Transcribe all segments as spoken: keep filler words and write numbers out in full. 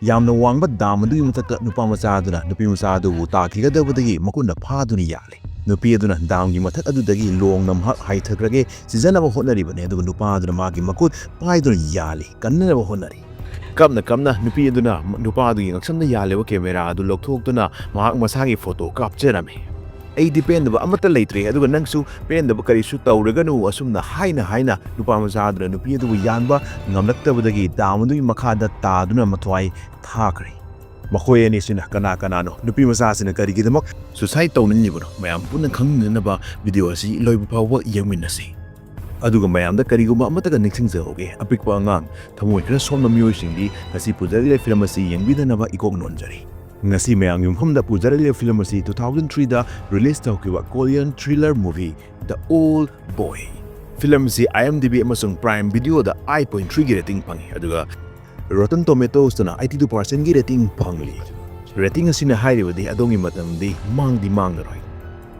ꯌꯥꯝꯅ ꯋꯥꯡꯕ ꯗꯥꯝ ꯑꯗꯨꯒꯤ ꯃꯊꯛꯇ ꯅꯨꯄꯥ ꯃꯆꯥ ꯑꯗꯨꯅ ꯅꯨꯄꯤ ꯃꯆꯥ ꯑꯗꯨꯕꯨ ꯇꯥꯈꯤꯒꯗꯕꯗꯒꯤ ꯃꯈꯨꯠꯅ ꯐꯥꯗꯨꯅ ꯌꯥꯜꯂꯤ꯫ ꯅꯨꯄꯤ ꯑꯗꯨꯅ ꯗꯥꯝꯒꯤ ꯃꯊꯛ ꯑꯗꯨꯗꯒꯤ ꯂꯣꯡꯅ ꯃꯍꯥꯛ ꯍꯥꯏꯊꯈ꯭ꯔꯒꯦ ꯁꯤꯖꯅꯕ ꯍꯣꯠꯅꯔꯤꯕꯅꯤ, ꯑꯗꯨꯕꯨ ꯅꯨꯄꯥ ꯑꯗꯨꯅ ꯃꯥꯒꯤ ꯃꯈꯨꯠ ꯄꯥꯏꯗꯨꯅ ꯌꯥꯜꯂꯤ, ꯀꯟꯅꯅꯕ ꯍꯣꯠꯅꯔꯤ꯫ ꯀꯞꯅ ꯀꯞꯅ ꯅꯨꯄꯤ ꯑꯗꯨꯅ ꯅꯨꯄꯥ ꯑꯗꯨꯒꯤ ꯉꯛꯁꯝꯗ ꯌꯥꯜꯂꯤꯕ ꯀꯦꯃꯦꯔꯥ ꯑꯗꯨ ꯂꯧꯊꯣꯛꯇꯨꯅ ꯃꯍꯥꯛ ꯃꯁꯥꯒꯤ ꯐꯣꯇꯣ ꯀꯥꯞꯆꯔꯝꯃꯤ꯫ "ꯑꯩꯗꯤ ꯄꯦꯟꯗꯕ ꯑꯃꯠꯇ ꯂꯩꯇ꯭ꯔꯦ, ꯑꯗꯨꯒ ꯅꯪꯁꯨ ꯄꯦꯟꯗꯕ ꯀꯔꯤꯁꯨ ꯇꯧꯔꯒꯅꯨ," ꯑꯁꯨꯝꯅ ꯍꯥꯏꯅ ꯍꯥꯏꯅ ꯅꯨꯄꯥ ꯃꯆꯥ ꯑꯗꯨꯅ ꯅꯨꯄꯤ ꯑꯗꯨꯕꯨ ꯌꯥꯟꯕ ꯉꯝꯂꯛꯇꯕꯗꯒꯤ ꯗꯥꯝ ꯑꯗꯨꯒꯤ ꯃꯈꯥꯗ ꯇꯥꯗꯨꯅ ꯃꯊ꯭ꯋꯥꯏ ꯊꯥꯈ꯭ꯔꯦ꯫ ꯃꯈꯣꯏ ꯑꯅꯤꯁꯤꯅ ꯀꯅꯥ ꯀꯅꯥꯅꯣ? ꯅꯨꯄꯤ ꯃꯆꯥꯁꯤꯅ ꯀꯔꯤꯒꯤꯗꯃꯛ suicide ꯇꯧꯅꯤꯡꯂꯤꯕꯅꯣ? ꯃꯌꯥꯝ ꯄꯨꯟꯅ ꯈꯪꯅꯅꯕ video ꯑꯁꯤ ꯂꯣꯏꯕ ꯐꯥꯎꯕ ꯌꯦꯡꯃꯤꯟꯅꯁꯤ꯫ ꯑꯗꯨꯒ ꯃꯌꯥꯝꯗ ꯀꯔꯤꯒꯨꯝꯕ ꯑꯃꯠꯇꯒ ꯅꯤꯡꯁꯤꯡꯖꯍꯧꯒꯦ, ꯑꯄꯤꯛꯄ ꯑꯉꯥꯡ, ꯊꯃꯣꯏ ꯈꯔ ꯁꯣꯟꯕ ꯃꯤꯑꯣꯏꯁꯤꯡꯗꯤ ꯉꯁꯤ ꯄꯨꯖꯔꯛꯂꯤꯕ film ꯑꯁꯤ ꯌꯦꯡꯕꯤꯗꯅꯕ ꯏꯀꯣꯛ ꯅꯣꯟꯖꯔꯤ꯫ ꯉꯁꯤ ꯃꯌꯥꯝꯒꯤ ꯃꯐꯝꯗ ꯄꯨꯖꯔꯛꯂꯤꯕ film ꯑꯁꯤ two thousand three ꯗ release ꯇꯧꯈꯤꯕ Korean thriller movie The Old Boy꯫ Film ꯑꯁꯤ IMDb ꯑꯃꯁꯨꯡ Prime Video ꯗ eight point three ꯒꯤ rating ꯐꯪꯉꯤ, ꯑꯗꯨꯒ Rotten Tomatoes ꯇꯅ eighty two percent ꯒꯤ rating ꯐꯪꯂꯤ꯫ Rating ꯑꯁꯤꯅ ꯍꯥꯏꯔꯤꯕꯗꯤ ꯑꯗꯣꯝꯒꯤ ꯃꯇꯝꯗꯤ ꯃꯥꯡꯗꯤ ꯃꯥꯡꯂꯔꯣꯏ꯫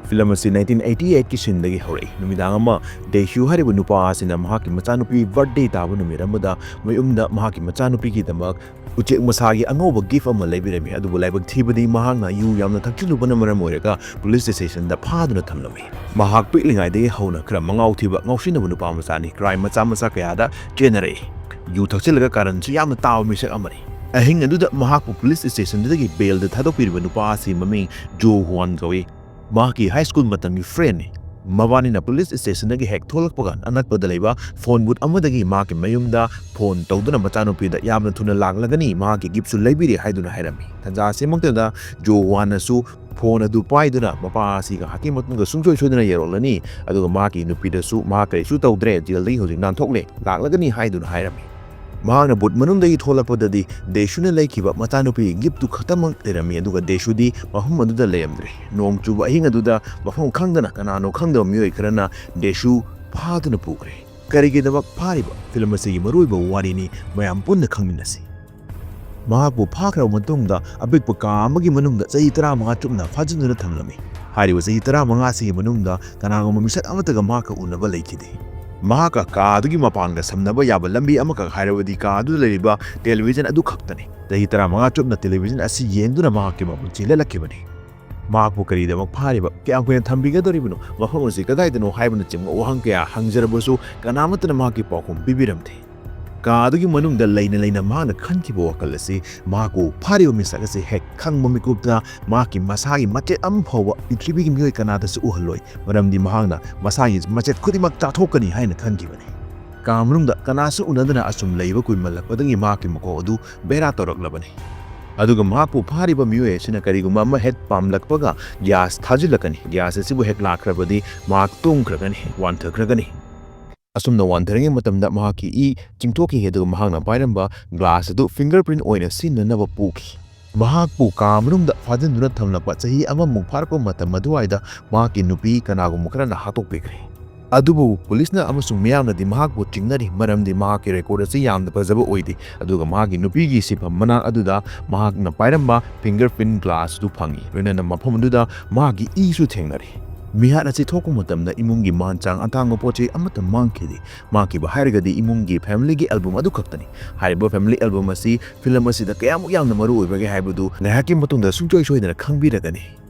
Film ꯑꯁꯤ nineteen eighty eight ꯀꯤ ꯁꯤꯟꯗꯒꯤ ꯍꯧꯔꯛꯏ꯫ ꯅꯨꯃꯤꯗꯥꯡ ꯑꯃ ꯗꯦꯁꯨ ꯍꯥꯏꯔꯤꯕ ꯅꯨꯄꯥ ꯑꯁꯤꯅ ꯃꯍꯥꯛꯀꯤ ꯃꯆꯥꯅꯨꯄꯤ birthday ꯇꯥꯕ ꯅꯨꯃꯤꯠ ꯑꯃꯗ ꯃꯌꯨꯝꯗ ꯃꯍꯥꯛꯀꯤ ꯃꯆꯥꯅꯨꯄꯤꯒꯤꯗꯃꯛ ꯎꯆꯦꯛ ꯃꯁꯥꯒꯤ ꯑꯉꯧꯕ gift ꯑꯃ ꯂꯩꯕꯤꯔꯝꯃꯤ꯫ ꯑꯗꯨꯕꯨ ꯂꯥꯏꯕꯛ ꯊꯤꯕꯗꯤ ꯃꯍꯥꯛꯅ ꯌꯨ ꯌꯥꯝꯅ ꯊꯛꯆꯤꯜꯂꯨꯕꯅ ꯃꯔꯝ ꯑꯣꯏꯔꯒ police station ꯗ ꯐꯥꯗꯨꯅ ꯊꯝꯂꯝꯃꯤ꯫ ꯃꯍꯥꯛ ꯄꯤꯛꯂꯤꯉꯩꯗꯒꯤ ꯍꯧꯅ ꯈꯔ ꯃꯉꯥꯎ ꯊꯤꯕ, ꯉꯥꯎꯁꯤꯟꯅꯕ ꯅꯨꯄꯥ ꯃꯆꯥꯅꯤ꯫ Crime ꯃꯆꯥ ꯃꯆꯥ ꯀꯌꯥꯗ ꯆꯦꯟꯅꯔꯛꯏ꯫ ꯌꯨ ꯊꯛꯆꯤꯜꯂꯒ ꯀꯥꯔꯟꯁꯨ ꯌꯥꯝꯅ ꯇꯥꯕ ꯃꯤꯁꯛ ꯑꯃꯅꯤ꯫ ꯑꯍꯤꯡ ꯑꯗꯨꯗ ꯃꯍꯥꯛꯄꯨ police station ꯗꯒꯤ bail ꯗ ꯊꯥꯗꯣꯛꯄꯤꯔꯤꯕ ꯅꯨꯄꯥ ꯑꯁꯤ ꯃꯃꯤꯡ ꯖꯣ ꯍ꯭ꯋꯥꯟ ꯀꯧꯏ꯫ ꯃꯍꯥꯛꯀꯤ high school ꯃꯇꯝꯒꯤ friend ꯅꯤ꯫ ꯃꯕꯥꯅꯤꯅ police station ꯗꯒꯤ ꯍꯦꯛ ꯊꯣꯛꯂꯛꯄꯒ ꯑꯅꯛꯄꯗ ꯂꯩꯕ phone booth ꯑꯃꯗꯒꯤ ꯃꯍꯥꯛꯀꯤ ꯃꯌꯨꯝꯗ phone ꯇꯧꯗꯨꯅ ꯃꯆꯥꯅꯨꯄꯤꯗ ꯌꯥꯝꯅ ꯊꯨꯅ ꯂꯥꯛꯂꯒꯅꯤ, ꯃꯍꯥꯛꯀꯤ gift ꯁꯨ ꯂꯩꯕꯤꯔꯦ ꯍꯥꯏꯗꯨꯅ ꯍꯥꯏꯔꯝꯃꯤ꯫ ꯇꯟꯖꯥ ꯑꯁꯤꯃꯛꯇꯗ ꯖꯣ ꯍ꯭ꯋꯥꯟꯅꯁꯨ phone ꯑꯗꯨ ꯄꯥꯏꯗꯨꯅ ꯃꯄꯥ ꯑꯁꯤ ꯉꯥꯏꯍꯥꯛꯀꯤ ꯃꯇꯨꯡꯗ ꯁꯨꯡꯁꯣꯏ ꯁꯣꯏꯗꯅ ꯌꯧꯔꯛꯂꯅꯤ, ꯑꯗꯨꯒ ꯃꯍꯥꯛꯀꯤ ꯅꯨꯄꯤꯗꯁꯨ ꯃꯍꯥꯛ ꯀꯔꯤꯁꯨ ꯇꯧꯗ꯭ꯔꯦ, jail ꯗꯒꯤ ꯍꯧꯖꯤꯛ ꯅꯥꯟꯊꯣꯛꯂꯦ, ꯂꯥꯛꯂꯒꯅꯤ ꯍꯥꯏꯗꯨꯅ ꯍꯥꯏꯔꯝꯃꯤ꯫ ꯃꯍꯥꯛꯅ booth ꯃꯅꯨꯡꯗꯒꯤ ꯊꯣꯛꯂꯛꯄꯗꯗꯤ ꯗꯦꯁꯨꯅ ꯂꯩꯈꯤꯕ ꯃꯆꯥꯅꯨꯄꯤ gift ꯇꯨ ꯈꯛꯇꯃꯛ ꯂꯩꯔꯝꯃꯤ, ꯑꯗꯨꯒ ꯗꯦꯁꯨꯗꯤ ꯃꯐꯝ ꯑꯗꯨꯗ ꯂꯩꯔꯝꯗ꯭ꯔꯦ꯫ ꯅꯣꯡ ꯆꯨꯕ ꯑꯍꯤꯡ ꯑꯗꯨꯗ ꯃꯐꯝ ꯈꯪꯗꯅ ꯀꯅꯥꯅꯣ ꯈꯪꯗꯕ ꯃꯤꯑꯣꯏ ꯈꯔꯅ ꯗꯦꯁꯨ ꯐꯥꯗꯨꯅ ꯄꯨꯈ꯭ꯔꯦ꯫ ꯀꯔꯤꯒꯤꯗꯃꯛ ꯐꯥꯔꯤꯕ? Film ꯑꯁꯤꯒꯤ ꯃꯔꯨꯑꯣꯏꯕ ꯋꯥꯔꯤꯅꯤ, ꯃꯌꯥꯝ ꯄꯨꯟꯅ ꯈꯪꯃꯤꯟꯅꯁꯤ꯫ ꯃꯍꯥꯛꯄꯨ ꯐꯥꯈ꯭ꯔꯕ ꯃꯇꯨꯡꯗ ꯑꯄꯤꯛꯄ ꯀꯥ ꯑꯃꯒꯤ ꯃꯅꯨꯡꯗ ꯆꯍꯤ ꯇꯔꯥꯃꯉꯥ ꯆꯨꯞꯅ ꯐꯥꯖꯤꯟꯗꯨꯅ ꯊꯝꯂꯝꯃꯤ꯫ ꯍꯥꯏꯔꯤꯕ ꯆꯍꯤ ꯇꯔꯥꯃꯉꯥ ꯑꯁꯤꯒꯤ ꯃꯅꯨꯡꯗ ꯀꯅꯥꯒꯨꯝꯕ ꯃꯤꯁꯛ ꯑꯃꯠꯇꯒ ꯃꯍꯥꯛꯀ ꯎꯅꯕ ꯂꯩꯈꯤꯗꯦ꯫ ꯃꯍꯥꯛꯀ ꯀꯥ ꯑꯗꯨꯒꯤ ꯃꯄꯥꯟꯒ ꯁꯝꯅꯕ ꯌꯥꯕ ꯂꯝꯕꯤ ꯑꯃꯈꯛ ꯍꯥꯏꯔꯕꯗꯤ ꯀꯥ ꯑꯗꯨꯗ ꯂꯩꯔꯤꯕ ꯇꯦꯂꯤꯚꯤꯖꯟ ꯑꯗꯨ ꯈꯛꯇꯅꯤ꯫ ꯆꯍꯤ ꯇꯔꯥꯃꯉꯥ ꯆꯨꯞꯅ ꯇꯦꯂꯤꯚꯤꯖꯟ ꯑꯁꯤ ꯌꯦꯡꯗꯨꯅ ꯃꯍꯥꯛꯀꯤ ꯃꯄꯨꯟꯁꯤ ꯂꯦꯜꯂꯛꯈꯤꯕꯅꯤ꯫ ꯃꯍꯥꯛꯄꯨ ꯀꯔꯤꯗꯃꯛ ꯐꯥꯔꯤꯕ, ꯀꯌꯥꯝ ꯀꯨꯏꯅ ꯊꯝꯕꯤꯒꯗꯧꯔꯤꯕꯅꯣ, ꯃꯐꯝ ꯑꯁꯤ ꯀꯗꯥꯏꯗꯅꯣ ꯍꯥꯏꯕꯅꯆꯤꯡꯕ ꯋꯥꯍꯪ ꯀꯌꯥ ꯍꯪꯖꯔꯕꯁꯨ ꯀꯅꯥꯃꯠꯇꯅ ꯃꯍꯥꯛꯀꯤ ꯄꯥꯎꯈꯨꯝ ꯄꯤꯕꯤꯔꯝꯗꯦ꯫ ꯀꯥ ꯑꯗꯨꯒꯤ ꯃꯅꯨꯡꯗ ꯂꯩꯅ ꯂꯩꯅ ꯃꯍꯥꯛꯅ ꯈꯟꯈꯤꯕ ꯋꯥꯈꯜ ꯑꯁꯤ ꯃꯍꯥꯛꯄꯨ ꯐꯥꯔꯤꯕ ꯃꯤꯁꯛ ꯑꯁꯤ ꯍꯦꯛ ꯈꯪꯕ ꯃꯤꯀꯨꯞꯇ ꯃꯍꯥꯛꯀꯤ ꯃꯁꯥꯒꯤ ꯃꯆꯦꯠ ꯑꯃ ꯐꯥꯎꯕ ꯄ꯭ꯔꯤꯊꯤꯕꯤꯒꯤ ꯃꯤꯑꯣꯏ ꯀꯅꯥꯗꯁꯨ ꯎꯍꯜꯂꯣꯏ, ꯃꯔꯝꯗꯤ ꯃꯍꯥꯛꯅ ꯃꯁꯥꯒꯤ ꯃꯆꯦꯠ ꯈꯨꯗꯤꯡꯃꯛ ꯆꯥꯊꯣꯛꯀꯅꯤ ꯍꯥꯏꯅ ꯈꯟꯈꯤꯕꯅꯤ꯫ ꯀꯥ ꯃꯅꯨꯡꯗ ꯀꯅꯥꯁꯨ ꯎꯅꯗꯅ ꯑꯁꯨꯝ ꯂꯩꯕ ꯀꯨꯏꯃꯜꯂꯛꯄꯗꯒꯤ ꯃꯍꯥꯛꯀꯤ ꯃꯀꯣꯛ ꯑꯗꯨ ꯕꯦꯔꯥ ꯇꯧꯔꯛꯂꯕꯅꯤ꯫ ꯑꯗꯨꯒ ꯃꯍꯥꯛꯄꯨ ꯐꯥꯔꯤꯕ ꯃꯤꯑꯣꯏ ꯑꯁꯤꯅ ꯀꯔꯤꯒꯨꯝꯕ ꯑꯃ ꯍꯦꯛ ꯄꯥꯝꯂꯛꯄꯒ ꯒ꯭ꯌꯥꯁ ꯊꯥꯖꯤꯜꯂꯛꯀꯅꯤ꯫ ꯒ꯭ꯌꯥꯁ ꯑꯁꯤꯕꯨ ꯍꯦꯛ ꯂꯥꯛꯈ꯭ꯔꯕꯗꯤ ꯃꯍꯥꯛ ꯇꯨꯝꯈ꯭ꯔꯒꯅꯤ, ꯋꯥꯟꯊꯈ꯭ꯔꯒꯅꯤ꯫ ꯑꯁꯨꯝꯅ ꯋꯥꯟꯊꯔꯤꯉꯩ ꯃꯇꯝꯗ ꯃꯍꯥꯛꯀꯤ ꯏ ꯆꯤꯡꯊꯣꯛꯈꯤ, ꯑꯗꯨꯒ ꯃꯍꯥꯛꯅ ꯄꯥꯏꯔꯝꯕ ꯒ꯭ꯂꯥꯁ ꯑꯗꯨ ꯐꯤꯡꯒꯔ ꯄ꯭ꯔꯤꯟ ꯑꯣꯏꯅ ꯁꯤꯖꯤꯟꯅꯅꯕ ꯄꯨꯈꯤ꯫ ꯃꯍꯥꯛꯄꯨ ꯀꯥ ꯃꯅꯨꯡꯗ ꯐꯥꯖꯤꯟꯗꯨꯅ ꯊꯝꯂꯛꯄ ꯆꯍꯤ ꯑꯃꯃꯨꯛ ꯐꯥꯔꯛꯄ ꯃꯇꯝ ꯑꯗꯨꯋꯥꯏꯗ ꯃꯍꯥꯛꯀꯤ ꯅꯨꯄꯤ ꯀꯅꯥꯒꯨꯝꯕ ꯈꯔꯅ ꯍꯥꯠꯇꯣꯛꯄꯤꯈ꯭ꯔꯦ꯫ ꯑꯗꯨꯕꯨ ꯄꯨꯂꯤꯁꯅ ꯑꯃꯁꯨꯡ ꯃꯤꯌꯥꯝꯅꯗꯤ ꯃꯍꯥꯛꯄꯨ ꯆꯤꯡꯅꯔꯤ, ꯃꯔꯝꯗꯤ ꯃꯍꯥꯛꯀꯤ ꯔꯦꯀꯣꯔꯗ ꯑꯁꯤ ꯌꯥꯝꯅ ꯐꯖꯕ ꯑꯣꯏꯗꯦ꯫ ꯑꯗꯨꯒ ꯃꯍꯥꯛꯀꯤ ꯅꯨꯄꯤꯒꯤ ꯁꯤꯐꯝ ꯃꯅꯥꯛ ꯑꯗꯨꯗ ꯃꯍꯥꯛꯅ ꯄꯥꯏꯔꯝꯕ ꯐꯤꯡꯒꯔ ꯄ꯭ꯔꯤꯟ ꯒ꯭ꯂꯥꯁ ꯑꯗꯨ ꯐꯪꯉꯤ, ꯂꯣꯏꯅꯅ ꯃꯐꯝ ꯑꯗꯨꯗ ꯃꯍꯥꯛꯀꯤ ꯏꯁꯨ ꯊꯦꯡꯅꯔꯤ꯫ ꯃꯤꯍꯥꯠ ꯑꯁꯤ ꯊꯣꯛꯄ ꯃꯇꯝꯗ ꯏꯃꯨꯡꯒꯤ ꯃꯥꯟ ꯆꯥꯡ ꯑꯇꯥꯡꯕ ꯄꯣꯠ ꯆꯩ ꯑꯃꯠꯇ ꯃꯥꯡꯈꯤꯗꯦ꯫ ꯃꯥꯡꯈꯤꯕ ꯍꯥꯏꯔꯒꯗꯤ ꯏꯃꯨꯡꯒꯤ ꯐꯦꯃꯤꯂꯤꯒꯤ ꯑꯦꯜꯕꯝ ꯑꯗꯨ ꯈꯛꯇꯅꯤ꯫ ꯍꯥꯏꯔꯤꯕ ꯐꯦꯃꯤꯂꯤ ꯑꯦꯜꯕꯝ ꯑꯁꯤ ꯐꯤꯂꯝ ꯑꯁꯤꯗ ꯀꯌꯥꯃꯨꯛ ꯌꯥꯝꯅ ꯃꯔꯨ ꯑꯣꯏꯕꯒꯦ ꯍꯥꯏꯕꯗꯨ ꯉꯥꯏꯍꯥꯛꯀꯤ ꯃꯇꯨꯡꯗ ꯁꯨꯡꯁꯣꯏ ꯁꯣꯏꯗꯅ ꯈꯪꯕꯤꯔꯒꯅꯤ꯫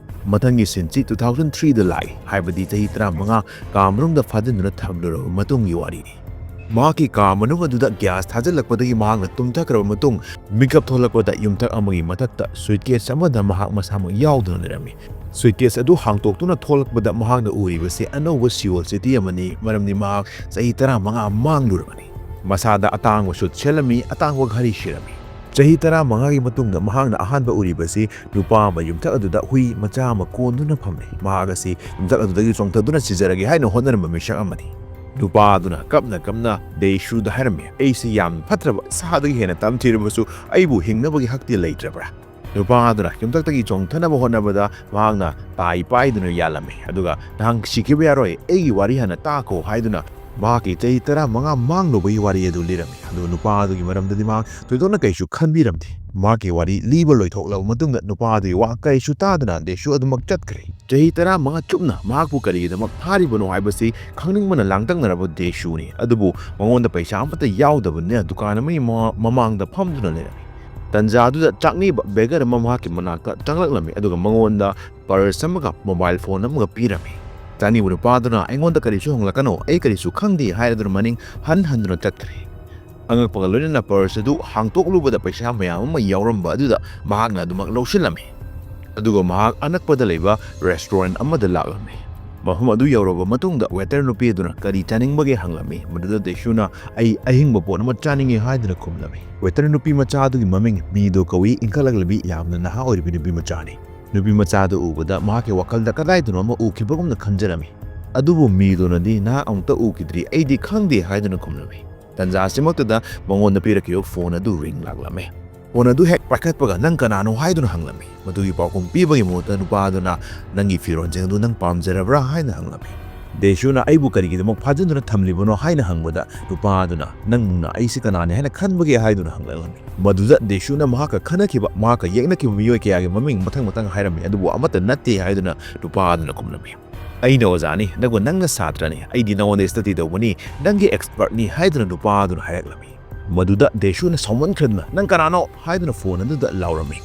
ꯃꯊꯪꯒꯤ ꯁꯤꯟꯁꯤ two thousand three ꯗ ꯂꯥꯛꯏ, ꯍꯥꯏꯕꯗꯤ ꯆꯍꯤ ꯇꯔꯥꯃꯉꯥ ꯀꯥ ꯃꯅꯨꯡꯗ ꯐꯥꯖꯤꯟꯗꯨꯅ ꯊꯝꯂꯨꯔꯕ ꯃꯇꯨꯡꯒꯤ ꯋꯥꯔꯤꯅꯤ꯫ ꯃꯍꯥꯛꯀꯤ ꯀꯥ ꯃꯅꯨꯡ ꯑꯗꯨꯗ ꯒ꯭ꯌꯥꯁ ꯊꯥꯖꯤꯜꯂꯛꯄꯗꯒꯤ ꯃꯍꯥꯛꯅ ꯇꯨꯝꯊꯈ꯭ꯔꯕ ꯃꯇꯨꯡ, ꯃꯤꯀꯞ ꯊꯣꯛꯂꯛꯄꯗ ꯌꯨꯝꯊꯛ ꯑꯃꯒꯤ ꯃꯊꯛꯇ ꯁꯨꯏꯠꯀꯦꯁ ꯑꯃꯗ ꯃꯍꯥꯛ ꯃꯁꯥꯃꯛ ꯌꯥꯎꯗꯨꯅ ꯂꯩꯔꯝꯃꯤ꯫ ꯁꯨꯏꯠꯀꯦꯁ ꯑꯗꯨ ꯍꯥꯡꯇꯣꯛꯇꯨꯅ ꯊꯣꯛꯂꯛꯄꯗ ꯃꯍꯥꯛꯅ ꯎꯔꯤꯕꯁꯤ ꯑꯅꯧꯕ ꯁꯤꯑꯣꯜ ꯁꯤꯇꯤ ꯑꯃꯅꯤ, ꯃꯔꯝꯗꯤ ꯃꯍꯥꯛ ꯆꯍꯤ ꯇꯔꯥꯃꯉꯥ ꯃꯥꯡꯂꯨꯔꯕꯅꯤ꯫ ꯃꯁꯥꯗ ꯑꯇꯥꯡꯕ ꯁꯨꯠ ꯁꯦꯠꯂꯝꯃꯤ, ꯑꯇꯥꯡꯕ ꯘꯔꯤ ꯁꯤꯔꯝꯃꯤ꯫ ꯆꯍꯤ ꯇꯔꯥꯃꯉꯥꯒꯤ ꯃꯇꯨꯡꯗ ꯃꯍꯥꯛꯅ ꯑꯍꯥꯟꯕ ꯎꯔꯤꯕꯁꯤ ꯅꯨꯄꯥ ꯑꯃ ꯌꯨꯝꯊꯛ ꯑꯗꯨꯗ ꯍꯨꯏ ꯃꯆꯥ ꯑꯃ ꯀꯣꯟꯗꯨꯅ ꯐꯝꯂꯤ꯫ ꯃꯍꯥꯛ ꯑꯁꯤ ꯌꯨꯝꯊꯛ ꯑꯗꯨꯗꯒꯤ ꯆꯣꯡꯊꯗꯨꯅ ꯁꯤꯖꯔꯒꯦ ꯍꯥꯏꯅ ꯍꯣꯠꯅꯔꯝꯕ ꯃꯤꯁꯛ ꯑꯃꯅꯤ꯫ ꯅꯨꯄꯥ ꯑꯗꯨꯅ ꯀꯞꯅ ꯀꯞꯅ ꯗꯦꯁꯨꯗ ꯍꯥꯏꯔꯝꯃꯤ, "ꯑꯩꯁꯤ ꯌꯥꯝꯅ ꯐꯠꯇ꯭ꯔꯕ, ꯁꯥꯗꯒꯤ ꯍꯦꯟꯅ ꯇꯝꯊꯤꯔꯕꯁꯨ ꯑꯩꯕꯨ ꯍꯤꯡꯅꯕꯒꯤ ꯍꯛꯇꯤ ꯂꯩꯇ꯭ꯔꯕ꯭ꯔꯥ?" ꯅꯨꯄꯥ ꯑꯗꯨꯅ ꯌꯨꯝꯊꯛꯇꯒꯤ ꯆꯣꯡꯊꯅꯕ ꯍꯣꯠꯅꯕꯗ ꯃꯍꯥꯛꯅ ꯇꯥꯏ ꯄꯥꯏꯗꯨꯅ ꯌꯥꯜꯂꯝꯃꯤ, ꯑꯗꯨꯒ "ꯅꯍꯥꯛ ꯁꯤꯈꯤꯕ ꯌꯥꯔꯣꯏ, ꯑꯩꯒꯤ ꯋꯥꯔꯤ ꯍꯥꯟꯅ ꯇꯥꯈꯣ" ꯍꯥꯏꯗꯨꯅ ꯃꯍꯥꯛꯀꯤ ꯆꯍꯤ ꯇꯔꯥꯃꯉꯥ ꯃꯥꯡꯂꯨꯕꯒꯤ ꯋꯥꯔꯤ ꯑꯗꯨ ꯂꯤꯔꯝꯃꯤ꯫ ꯑꯗꯨ ꯅꯨꯄꯥ ꯑꯗꯨꯒꯤ ꯃꯔꯝꯗꯗꯤ ꯃꯍꯥꯛ ꯊꯣꯏꯗꯣꯛꯅ ꯀꯔꯤꯁꯨ ꯈꯟꯕꯤꯔꯝꯗꯦ꯫ ꯃꯍꯥꯛꯀꯤ ꯋꯥꯔꯤ ꯂꯤꯕ ꯂꯣꯏꯊꯣꯛꯂꯕ ꯃꯇꯨꯡꯗ ꯅꯨꯄꯥ ꯑꯗꯨꯒꯤ ꯋꯥ ꯀꯔꯤꯁꯨ ꯇꯥꯗꯅ ꯗꯦꯁꯨ ꯑꯗꯨꯃꯛ ꯆꯠꯈ꯭ꯔꯦ꯫ ꯆꯍꯤ ꯇꯔꯥꯃꯉꯥ ꯆꯨꯞꯅ ꯃꯍꯥꯛꯄꯨ ꯀꯔꯤꯒꯤꯗꯃꯛ ꯐꯥꯔꯤꯕꯅꯣ ꯍꯥꯏꯕꯁꯤ ꯈꯪꯅꯤꯡꯕꯅ ꯂꯥꯡꯇꯛꯅꯔꯕ ꯗꯦꯁꯨꯅꯤ꯫ ꯑꯗꯨꯕꯨ ꯃꯉꯣꯟꯗ ꯄꯩꯁꯥ ꯑꯃꯠꯇ ꯌꯥꯎꯗꯕꯅꯤꯅ ꯗꯨꯀꯥꯟ ꯑꯃꯒꯤ ꯃ-, ꯃꯃꯥꯡꯗ ꯐꯝꯗꯨꯅ ꯂꯩꯔꯝꯃꯤ꯫ ꯇꯟꯖꯥ ꯑꯗꯨꯗ ꯆꯥꯛꯅꯤꯕ ꯕꯦꯒꯔ ꯑꯃ ꯃꯍꯥꯛꯀꯤ ꯃꯅꯥꯛꯇ ꯆꯪꯂꯛꯂꯝꯃꯤ, ꯑꯗꯨꯒ ꯃꯉꯣꯟꯗ ꯄꯔꯁ ꯑꯃꯒ ꯃꯣꯕꯥꯏꯜ ꯐꯣꯟ ꯑꯃꯒ ꯄꯤꯔꯝꯃꯤ꯫ ꯆꯥꯛꯅꯤꯕ ꯅꯨꯄꯥꯗꯨꯅ, "ꯑꯩꯉꯣꯟꯗ ꯀꯔꯤꯁꯨ ꯍꯪꯂꯛꯀꯅꯨ, ꯑꯩ ꯀꯔꯤꯁꯨ ꯈꯪꯗꯦ" ꯍꯥꯏꯔꯗꯨꯅ ꯃꯅꯤꯡ ꯍꯟ ꯍꯟꯗꯨꯅ ꯆꯠꯈ꯭ꯔꯦ꯫ ꯑꯉꯛꯄꯒ ꯂꯣꯏꯅꯅ ꯄꯔꯁ ꯑꯗꯨ ꯍꯥꯡꯇꯣꯛꯂꯨꯕꯗ ꯄꯩꯁꯥ ꯃꯌꯥꯝ ꯑꯃ ꯌꯥꯎꯔꯝꯕ ꯑꯗꯨꯗ ꯃꯍꯥꯛꯅ ꯑꯗꯨꯃꯛ ꯂꯧꯁꯤꯜꯂꯝꯃꯤ꯫ ꯑꯗꯨꯒ ꯃꯍꯥꯛ ꯑꯅꯛꯄꯗ ꯂꯩꯕ ꯔꯦꯁꯇꯨꯔꯦꯟ ꯑꯃꯗ ꯂꯥꯛꯂꯝꯃꯤ꯫ ꯃꯐꯝ ꯑꯗꯨ ꯌꯧꯔꯕ ꯃꯇꯨꯡꯗ ꯋꯦꯇꯔ ꯅꯨꯄꯤ ꯑꯗꯨꯅ ꯀꯔꯤ ꯆꯥꯅꯤꯡꯕꯒꯦ ꯍꯪꯂꯝꯃꯤ꯫ ꯃꯗꯨꯗ ꯗꯦꯁꯨꯅ, "ꯑꯩ ꯑꯍꯤꯡꯕ ꯄꯣꯠ ꯑꯃ ꯆꯥꯅꯤꯡꯏ" ꯍꯥꯏꯗꯨꯅ ꯈꯨꯝꯂꯝꯃꯤ꯫ ꯋꯦꯇꯔ ꯅꯨꯄꯤ ꯃꯆꯥ ꯑꯗꯨꯒꯤ ꯃꯃꯤꯡ ꯃꯤꯗꯣ ꯀꯧꯏ, ꯏꯟꯈꯠꯂꯛꯂꯕꯤ ꯌꯥꯝꯅ ꯅꯍꯥ ꯑꯣꯏꯔꯤꯕ ꯅꯨꯄꯤ ꯃꯆꯥꯅꯤ꯫ ꯅꯨꯄꯤ ꯃꯆꯥꯗꯨ ꯎꯕꯗ ꯃꯍꯥꯛꯀꯤ ꯋꯥꯈꯜꯗ ꯀꯗꯥꯏꯗꯅꯣ ꯑꯃ ꯎꯈꯤꯕꯒꯨꯝꯅ ꯈꯟꯖꯔꯝꯃꯤ꯫ ꯑꯗꯨꯕꯨ ꯃꯤꯗꯨꯅꯗꯤ, "ꯅꯍꯥꯛ ꯑꯃꯨꯛꯇ ꯎꯈꯤꯗ꯭ꯔꯤ, ꯑꯩꯗꯤ ꯈꯪꯗꯦ" ꯍꯥꯏꯗꯨꯅ ꯈꯨꯝꯂꯝꯃꯤ꯫ ꯇꯟꯖꯥ ꯑꯁꯤꯃꯛꯇꯗ ꯃꯉꯣꯟꯗ ꯄꯤꯔꯛꯈꯤꯕ ꯐꯣꯟ ꯑꯗꯨ ꯔꯤꯡ ꯂꯥꯛꯂꯝꯃꯤ꯫ ꯐꯣꯟ ꯑꯗꯨ ꯍꯦꯛ ꯄꯥꯏꯈꯠꯄꯒ, "ꯅꯪ ꯀꯅꯥꯅꯣ?" ꯍꯥꯏꯗꯨꯅ ꯍꯪꯂꯝꯃꯤ꯫ ꯃꯗꯨꯒꯤ ꯄꯥꯎꯈꯨꯝ ꯄꯤꯕꯒꯤ ꯃꯍꯨꯠꯇ ꯅꯨꯄꯥ ꯑꯗꯨꯅ, "ꯅꯪꯒꯤ ꯐꯤꯔꯣꯟꯁꯤꯡ ꯑꯗꯨ ꯅꯪ ꯄꯥꯝꯖꯔꯕ꯭ꯔꯥ?" ꯍꯥꯏꯅ ꯍꯪꯂꯝꯃꯤ꯫ ꯗꯦꯁꯨꯅ, "ꯑꯩꯕꯨ ꯀꯔꯤꯒꯤꯗꯃꯛ ꯐꯥꯖꯤꯟꯗꯨꯅ ꯊꯝꯂꯤꯕꯅꯣ?" ꯍꯥꯏꯅ ꯍꯪꯕꯗ, ꯅꯨꯄꯥ ꯑꯗꯨꯅ, "ꯅꯪꯅ ꯑꯩꯁꯤ ꯀꯅꯥꯅꯤ ꯍꯥꯏꯅ ꯈꯟꯕꯒꯦ?" ꯍꯥꯏꯗꯨꯅ ꯍꯪꯂꯛꯂꯝꯃꯤ꯫ ꯃꯗꯨꯗ ꯗꯦꯁꯨꯅ ꯃꯍꯥꯛꯀ ꯈꯟꯅꯈꯤꯕ, ꯃꯍꯥꯛꯀ ꯌꯦꯛꯅꯈꯤꯕ ꯃꯤꯑꯣꯏ ꯀꯌꯥꯒꯤ ꯃꯃꯤꯡ ꯃꯊꯪ ꯃꯊꯪ ꯍꯥꯏꯔꯝꯃꯤ, ꯑꯗꯨꯕꯨ ꯑꯃꯠꯇ ꯅꯠꯇꯦ ꯍꯥꯏꯗꯨꯅ ꯅꯨꯄꯥ ꯑꯗꯨꯅ ꯈꯨꯝꯂꯝꯃꯤ꯫ "ꯑꯩꯅ ꯑꯣꯖꯥꯅꯤ, ꯅꯪꯕꯨ ꯅꯪꯅ ꯁꯥꯇ꯭ꯔꯅꯤ꯫ ꯑꯩꯗꯤ ꯅꯉꯣꯟꯗ ꯁ꯭ꯇꯗꯤ ꯇꯧꯕꯅꯤ, ꯅꯪꯒꯤ ꯑꯦꯛꯁꯄꯔꯠꯅꯤ" ꯍꯥꯏꯗꯨꯅ ꯅꯨꯄꯥ ꯑꯗꯨꯅ ꯍꯥꯏꯔꯛꯂꯝꯃꯤ꯫ ꯃꯗꯨꯗ ꯗꯦꯁꯨꯅ ꯁꯥꯎꯃꯟꯈ꯭ꯔꯗꯨꯅ, "ꯅꯪ ꯀꯅꯥꯅꯣ?" ꯍꯥꯏꯗꯨꯅ ꯐꯣꯟ ꯑꯗꯨꯗ ꯂꯥꯎꯔꯝꯃꯤ꯫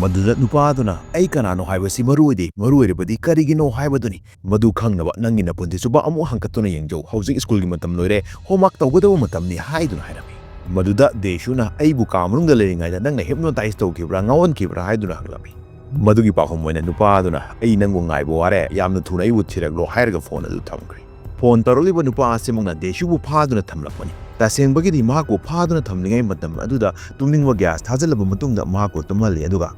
ꯃꯗꯨꯗ ꯅꯨꯄꯥ ꯑꯗꯨꯅ, "ꯑꯩ ꯀꯅꯥꯅꯣ ꯍꯥꯏꯕꯁꯤ ꯃꯔꯨ ꯑꯣꯏꯗꯦ, ꯃꯔꯨ ꯑꯣꯏꯔꯤꯕꯗꯤ ꯀꯔꯤꯒꯤꯅꯣ ꯍꯥꯏꯕꯗꯨꯅꯤ꯫ ꯃꯗꯨ ꯈꯪꯅꯕ ꯅꯪꯒꯤ ꯅꯄꯨꯟꯁꯤ ꯆꯨꯞꯄ ꯑꯃꯨꯛ ꯍꯪꯀꯠꯇꯨꯅ ꯌꯦꯡꯖꯧ꯫ ꯍꯧꯖꯤꯛ ꯁ꯭ꯀꯨꯜꯒꯤ ꯃꯇꯝ ꯂꯣꯏꯔꯦ, ꯍꯣꯝꯋꯥꯔꯛ ꯇꯧꯒꯗꯕ ꯃꯇꯝꯅꯤ" ꯍꯥꯏꯗꯨꯅ ꯍꯥꯏꯔꯝꯃꯤ꯫ ꯃꯗꯨꯗ ꯗꯦꯁꯨꯅ, "ꯑꯩꯕꯨ ꯀꯥ ꯃꯅꯨꯡꯗ ꯂꯩꯔꯤꯉꯩꯗ ꯅꯪꯅ ꯍꯤꯞꯅꯣꯇꯥꯏꯖ ꯇꯧꯈꯤꯕ꯭ꯔꯥ, ꯉꯥꯎꯍꯟꯈꯤꯕ꯭ꯔꯥ?" ꯍꯥꯏꯗꯨꯅ ꯍꯪꯂꯝꯃꯤ꯫ ꯃꯗꯨꯒꯤ ꯄꯥꯎꯈꯨꯝ ꯑꯣꯏꯅ ꯅꯨꯄꯥ ꯑꯗꯨꯅ, "ꯑꯩ ꯅꯪꯕꯨ ꯉꯥꯏꯕ ꯋꯥꯔꯦ, ꯌꯥꯝꯅ ꯊꯨꯅ ꯑꯩꯕꯨ ꯊꯤꯔꯛꯂꯣ" ꯍꯥꯏꯔꯒ ꯐꯣꯟ ꯑꯗꯨ ꯊꯝꯈ꯭ꯔꯦ꯫ ꯐꯣꯟ ꯇꯧꯔꯛꯂꯤꯕ ꯅꯨꯄꯥ ꯑꯁꯤꯃꯛꯅ ꯗꯦꯁꯨꯕꯨ ꯐꯥꯗꯨꯅ ꯊꯝꯂꯛꯄꯅꯤ꯫ ꯇꯁꯦꯡꯕꯒꯤꯗꯤ ꯃꯍꯥꯛꯄꯨ ꯐꯥꯗꯨꯅ ꯊꯝꯂꯤꯉꯩ ꯃꯇꯝ ꯑꯗꯨꯗ ꯇꯨꯝꯅꯤꯡꯕ ꯒ꯭ꯌꯥꯁ ꯊꯥꯖꯤꯜꯂꯕ ꯃꯇꯨꯡꯗ ꯃꯍꯥꯛꯄꯨ ꯇꯨꯝꯍꯜꯂꯤ, ꯑꯗꯨꯒ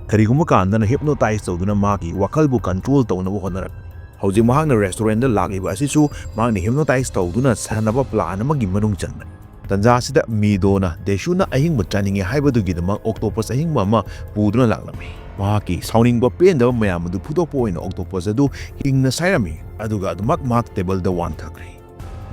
ꯀꯔꯤꯒꯨꯝꯕ ꯀꯥꯟꯗꯅ ꯍꯤꯞꯅꯣꯇꯥꯏꯖ ꯇꯧꯗꯨꯅ ꯃꯍꯥꯛꯀꯤ ꯋꯥꯈꯜꯕꯨ ꯀꯟꯇ꯭ꯔꯣꯜ ꯇꯧꯅꯕ ꯍꯣꯠꯅꯔꯛꯄꯅꯤ꯫ ꯍꯧꯖꯤꯛ ꯃꯍꯥꯛꯅ ꯔꯦꯁꯇꯨꯔꯦꯟꯗ ꯂꯥꯛꯂꯤꯕ ꯑꯁꯤꯁꯨ ꯃꯍꯥꯛꯅ ꯍꯤꯞꯅꯣꯇꯥꯏꯖ ꯇꯧꯗꯨꯅ ꯁꯥꯟꯅꯕ ꯄ꯭ꯂꯥꯟ ꯑꯃꯒꯤ ꯃꯅꯨꯡ ꯆꯟꯕꯅꯤ꯫ ꯇꯟꯖꯥ ꯑꯁꯤꯗ ꯃꯤꯗꯣꯅ ꯗꯦꯁꯨꯅ ꯑꯍꯤꯡꯕ ꯆꯥꯅꯤꯡꯉꯤ ꯍꯥꯏꯕꯗꯨꯒꯤꯗꯃꯛ ꯑꯣꯛꯇꯣꯄꯁ ꯑꯍꯤꯡꯕ ꯑꯃ ꯄꯨꯗꯨꯅ ꯂꯥꯛꯂꯝꯃꯤ꯫ ꯃꯍꯥꯛꯀꯤ ꯁꯥꯎꯅꯤꯡꯕ ꯄꯦꯟꯗꯕ ꯃꯌꯥꯝ ꯑꯗꯨ ꯐꯨꯗꯣꯛꯄ ꯑꯣꯏꯅ ꯑꯣꯛꯇꯣꯄꯁ ꯑꯗꯨ ꯍꯤꯡꯅ ꯁꯥꯏꯔꯝꯃꯤ, ꯑꯗꯨꯒ ꯑꯗꯨꯃꯛ ꯃꯍꯥꯛ ꯇꯦꯕꯜꯗ ꯋꯥꯟꯊꯈ꯭ꯔꯦ꯫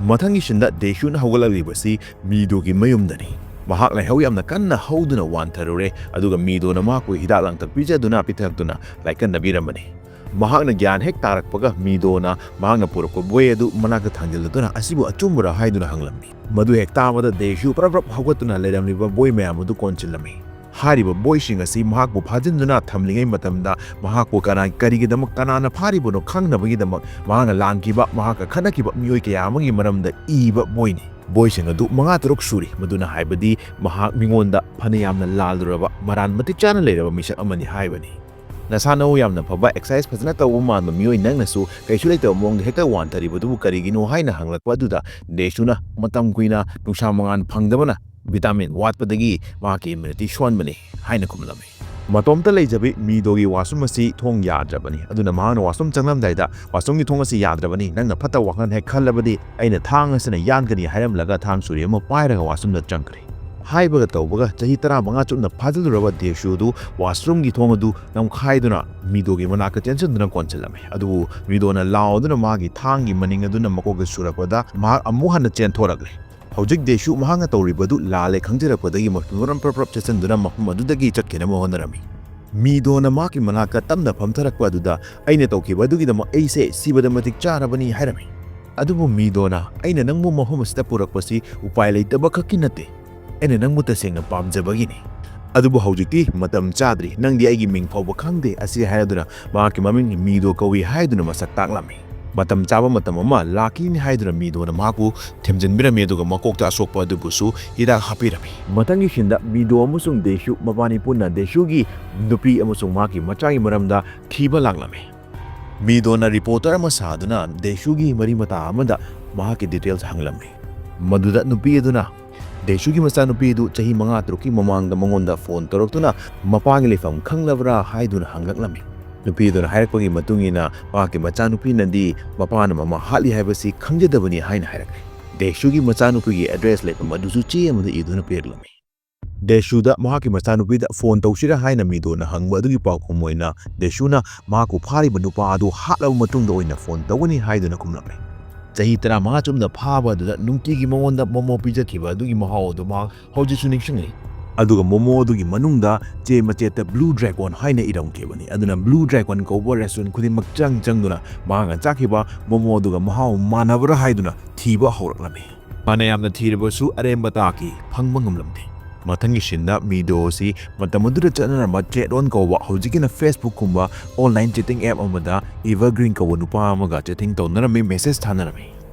ꯃꯊꯪꯒꯤ ꯁꯤꯟꯗ ꯗꯦꯁꯨꯅ ꯍꯧꯒꯠꯂꯛꯂꯤꯕꯁꯤ ꯃꯤꯗꯣꯒꯤ ꯃꯌꯨꯝꯗꯅꯤ꯫ ꯃꯍꯥꯛ ꯂꯥꯏꯍꯧ ꯌꯥꯝꯅ ꯀꯟꯅ ꯍꯧꯗꯨꯅ ꯋꯥꯟꯊꯔꯨꯔꯦ, ꯑꯗꯨꯒ ꯃꯤꯗꯣꯅ ꯃꯍꯥꯛꯄꯨ ꯍꯤꯗꯥꯛ ꯂꯥꯡꯊꯛ ꯄꯤꯖꯗꯨꯅ ꯄꯤꯊꯛꯇꯨꯅ ꯂꯥꯏꯀꯟꯅꯕꯤꯔꯝꯕꯅꯤ꯫ ꯃꯍꯥꯛꯅ ꯒ꯭ꯌꯥꯟ ꯍꯦꯛ ꯇꯥꯔꯛꯄꯒ ꯃꯤꯗꯣꯅ ꯃꯍꯥꯛꯅ ꯄꯨꯔꯛꯄ ꯕꯣꯏ ꯑꯗꯨ ꯃꯅꯥꯛꯇ ꯊꯥꯡꯖꯤꯜꯂꯗꯨꯅ "ꯑꯁꯤꯕꯨ ꯑꯆꯨꯝꯕꯔꯥ?" ꯍꯥꯏꯗꯨꯅ ꯍꯪꯂꯝꯃꯤ꯫ ꯃꯗꯨ ꯍꯦꯛ ꯇꯥꯕꯗ ꯗꯦꯁꯨ ꯄ꯭ꯔꯞ ꯄ꯭ꯔꯞ ꯍꯧꯒꯠꯇꯨꯅ ꯂꯩꯔꯝꯂꯤꯕ ꯕꯣꯏ ꯃꯌꯥꯝ ꯑꯗꯨ ꯀꯣꯟꯁꯤꯜꯂꯝꯃꯤ꯫ ꯍꯥꯏꯔꯤꯕ ꯕꯣꯏꯁꯤꯡ ꯑꯁꯤ ꯃꯍꯥꯛꯄꯨ ꯐꯥꯖꯤꯟꯗꯨꯅ ꯊꯝꯂꯤꯉꯩ ꯃꯇꯝꯗ ꯃꯍꯥꯛꯄꯨ ꯀꯅꯥ, ꯀꯔꯤꯒꯤꯗꯃꯛ, ꯀꯅꯥꯅ ꯐꯥꯔꯤꯕꯅꯣ ꯈꯪꯅꯕꯒꯤꯗꯃꯛ ꯃꯍꯥꯛꯅ ꯂꯥꯟꯈꯤꯕ, ꯃꯍꯥꯛꯀ ꯈꯠꯅꯈꯤꯕ ꯃꯤꯑꯣꯏ ꯀꯌꯥ ꯑꯃꯒꯤ ꯃꯔꯝꯗ ꯏꯕ ꯕꯣꯏꯅꯤ꯫ ꯕꯣꯏꯁꯤꯡ ꯑꯗꯨ ꯃꯉꯥ ꯇꯔꯨꯛ ꯁꯨꯔꯤ, ꯃꯗꯨꯅ ꯍꯥꯏꯕꯗꯤ ꯃꯍꯥꯛ ꯃꯤꯉꯣꯟꯗ ꯐꯅ ꯌꯥꯝꯅ ꯂꯥꯜꯂꯨꯔꯕ, ꯃꯔꯥꯟ ꯃꯇꯤꯛ ꯆꯥꯅ ꯂꯩꯔꯕ ꯃꯤꯁꯛ ꯑꯃꯅꯤ ꯍꯥꯏꯕꯅꯤ꯫ ꯅꯁꯥ ꯅꯎ ꯌꯥꯝꯅ ꯐꯕ, ꯑꯦꯛꯁꯔꯁꯥꯏꯁ ꯐꯖꯅ ꯇꯧꯕ ꯃꯥꯟꯕ ꯃꯤꯑꯣꯏ ꯅꯪꯅꯁꯨ ꯀꯩꯁꯨ ꯂꯩꯇꯕ ꯃꯑꯣꯡꯗ ꯍꯦꯛꯇ ꯋꯥꯟꯊꯔꯤꯕꯗꯨꯕꯨ ꯀꯔꯤꯒꯤꯅꯣ ꯍꯥꯏꯅ ꯍꯪꯂꯛꯄ ꯑꯗꯨꯗ ꯗꯦꯁꯨꯅ ꯃꯇꯝ ꯀꯨꯏꯅ ꯅꯨꯡꯁꯥ ꯃꯉꯥꯜ ꯐꯪꯗꯕꯅ, ꯚꯤꯇꯥꯃꯤꯟ ꯋꯥꯠꯄꯗꯒꯤ ꯃꯍꯥꯛꯀꯤ ꯏꯝꯌꯨꯅꯤꯇꯤ ꯁꯣꯟꯕꯅꯤ ꯍꯥꯏꯅ ꯈꯨꯝꯂꯝꯃꯤ꯫ ꯃꯇꯣꯝꯇ ꯂꯩꯖꯕꯤ ꯃꯤꯗꯣꯒꯤ ꯋꯥꯁꯔꯨꯝ ꯑꯁꯤ ꯊꯣꯡ ꯌꯥꯗ꯭ꯔꯕꯅꯤ, ꯑꯗꯨꯅ ꯃꯍꯥꯛꯅ ꯋꯥꯁꯔꯨꯝ ꯆꯪꯂꯝꯗꯥꯏꯗ "ꯋꯥꯁꯔꯨꯝꯒꯤ ꯊꯣꯡ ꯑꯁꯤ ꯌꯥꯗ꯭ꯔꯕꯅꯤ, ꯅꯪꯅ ꯐꯠꯇꯕ ꯋꯥꯈꯜ ꯍꯦꯛ ꯈꯜꯂꯕꯗꯤ ꯑꯩꯅ ꯊꯥꯡ ꯑꯁꯤꯅ ꯌꯥꯟꯒꯅꯤ" ꯍꯥꯏꯔꯝꯂꯒ ꯊꯥꯡ ꯁꯨꯔꯤ ꯑꯃ ꯄꯥꯏꯔꯒ ꯋꯥꯁꯔꯨꯝꯗ ꯆꯪꯈ꯭ꯔꯦ꯫ ꯍꯥꯏꯕꯒ ꯇꯧꯕꯒ ꯆꯍꯤ ꯇꯔꯥꯃꯉꯥ ꯆꯨꯞꯅ ꯐꯥꯖꯤꯜꯂꯨꯔꯕ ꯗꯦꯁꯨ ꯑꯗꯨ ꯋꯥꯁꯔꯨꯝꯒꯤ ꯊꯣꯡ ꯑꯗꯨ ꯅꯝꯈꯥꯏꯗꯨꯅ ꯃꯤꯗꯣꯒꯤ ꯃꯅꯥꯛꯇ ꯆꯦꯟꯁꯤꯟꯗꯨꯅ ꯀꯣꯟꯁꯤꯜꯂꯝꯃꯤ꯫ ꯑꯗꯨꯕꯨ ꯃꯤꯗꯣꯅ ꯂꯥꯎꯗꯨꯅ ꯃꯥꯒꯤ ꯊꯥꯡꯒꯤ ꯃꯅꯤꯡ ꯑꯗꯨꯅ ꯃꯀꯣꯛꯇ ꯁꯨꯔꯛꯄꯗ ꯃꯍꯥꯛ ꯑꯃꯨꯛ ꯍꯟꯅ ꯆꯦꯟꯊꯣꯔꯛꯂꯦ꯫ ꯍꯧꯖꯤꯛ ꯗꯦꯁꯨ ꯃꯍꯥꯛꯅ ꯇꯧꯔꯤꯕꯗꯨ ꯂꯥꯜꯂꯦ ꯈꯪꯖꯔꯛꯄꯗꯒꯤ ꯃꯐꯝ ꯃꯔꯝ ꯄ꯭ꯔꯞ ꯄ꯭ꯔꯞ ꯆꯠꯁꯤꯟꯗꯨꯅ ꯃꯐꯝ ꯑꯗꯨꯗꯒꯤ ꯆꯠꯈꯤꯅꯕ ꯍꯣꯠꯅꯔꯝꯃꯤ꯫ ꯃꯤꯗꯣꯅ ꯃꯍꯥꯛꯀꯤ ꯃꯅꯥꯛꯇ ꯇꯞꯅ ꯐꯝꯊꯔꯛꯄ ꯑꯗꯨꯗ "ꯑꯩꯅ ꯇꯧꯈꯤꯕ ꯑꯗꯨꯒꯤꯗꯃꯛ ꯑꯩꯁꯦ ꯁꯤꯕꯗ ꯃꯇꯤꯛ ꯆꯥꯔꯕꯅꯤ" ꯍꯥꯏꯔꯝꯃꯤ꯫ ꯑꯗꯨꯕꯨ ꯃꯤꯗꯣꯅ "ꯑꯩꯅ ꯅꯪꯕꯨ ꯃꯐꯝ ꯑꯁꯤꯗ ꯄꯨꯔꯛꯄꯁꯤ ꯎꯄꯥꯏ ꯂꯩꯇꯕ ꯈꯛꯀꯤ ꯅꯠꯇꯦ, ꯑꯩꯅ ꯅꯪꯕꯨ ꯇꯁꯦꯡꯅ ꯄꯥꯝꯖꯕꯒꯤꯅꯤ꯫ ꯑꯗꯨꯕꯨ ꯍꯧꯖꯤꯛꯇꯤ ꯃꯇꯝ ꯆꯥꯗ꯭ꯔꯤ, ꯅꯪꯗꯤ ꯑꯩꯒꯤ ꯃꯤꯡ ꯐꯥꯎꯕ ꯈꯪꯗꯦ" ꯑꯁꯤ ꯍꯥꯏꯔꯗꯨꯅ ꯃꯍꯥꯛꯀꯤ ꯃꯃꯤꯡ ꯃꯤꯗꯣ ꯀꯧꯏ ꯍꯥꯏꯗꯨꯅ ꯃꯁꯛ ꯇꯥꯛꯂꯝꯃꯤ꯫ ꯃꯇꯝ ꯆꯥꯕ ꯃꯇꯝ ꯑꯃ ꯂꯥꯛꯈꯤꯅꯤ ꯍꯥꯏꯗꯨꯅ ꯃꯤꯗꯣꯅ ꯃꯍꯥꯛꯄꯨ ꯊꯦꯝꯖꯤꯟꯕꯤꯔꯝꯃꯤ, ꯑꯗꯨꯒ ꯃꯀꯣꯛꯇ ꯑꯁꯣꯛꯄ ꯑꯗꯨꯕꯨꯁꯨ ꯍꯤꯗꯥꯛ ꯍꯥꯞꯄꯤꯔꯝꯃꯤ꯫ ꯃꯊꯪꯒꯤ ꯁꯤꯟꯗ ꯃꯤꯗꯣ ꯑꯃꯁꯨꯡ ꯗꯦꯁꯨ ꯃꯕꯥꯅꯤ ꯄꯨꯟꯅ ꯗꯦꯁꯨꯒꯤ ꯅꯨꯄꯤ ꯑꯃꯁꯨꯡ ꯃꯍꯥꯛꯀꯤ ꯃꯆꯥꯒꯤ ꯃꯔꯝꯗ ꯊꯤꯕ ꯂꯥꯛꯂꯝꯃꯤ꯫ ꯃꯤꯗꯣꯅ ꯔꯤꯄꯣꯔꯇꯔ ꯑꯃ ꯁꯥꯗꯨꯅ ꯗꯦꯁꯨꯒꯤ ꯃꯔꯤ ꯃꯇꯥ ꯑꯃꯗ ꯃꯍꯥꯛꯀꯤ ꯗꯤꯇꯦꯜꯁ ꯍꯪꯂꯝꯃꯤ꯫ ꯃꯗꯨꯗ ꯅꯨꯄꯤ ꯑꯗꯨꯅ ꯗꯦꯁꯨꯒꯤ ꯃꯆꯥꯅꯨꯄꯤ ꯑꯗꯨ ꯆꯍꯤ ꯃꯉꯥ ꯇꯔꯨꯛꯀꯤ ꯃꯃꯥꯡꯗ ꯃꯉꯣꯟꯗ ꯐꯣꯟ ꯇꯧꯔꯛꯇꯨꯅ ꯃꯄꯥꯒꯤ ꯂꯩꯐꯝ ꯈꯪꯂꯕ꯭ꯔꯥ ꯍꯥꯏꯗꯨꯅ ꯍꯪꯂꯛꯂꯝꯃꯤ꯫ ꯅꯨꯄꯤ ꯑꯗꯨꯅ ꯍꯥꯏꯔꯛꯄꯒꯤ ꯃꯇꯨꯡ ꯏꯟꯅ ꯃꯍꯥꯛꯀꯤ ꯃꯆꯥꯅꯨꯄꯤꯅꯗꯤ ꯃꯄꯥꯅ ꯃꯃꯥ ꯍꯥꯠꯂꯤ ꯍꯥꯏꯕꯁꯤ ꯈꯪꯖꯗꯕꯅꯤ ꯍꯥꯏꯅ ꯍꯥꯏꯔꯛꯂꯦ꯫ ꯗꯦꯁꯨꯒꯤ ꯃꯆꯥꯅꯨꯄꯤꯒꯤ ꯑꯦꯗ꯭ꯔꯦꯁ ꯂꯩꯐꯝ ꯑꯗꯨꯁꯨ ꯆꯦ ꯑꯃꯗ ꯏꯗꯨꯅ ꯄꯤꯔꯛꯂꯝꯃꯤ꯫ ꯗꯦꯁꯨꯗ ꯃꯍꯥꯛꯀꯤ ꯃꯆꯥꯅꯨꯄꯤꯗ ꯐꯣꯟ ꯇꯧꯁꯤꯔꯥ ꯍꯥꯏꯅ ꯃꯤꯗꯣꯅ ꯍꯪꯕ ꯑꯗꯨꯒꯤ ꯄꯥꯎꯈꯨꯝ ꯑꯣꯏꯅ ꯗꯦꯁꯨꯅ ꯃꯍꯥꯛꯄꯨ ꯐꯥꯔꯤꯕ ꯅꯨꯄꯥ ꯑꯗꯨ ꯍꯥꯠꯂꯕ ꯃꯇꯨꯡꯗ ꯑꯣꯏꯅ ꯐꯣꯟ ꯇꯧꯒꯅꯤ ꯍꯥꯏꯗꯨꯅ ꯈꯨꯝꯂꯝꯃꯤ꯫ ꯆꯍꯤ ꯇꯔꯥꯃꯉꯥ ꯆꯨꯝꯅ ꯐꯥꯕ ꯑꯗꯨꯗ ꯅꯨꯡꯇꯤꯒꯤ ꯃꯉꯣꯟꯗ ꯃꯣꯃꯣ ꯄꯤꯖꯈꯤꯕ ꯑꯗꯨꯒꯤ ꯃꯍꯥꯎ ꯑꯗꯨ ꯃꯍꯥꯛ ꯍꯧꯖꯤꯛꯁꯨ ꯅꯤꯡꯁꯤꯡꯂꯤ꯫ ꯑꯗꯨꯒ ꯃꯣꯃꯣ ꯑꯗꯨꯒꯤ ꯃꯅꯨꯡꯗ ꯆꯦ ꯃꯆꯦꯠꯇ Blue Dragon ꯍꯥꯏꯅ ꯏꯔꯝꯈꯤꯕꯅꯤ꯫ ꯑꯗꯨꯅ Blue Dragon ꯀꯧꯕ restaurant ꯈꯨꯗꯤꯡꯃꯛ ꯆꯪ ꯆꯪꯗꯨꯅ ꯃꯍꯥꯛꯅ ꯆꯥꯈꯤꯕ ꯃꯣꯃꯣ ꯑꯗꯨꯒ ꯃꯍꯥꯎ ꯃꯥꯟꯅꯕ꯭ꯔꯥ ꯍꯥꯏꯗꯨꯅ ꯊꯤꯕ ꯍꯧꯔꯛꯂꯝꯃꯤ꯫ ꯐꯅ ꯌꯥꯝꯅ ꯊꯤꯔꯕꯁꯨ ꯑꯔꯦꯝꯕ ꯇꯥꯈꯤ, ꯐꯪꯕ ꯉꯝꯂꯝꯗꯦ꯫ ꯃꯊꯪꯒꯤ ꯁꯤꯟꯗ ꯃꯤꯗꯣ ꯑꯁꯤ ꯃꯇꯝ ꯑꯗꯨꯗ ꯆꯠꯅꯔꯝꯕ ꯆꯦꯠ ꯑꯣꯟ ꯀꯧꯕ, ꯍꯧꯖꯤꯛꯀꯤꯅ Facebook ꯀꯨꯝꯕ online chatting app ꯑꯃꯗ Evergreen ꯀꯧꯕ ꯅꯨꯄꯥ ꯑꯃꯒ chatting ꯇꯧꯅꯔꯝꯃꯤ, message ꯊꯥꯅꯔꯝꯃꯤ꯫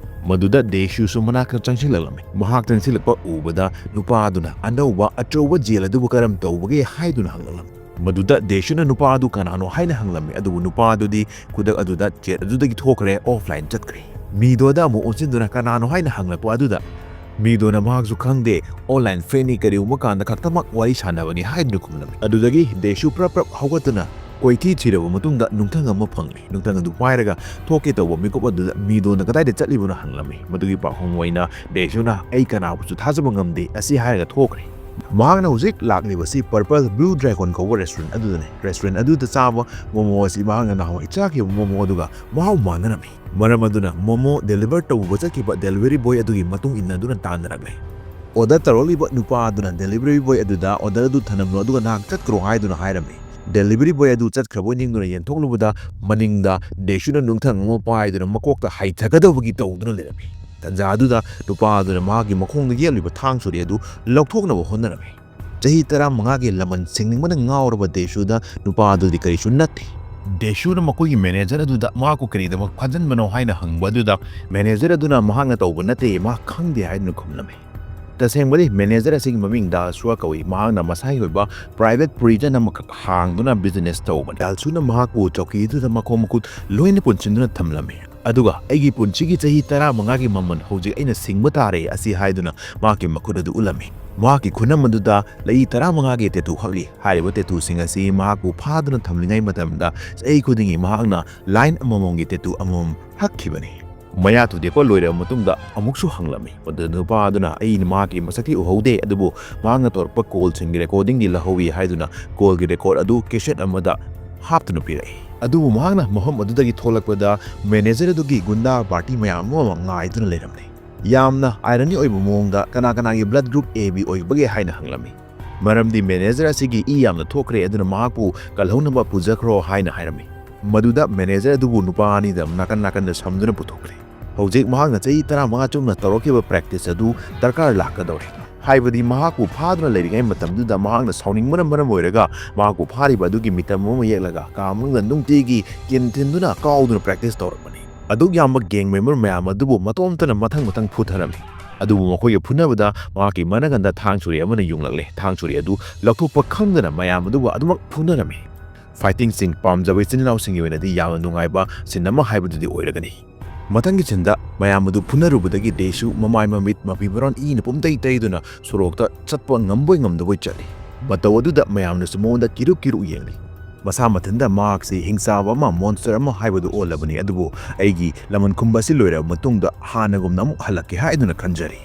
ꯃꯗꯨꯗ ꯗꯦꯁꯨꯁꯨ ꯃꯅꯥꯛꯇ ꯆꯪꯁꯤꯜꯂꯛꯂꯝꯃꯤ꯫ ꯃꯍꯥꯛ ꯆꯪꯁꯤꯜꯂꯛꯄ ꯎꯕꯗ ꯅꯨꯄꯥ ꯑꯗꯨꯅ ꯑꯅꯧꯕ ꯑꯆꯧꯕ ꯖꯦꯜ ꯑꯗꯨꯕꯨ ꯀꯔꯝ ꯇꯧꯕꯒꯦ ꯍꯥꯏꯗꯨꯅ ꯍꯪꯂꯛꯂꯝꯃꯤ꯫ ꯃꯗꯨꯗ ꯗꯦꯁꯨꯅ ꯅꯨꯄꯥ ꯑꯗꯨ ꯀꯅꯥꯅꯣ ꯍꯥꯏꯅ ꯍꯪꯂꯝꯃꯤ, ꯑꯗꯨꯕꯨ ꯅꯨꯄꯥ ꯑꯗꯨꯗꯤ ꯈꯨꯗꯛ ꯑꯗꯨꯗ chat ꯑꯗꯨꯗꯒꯤ ꯊꯣꯛꯈ꯭ꯔꯦ, offline ꯆꯠꯈ꯭ꯔꯦ꯫ ꯃꯤꯗꯣꯗ ꯑꯃꯨꯛ ꯑꯣꯟꯁꯤꯟꯗꯨꯅ ꯀꯅꯥꯅꯣ ꯍꯥꯏꯅ ꯍꯪꯂꯛꯄ ꯑꯗꯨꯗ ꯃꯤꯗꯣꯅ ꯃꯍꯥꯛꯁꯨ ꯈꯪꯗꯦ, online friendꯅꯤ, ꯀꯔꯤꯒꯨꯝꯕ ꯀꯥꯟꯗ ꯈꯛꯇꯃꯛ ꯋꯥꯔꯤ ꯁꯥꯟꯅꯕꯅꯤ ꯍꯥꯏꯗꯨꯅ ꯈꯨꯝꯂꯝꯃꯤ꯫ ꯑꯗꯨꯗꯒꯤ ꯗꯦꯁꯨ ꯄ꯭ꯔꯞ ꯄ꯭ꯔꯞ ꯍꯧꯒꯠꯇꯨꯅ ꯀꯣꯏꯊꯤ ꯊꯤꯔꯕ ꯃꯇꯨꯡꯗ ꯅꯨꯡꯊꯪ ꯑꯃ ꯐꯪꯂꯤ꯫ ꯅꯨꯡꯊꯪ ꯑꯗꯨ ꯄꯥꯏꯔꯒ ꯊꯣꯛꯀꯦ ꯇꯧꯕ ꯃꯤꯀꯨꯞ ꯑꯗꯨꯗ ꯃꯤꯗꯣꯅ ꯀꯗꯥꯏꯗ ꯆꯠꯂꯤꯕꯅꯣ ꯍꯪꯂꯝꯃꯤ꯫ ꯃꯗꯨꯒꯤ ꯄꯥꯎꯈꯨꯝ ꯑꯣꯏꯅ ꯗꯦꯁꯨꯅ "ꯑꯩ ꯀꯅꯥꯕꯨꯁꯨ ꯊꯥꯖꯕ ꯉꯝꯗꯦ" ꯑꯁꯤ ꯍꯥꯏꯔꯒ ꯊꯣꯛꯈ꯭ꯔꯦ꯫ ꯃꯍꯥꯛꯅ ꯍꯧꯖꯤꯛ ꯂꯥꯛꯂꯤꯕꯁꯤ Purple Blue Dragon ꯀꯧꯕ restaurant ꯑꯗꯨꯗꯅꯤ꯫ Restaurant ꯑꯗꯨꯗ ꯆꯥꯕ ꯃꯣꯃꯣ ꯑꯁꯤ ꯃꯍꯥꯛꯅ ꯅꯍꯥꯟꯋꯥꯏ ꯆꯥꯈꯤꯕ ꯃꯣꯃꯣ ꯑꯗꯨꯒ ꯃꯍꯥꯎ ꯃꯥꯟꯅꯔꯝꯃꯤ꯫ ꯃꯔꯝ ꯑꯗꯨꯅ ꯃꯣꯃꯣ deliver ꯇꯧꯕ ꯆꯠꯈꯤꯕ delivery boy ꯑꯗꯨꯒꯤ ꯃꯇꯨꯡ ꯏꯟꯅꯗꯨꯅ ꯇꯥꯟꯅꯔꯛꯂꯦ꯫ Order ꯇꯧꯔꯛꯂꯤꯕ ꯅꯨꯄꯥ ꯑꯗꯨꯅ delivery boy ꯑꯗꯨꯗ "order ꯑꯗꯨ ꯊꯅꯝꯂꯣ ꯑꯗꯨꯒ ꯅꯍꯥꯛ ꯆꯠꯈ꯭ꯔꯣ" ꯍꯥꯏꯗꯨꯅ ꯍꯥꯏꯔꯝꯃꯤ꯫ Delivery boy ꯑꯗꯨ ꯆꯠꯈ꯭ꯔꯕꯣꯏ ꯅꯤꯡꯗꯨꯅ ꯌꯦꯟꯊꯣꯛꯂꯨꯕꯗ ꯃꯅꯤꯡꯗ ꯗꯦꯁꯨꯅ ꯅꯨꯡꯊꯪ ꯑꯃ ꯄꯥꯏꯗꯨꯅ ꯃꯀꯣꯛꯇ ꯍꯩꯊꯒꯗꯧꯕꯒꯤ ꯇꯧꯗꯨꯅ ꯂꯩꯔꯝꯃꯤ꯫ ꯇꯟꯖꯥ ꯑꯗꯨꯗ ꯅꯨꯄꯥ ꯑꯗꯨꯅ ꯃꯍꯥꯛꯀꯤ ꯃꯈꯣꯡꯗ ꯌꯦꯛꯂꯤꯕ ꯊꯥꯡ ꯁꯣꯔꯤ ꯑꯗꯨ ꯂꯧꯊꯣꯛꯅꯕ ꯍꯣꯠꯅꯔꯝꯃꯤ꯫ ꯆꯍꯤ ꯇꯔꯥꯃꯉꯥꯒꯤ ꯂꯃꯟ ꯁꯤꯡꯅꯤꯡꯕꯅ ꯉꯥꯎꯔꯕ ꯗꯦꯁꯨꯗ ꯅꯨꯄꯥ ꯑꯗꯨꯗꯤ ꯀꯔꯤꯁꯨ ꯅꯠꯇꯦ꯫ ꯗꯦꯁꯨꯅ ꯃꯈꯣꯏꯒꯤ manager ꯑꯗꯨꯗ ꯃꯍꯥꯛꯄꯨ ꯀꯔꯤꯒꯤꯗꯃꯛ ꯐꯥꯖꯤꯟꯕꯅꯣ ꯍꯥꯏꯅ ꯍꯪꯕ ꯑꯗꯨꯗ manager ꯑꯗꯨꯅ ꯃꯍꯥꯛꯅ ꯇꯧꯕ ꯅꯠꯇꯦ, ꯃꯍꯥꯛ ꯈꯪꯗꯦ ꯍꯥꯏꯗꯨꯅ ꯈꯨꯝꯂꯝꯃꯤ꯫ ꯇꯁꯦꯡꯕꯗꯤ manager ꯑꯁꯤꯒꯤ ꯃꯃꯤꯡ ꯗꯥꯜꯁꯨꯋꯥ ꯀꯧꯏ꯫ ꯃꯍꯥꯛꯅ ꯃꯁꯥꯒꯤ ꯑꯣꯏꯕ private prison ꯑꯃꯈꯛ ꯍꯥꯡꯗꯨꯅ business ꯇꯧꯕꯅꯤ꯫ ꯗꯥꯜꯁꯨꯅ ꯃꯍꯥꯛꯄꯨ ꯆꯧꯀꯤ ꯑꯗꯨꯗ ꯃꯈꯣꯡ ꯃꯈꯨꯠ ꯂꯣꯏꯅ ꯄꯨꯟꯁꯤꯟꯗꯨꯅ ꯊꯝꯂꯝꯃꯤ꯫ ꯑꯗꯨꯒ "ꯑꯩꯒꯤ ꯄꯨꯟꯁꯤꯒꯤ ꯆꯍꯤ ꯇꯔꯥꯃꯉꯥꯒꯤ ꯃꯃꯜ ꯍꯧꯖꯤꯛ ꯑꯩꯅ ꯁꯤꯡꯕ ꯇꯥꯔꯦ" ꯑꯁꯤ ꯍꯥꯏꯗꯨꯅ ꯃꯍꯥꯛꯀꯤ ꯃꯈꯨꯠ ꯑꯗꯨ ꯎꯠꯂꯝꯃꯤ꯫ ꯃꯍꯥꯛꯀꯤ ꯈꯨꯅꯝ ꯑꯗꯨꯗ ꯂꯩ ꯇꯔꯥꯃꯉꯥꯒꯤ tattoo ꯍꯛꯂꯤ꯫ ꯍꯥꯏꯔꯤꯕ tattooꯁꯤꯡ ꯑꯁꯤ ꯃꯍꯥꯛꯄꯨ ꯐꯥꯗꯨꯅ ꯊꯝꯂꯤꯉꯩ ꯃꯇꯝꯗ ꯆꯍꯤ ꯈꯨꯗꯤꯡꯒꯤ ꯃꯍꯥꯛꯅ line ꯑꯃꯃꯝꯒꯤ tattoo ꯑꯃꯃꯝ ꯍꯛꯈꯤꯕꯅꯤ꯫ ꯃꯌꯥ ꯊꯨꯗꯦꯛꯄ ꯂꯣꯏꯔꯕ ꯃꯇꯨꯡꯗ ꯑꯃꯨꯛꯁꯨ ꯍꯪꯂꯝꯃꯤ꯫ ꯃꯗꯨꯗ ꯅꯨꯄꯥ ꯑꯗꯨꯅ "ꯑꯩꯅ ꯃꯍꯥꯛꯀꯤ ꯃꯁꯛꯇꯤ ꯎꯍꯧꯗꯦ, ꯑꯗꯨꯕꯨ ꯃꯍꯥꯛꯅ ꯇꯧꯔꯛꯄ callꯁꯤꯡꯒꯤ recordingꯗꯤ ꯂꯧꯍꯧꯏ" ꯍꯥꯏꯗꯨꯅ callꯒꯤ record ꯑꯗꯨ cassette ꯑꯃꯗ ꯍꯥꯞꯇꯨꯅ ꯄꯤꯔꯛꯏ꯫ ꯑꯗꯨꯕꯨ ꯃꯍꯥꯛꯅ ꯃꯐꯝ ꯑꯗꯨꯗꯒꯤ ꯊꯣꯛꯂꯛꯄꯗ ꯃꯦꯅꯦꯖꯔ ꯑꯗꯨꯒꯤ ꯒꯨꯟꯗꯥ ꯄꯥꯔꯇꯤ ꯃꯌꯥꯝ ꯑꯃ ꯉꯥꯏꯗꯨꯅ ꯂꯩꯔꯝꯂꯦ꯫ ꯌꯥꯝꯅ irony ꯑꯣꯏꯕ ꯃꯑꯣꯡꯗ ꯀꯅꯥ ꯀꯅꯥꯒꯤ blood group A B ꯑꯣꯏꯕꯒꯦ ꯍꯥꯏꯅ ꯍꯪꯂꯝꯃꯤ꯫ ꯃꯔꯝꯗꯤ ꯃꯦꯅꯦꯖꯔ ꯑꯁꯤꯒꯤ ꯏ ꯌꯥꯝꯅ ꯊꯣꯛꯈ꯭ꯔꯦ, ꯑꯗꯨꯅ ꯃꯍꯥꯛꯄꯨ ꯀꯜꯍꯧꯅꯕ ꯄꯨꯖꯈ꯭ꯔꯣ ꯍꯥꯏꯅ ꯍꯥꯏꯔꯝꯃꯤ꯫ ꯃꯗꯨꯗ ꯃꯦꯅꯦꯖꯔ ꯑꯗꯨꯕꯨ ꯅꯨꯄꯥ ꯑꯅꯤꯗ ꯅꯥꯀꯟ ꯅꯥꯀꯟꯗ ꯁꯝꯗꯨꯅ ꯄꯨꯊꯣꯛꯈ꯭ꯔꯦ꯫ ꯍꯧꯖꯤꯛ ꯃꯍꯥꯛꯅ ꯆꯍꯤ ꯇꯔꯥꯃꯉꯥ ꯆꯨꯞꯅ ꯇꯧꯔꯛꯈꯤꯕ practice ꯑꯗꯨ ꯗꯔꯀꯥꯔ ꯂꯥꯛꯀꯗꯧꯔꯦ꯫ ꯍꯥꯏꯕꯗꯤ ꯃꯍꯥꯛꯄꯨ ꯐꯥꯗꯨꯅ ꯂꯩꯔꯤꯉꯩ ꯃꯇꯝꯗꯨꯗ ꯃꯍꯥꯛꯅ ꯁꯥꯎꯅꯤꯡꯕꯅ ꯃꯔꯝ ꯑꯣꯏꯔꯒ ꯃꯍꯥꯛꯄꯨ ꯐꯥꯔꯤꯕ ꯑꯗꯨꯒꯤ ꯃꯤꯇꯝ ꯑꯃ ꯌꯦꯛꯂꯒ ꯀꯥ ꯃꯅꯨꯡꯗ ꯅꯨꯡꯇꯤꯒꯤ ꯀꯤꯟ ꯊꯤꯟꯗꯨꯅ ꯀꯥꯎꯗꯨꯅ practice ꯇꯧꯔꯛꯄꯅꯤ꯫ ꯑꯗꯨꯛ ꯌꯥꯝꯕ gang member ꯃꯌꯥꯝ ꯑꯗꯨꯕꯨ ꯃꯇꯣꯝꯇꯅ ꯃꯊꯪ ꯃꯊꯪ ꯐꯨꯊꯔꯝꯃꯤ꯫ ꯑꯗꯨꯕꯨ ꯃꯈꯣꯏꯒ ꯐꯨꯅꯕꯗ ꯃꯍꯥꯛꯀꯤ ꯃꯅꯥꯀꯟꯗ ꯊꯥꯡ ꯁꯨꯔꯤ ꯑꯃꯅ ꯌꯨꯡꯂꯛꯂꯦ꯫ ꯊꯥꯡ ꯁꯨꯔꯤ ꯑꯗꯨ ꯂꯧꯊꯣꯛꯄ ꯈꯪꯗꯅ ꯃꯌꯥꯝ ꯑꯗꯨꯕꯨ ꯑꯗꯨꯃꯛ ꯐꯨꯅꯔꯝꯃꯤ꯫ Fighting scene ꯄꯥꯝꯖꯕ ꯏꯆꯤꯟ ꯏꯅꯥꯎꯁꯤꯡꯒꯤ ꯑꯣꯏꯅꯗꯤ ꯌꯥꯝꯅ ꯅꯨꯡꯉꯥꯏꯕ scene ꯑꯃ ꯍꯥꯏꯕꯗꯨꯗꯤ ꯑꯣꯏꯔꯒꯅꯤ꯫ ꯃꯊꯪꯒꯤ sceneꯗ ꯃꯌꯥꯝ ꯑꯗꯨ ꯐꯨꯅꯔꯨꯕꯗꯒꯤ ꯗꯦꯁꯨ ꯃꯃꯥꯏ ꯃꯃꯤꯠ ꯃꯄꯤ ꯃꯔꯣꯟ ꯏꯅ ꯄꯨꯝꯇꯩ ꯇꯩꯗꯨꯅ ꯁꯣꯔꯣꯛꯇ ꯆꯠꯄ ꯉꯝꯕꯣꯏ ꯉꯝꯗꯕꯣꯏ ꯆꯠꯂꯤ꯫ ꯃꯇꯧ ꯑꯗꯨꯗ ꯃꯌꯥꯝꯅꯁꯨ ꯃꯉꯣꯟꯗ ꯀꯤꯔꯨꯛ ꯀꯤꯔꯨꯛ ꯌꯦꯡꯂꯤ꯫ ꯃꯁꯥ ꯃꯊꯟꯇ ꯃꯍꯥꯛꯁꯤ ꯍꯤꯡꯆꯥꯕ ꯑꯃ, monster ꯑꯃ ꯍꯥꯏꯕꯗꯨ ꯑꯣꯜꯂꯕꯅꯤ꯫ ꯑꯗꯨꯕꯨ ꯑꯩꯒꯤ ꯂꯃꯟ ꯈꯨꯝꯕ ꯑꯁꯤ ꯂꯣꯏꯔꯕ ꯃꯇꯨꯡꯗ ꯍꯥꯟꯅꯒꯨꯝꯅ ꯑꯃꯨꯛ ꯍꯜꯂꯛꯀꯦ ꯍꯥꯏꯗꯨꯅ ꯈꯟꯖꯔꯤ꯫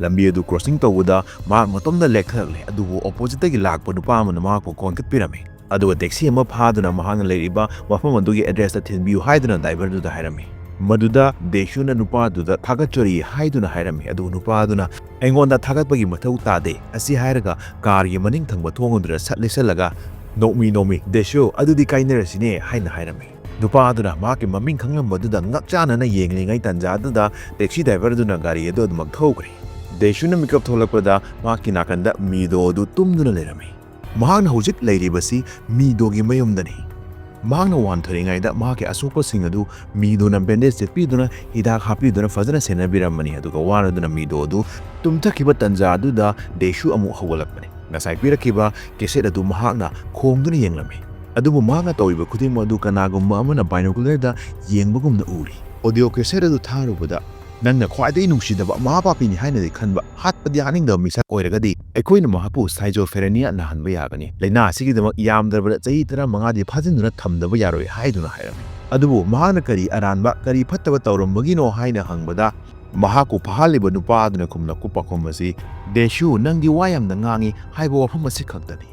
ꯂꯝꯕꯤ ꯑꯗꯨ crossing ꯇꯧꯕꯗ ꯃꯍꯥꯛ ꯃꯇꯣꯝꯗ ꯂꯦꯛꯊꯔꯛꯂꯦ꯫ ꯑꯗꯨꯕꯨ oppositeꯇꯒꯤ ꯂꯥꯛꯄ ꯅꯨꯄꯥ ꯑꯃꯅ ꯃꯍꯥꯛꯄꯨ ꯀꯣꯟꯈꯠꯄꯤꯔꯝꯃꯤ꯫ ꯑꯗꯨꯒ taxi ꯑꯃ ꯐꯥꯗꯨꯅ ꯃꯍꯥꯛꯅ ꯂꯩꯔꯤꯕ ꯃꯐꯝ ꯑꯗꯨꯒꯤ addressꯇ ꯊꯤꯟꯕꯤꯌꯨ ꯍꯥꯏꯗꯨꯅ driverꯗꯨꯗ ꯍꯥꯏꯔꯝꯃꯤ꯫ ꯃꯗꯨꯗ ꯗꯦꯁꯨꯅ ꯅꯨꯄꯥꯗꯨꯗ ꯊꯥꯒꯠꯆꯔꯤ ꯍꯥꯏꯗꯨꯅ ꯍꯥꯏꯔꯝꯃꯤ꯫ ꯑꯗꯨꯕꯨ ꯅꯨꯄꯥꯗꯨꯅ "ꯑꯩꯉꯣꯟꯗ ꯊꯥꯒꯠꯄꯒꯤ ꯃꯊꯧ ꯇꯥꯗꯦ" ꯑꯁꯤ ꯍꯥꯏꯔꯒ carꯒꯤ ꯃꯅꯤꯡ ꯊꯪꯕ ꯊꯣꯡ ꯑꯗꯨꯗ ꯁꯠ ꯂꯩꯁꯜꯂꯒ "ꯅꯣꯛꯃꯤ ꯅꯣꯛꯃꯤ ꯗꯦꯁꯨ, ꯑꯗꯨꯗꯤ ꯀꯥꯏꯅꯔꯁꯤꯅꯦ" ꯍꯥꯏꯅ ꯍꯥꯏꯔꯝꯃꯤ꯫ ꯅꯨꯄꯥ ꯑꯗꯨꯅ ꯃꯍꯥꯛꯀꯤ ꯃꯃꯤꯡ ꯈꯪꯂꯝꯕꯗꯨꯗ ꯉꯛꯆꯥꯅꯅ ꯌꯦꯡꯂꯤꯉꯩ ꯇꯥꯟꯖꯥ ꯑꯗꯨꯗ taxi driverꯗꯨꯅ ꯒꯥꯔꯤ ꯑꯗꯨ ꯑꯗꯨꯃꯛ ꯊꯧꯈ꯭ꯔꯦ꯫ ꯗꯦꯁꯨꯅ ꯃꯤꯀꯞ ꯊꯣꯛꯂꯛꯄꯗ ꯃꯍꯥꯛꯀꯤ ꯅꯥꯀꯟꯗ ꯃꯤꯗꯣ ꯑꯗꯨ ꯇꯨꯝꯗꯨꯅ ꯂꯩꯔꯝꯃꯤ꯫ ꯃꯍꯥꯛꯅ ꯍꯧꯖꯤꯛ ꯂꯩꯔꯤꯕꯁꯤ ꯃꯤꯗꯣꯒꯤ ꯃꯌꯨꯝꯗꯅꯤ꯫ ꯃꯍꯥꯛꯅ ꯋꯥꯟꯊꯔꯤꯉꯩꯗ ꯃꯍꯥꯛꯀꯤ ꯑꯁꯣꯛꯄꯁꯤꯡ ꯑꯗꯨ ꯃꯤꯗꯣꯅ bandage ꯆꯦꯠꯄꯤꯗꯨꯅ, ꯍꯤꯗꯥꯛ ꯍꯥꯞꯄꯤꯗꯨꯅ ꯐꯖꯅ ꯁꯦꯟꯅꯕꯤꯔꯝꯕꯅꯤ꯫ ꯑꯗꯨꯒ ꯋꯥꯔꯗꯨꯅ ꯃꯤꯗꯣ ꯑꯗꯨ ꯇꯨꯝꯊꯈꯤꯕ ꯇꯥꯟꯖꯥ ꯑꯗꯨꯗ ꯗꯦꯁꯨ ꯑꯃꯨꯛ ꯍꯧꯒꯠꯂꯛꯄꯅꯤ꯫ ꯉꯁꯥꯏ ꯄꯤꯔꯛꯈꯤꯕ cassette ꯑꯗꯨ ꯃꯍꯥꯛꯅ ꯈꯣꯡꯗꯨꯅ ꯌꯦꯡꯂꯝꯃꯤ꯫ ꯑꯗꯨꯕꯨ ꯃꯍꯥꯛꯅ ꯇꯧꯔꯤꯕ ꯈꯨꯗꯤꯡꯃꯛ ꯑꯗꯨ ꯀꯅꯥꯒꯨꯝꯕ ꯑꯃꯅ binocularꯗ ꯌꯦꯡꯕꯒꯨꯝꯅ ꯎꯔꯤ꯫ Audio cassette ꯑꯗꯨ ꯊꯥꯔꯨꯕꯗ, "ꯅꯪꯅ ꯈ꯭ꯋꯥꯏꯗꯒꯤ ꯅꯨꯡꯁꯤꯗꯕ ꯃꯍꯥ ꯄꯥꯄꯤꯅꯤ ꯍꯥꯏꯅꯗꯤ ꯈꯟꯕ, ꯍꯥꯠꯄꯗꯤ ꯍꯥꯠꯅꯤꯡꯗꯕ ꯃꯤꯁꯛ ꯑꯣꯏꯔꯒꯗꯤ ꯑꯩꯈꯣꯏꯅ ꯃꯍꯥꯛꯄꯨ schizophrenia ꯅꯥꯍꯟꯕ ꯌꯥꯒꯅꯤ꯫ ꯂꯥꯏꯅꯥ ꯑꯁꯤꯒꯤꯗꯃꯛ ꯌꯥꯝꯗ꯭ꯔꯕꯗ ꯆꯍꯤ ꯇꯔꯥꯃꯉꯥꯗꯤ ꯐꯥꯖꯤꯟꯗꯨꯅ ꯊꯝꯗꯕ ꯌꯥꯔꯣꯏ" ꯍꯥꯏꯗꯨꯅ ꯍꯥꯏꯔꯝꯃꯤ꯫ ꯑꯗꯨꯕꯨ ꯃꯍꯥꯛꯅ ꯀꯔꯤ ꯑꯔꯥꯟꯕ, ꯀꯔꯤ ꯐꯠꯇꯕ ꯇꯧꯔꯝꯕꯒꯤꯅꯣ ꯍꯥꯏꯅ ꯍꯪꯕꯗ, ꯃꯍꯥꯛꯄꯨ ꯐꯥꯍꯜꯂꯤꯕ ꯅꯨꯄꯥ ꯑꯗꯨꯅ ꯈꯨꯝꯂꯛꯄ ꯄꯥꯎꯈꯨꯝ ꯑꯁꯤ, "ꯗꯦꯁꯨ, ꯅꯪꯗꯤ ꯋꯥ ꯌꯥꯝꯅ ꯉꯥꯡꯉꯤ" ꯍꯥꯏꯕ ꯋꯥꯐꯝ ꯑꯁꯤ ꯈꯛꯇꯅꯤ꯫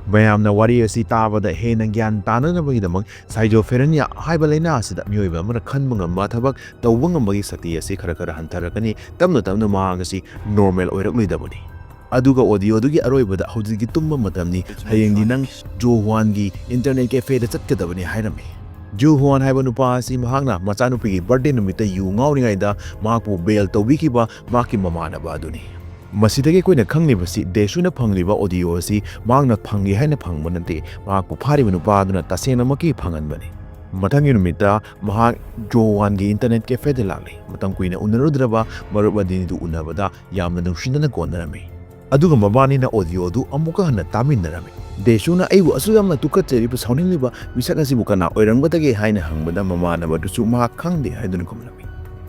ꯃꯌꯥꯝꯅ ꯋꯥꯔꯤ ꯑꯁꯤ ꯇꯥꯕꯗ ꯍꯦꯟꯅ ꯒ꯭ꯌꯥꯟ ꯇꯥꯅꯅꯕꯒꯤꯗꯃꯛ ꯁꯥꯏꯖꯣꯐ꯭ꯔꯦꯅꯤꯌꯥ ꯍꯥꯏꯕ ꯂꯥꯏꯅꯥ ꯑꯁꯤꯗ ꯃꯤꯑꯣꯏꯕ ꯑꯃꯅ ꯈꯟꯕ ꯉꯝꯕ ꯊꯕꯛ ꯇꯧꯕ ꯉꯝꯕꯒꯤ ꯁꯛꯇꯤ ꯑꯁꯤ ꯈꯔ ꯈꯔ ꯍꯟꯊꯔꯛꯀꯅꯤ꯫ ꯇꯞꯅ ꯇꯞꯅ ꯃꯍꯥꯛ ꯑꯁꯤ ꯅꯣꯔꯃꯦꯜ ꯑꯣꯏꯔꯛꯂꯣꯏꯗꯕꯅꯤ꯫ ꯑꯗꯨꯒ ꯑꯣꯗꯤꯑꯣꯗꯨꯒꯤ ꯑꯔꯣꯏꯕꯗ "ꯍꯧꯖꯤꯛꯇꯤ ꯇꯨꯝꯕ ꯃꯇꯝꯅꯤ, ꯍꯌꯦꯡꯗꯤ ꯅꯪ ꯖꯣ ꯍ꯭ꯋꯥꯟꯒꯤ ꯏꯟꯇꯔꯅꯦꯠ ꯀꯦꯐꯦꯗ ꯆꯠꯀꯗꯕꯅꯤ" ꯍꯥꯏꯔꯝꯃꯤ꯫ ꯖꯣ ꯍ꯭ꯋꯥꯟ ꯍꯥꯏꯕ ꯅꯨꯄꯥ ꯑꯁꯤ ꯃꯍꯥꯛꯅ ꯃꯆꯥꯅꯨꯄꯤꯒꯤ ꯕꯥꯔꯊꯗꯦ ꯅꯨꯃꯤꯠꯇ ꯌꯨ ꯉꯥꯎꯔꯤꯉꯩꯗ ꯃꯍꯥꯛꯄꯨ ꯕꯦꯜ ꯇꯧꯕꯤꯈꯤꯕ ꯃꯍꯥꯛꯀꯤ ꯃꯃꯥꯟꯅꯕ ꯑꯗꯨꯅꯤ꯫ ꯃꯁꯤꯗꯒꯤ ꯑꯩꯈꯣꯏꯅ ꯈꯪꯂꯤꯕꯁꯤ, ꯗꯦꯁꯨꯅ ꯐꯪꯂꯤꯕ ꯑꯣꯗꯤꯑꯣ ꯑꯁꯤ ꯃꯍꯥꯛꯅ ꯐꯪꯂꯤ ꯍꯥꯏꯅ ꯐꯪꯕ ꯅꯠꯇꯦ, ꯃꯍꯥꯛꯄꯨ ꯐꯥꯔꯤꯕ ꯅꯨꯄꯥ ꯑꯗꯨꯅ ꯇꯁꯦꯡꯅꯃꯛꯀꯤ ꯐꯪꯍꯟꯕꯅꯤ꯫ ꯃꯊꯪꯒꯤ ꯅꯨꯃꯤꯠꯇ ꯃꯍꯥꯛ ꯖꯣ ꯍ꯭ꯋꯥꯟꯒꯤ ꯏꯟꯇꯔꯅꯦꯠ ꯀꯦꯐꯦꯗ ꯂꯥꯛꯂꯤ꯫ ꯃꯇꯝ ꯀꯨꯏꯅ ꯎꯅꯔꯨꯗ꯭ꯔꯕ ꯃꯔꯨꯞ ꯑꯅꯤꯗꯨ ꯎꯅꯕꯗ ꯌꯥꯝꯅ ꯅꯨꯡꯁꯤꯅꯅ ꯀꯣꯟꯅꯔꯝꯃꯤ꯫ ꯑꯗꯨꯒ ꯃꯕꯥꯅꯤꯅ ꯑꯣꯗꯤꯑꯣ ꯑꯗꯨ ꯑꯃꯨꯛꯀ ꯍꯟꯅ ꯇꯥꯃꯤꯟꯅꯔꯝꯃꯤ꯫ ꯗꯦꯁꯨꯅ "ꯑꯩꯕꯨ ꯑꯁꯨꯛ ꯌꯥꯝꯅ ꯇꯨꯀꯠꯆꯔꯤꯕ, ꯁꯥꯎꯅꯤꯡꯂꯤꯕ ꯃꯤꯁꯛ ꯑꯁꯤꯕꯨ ꯀꯅꯥ ꯑꯣꯏꯔꯝꯒꯗꯒꯦ?" ꯍꯥꯏꯅ ꯍꯪꯕꯗ, ꯃꯃꯥꯟꯅꯕꯗꯨꯁꯨ ꯃꯍꯥꯛ ꯈꯪꯗꯦ ꯍꯥꯏꯗꯨꯅ ꯈꯨꯝꯂꯝꯃꯤ꯫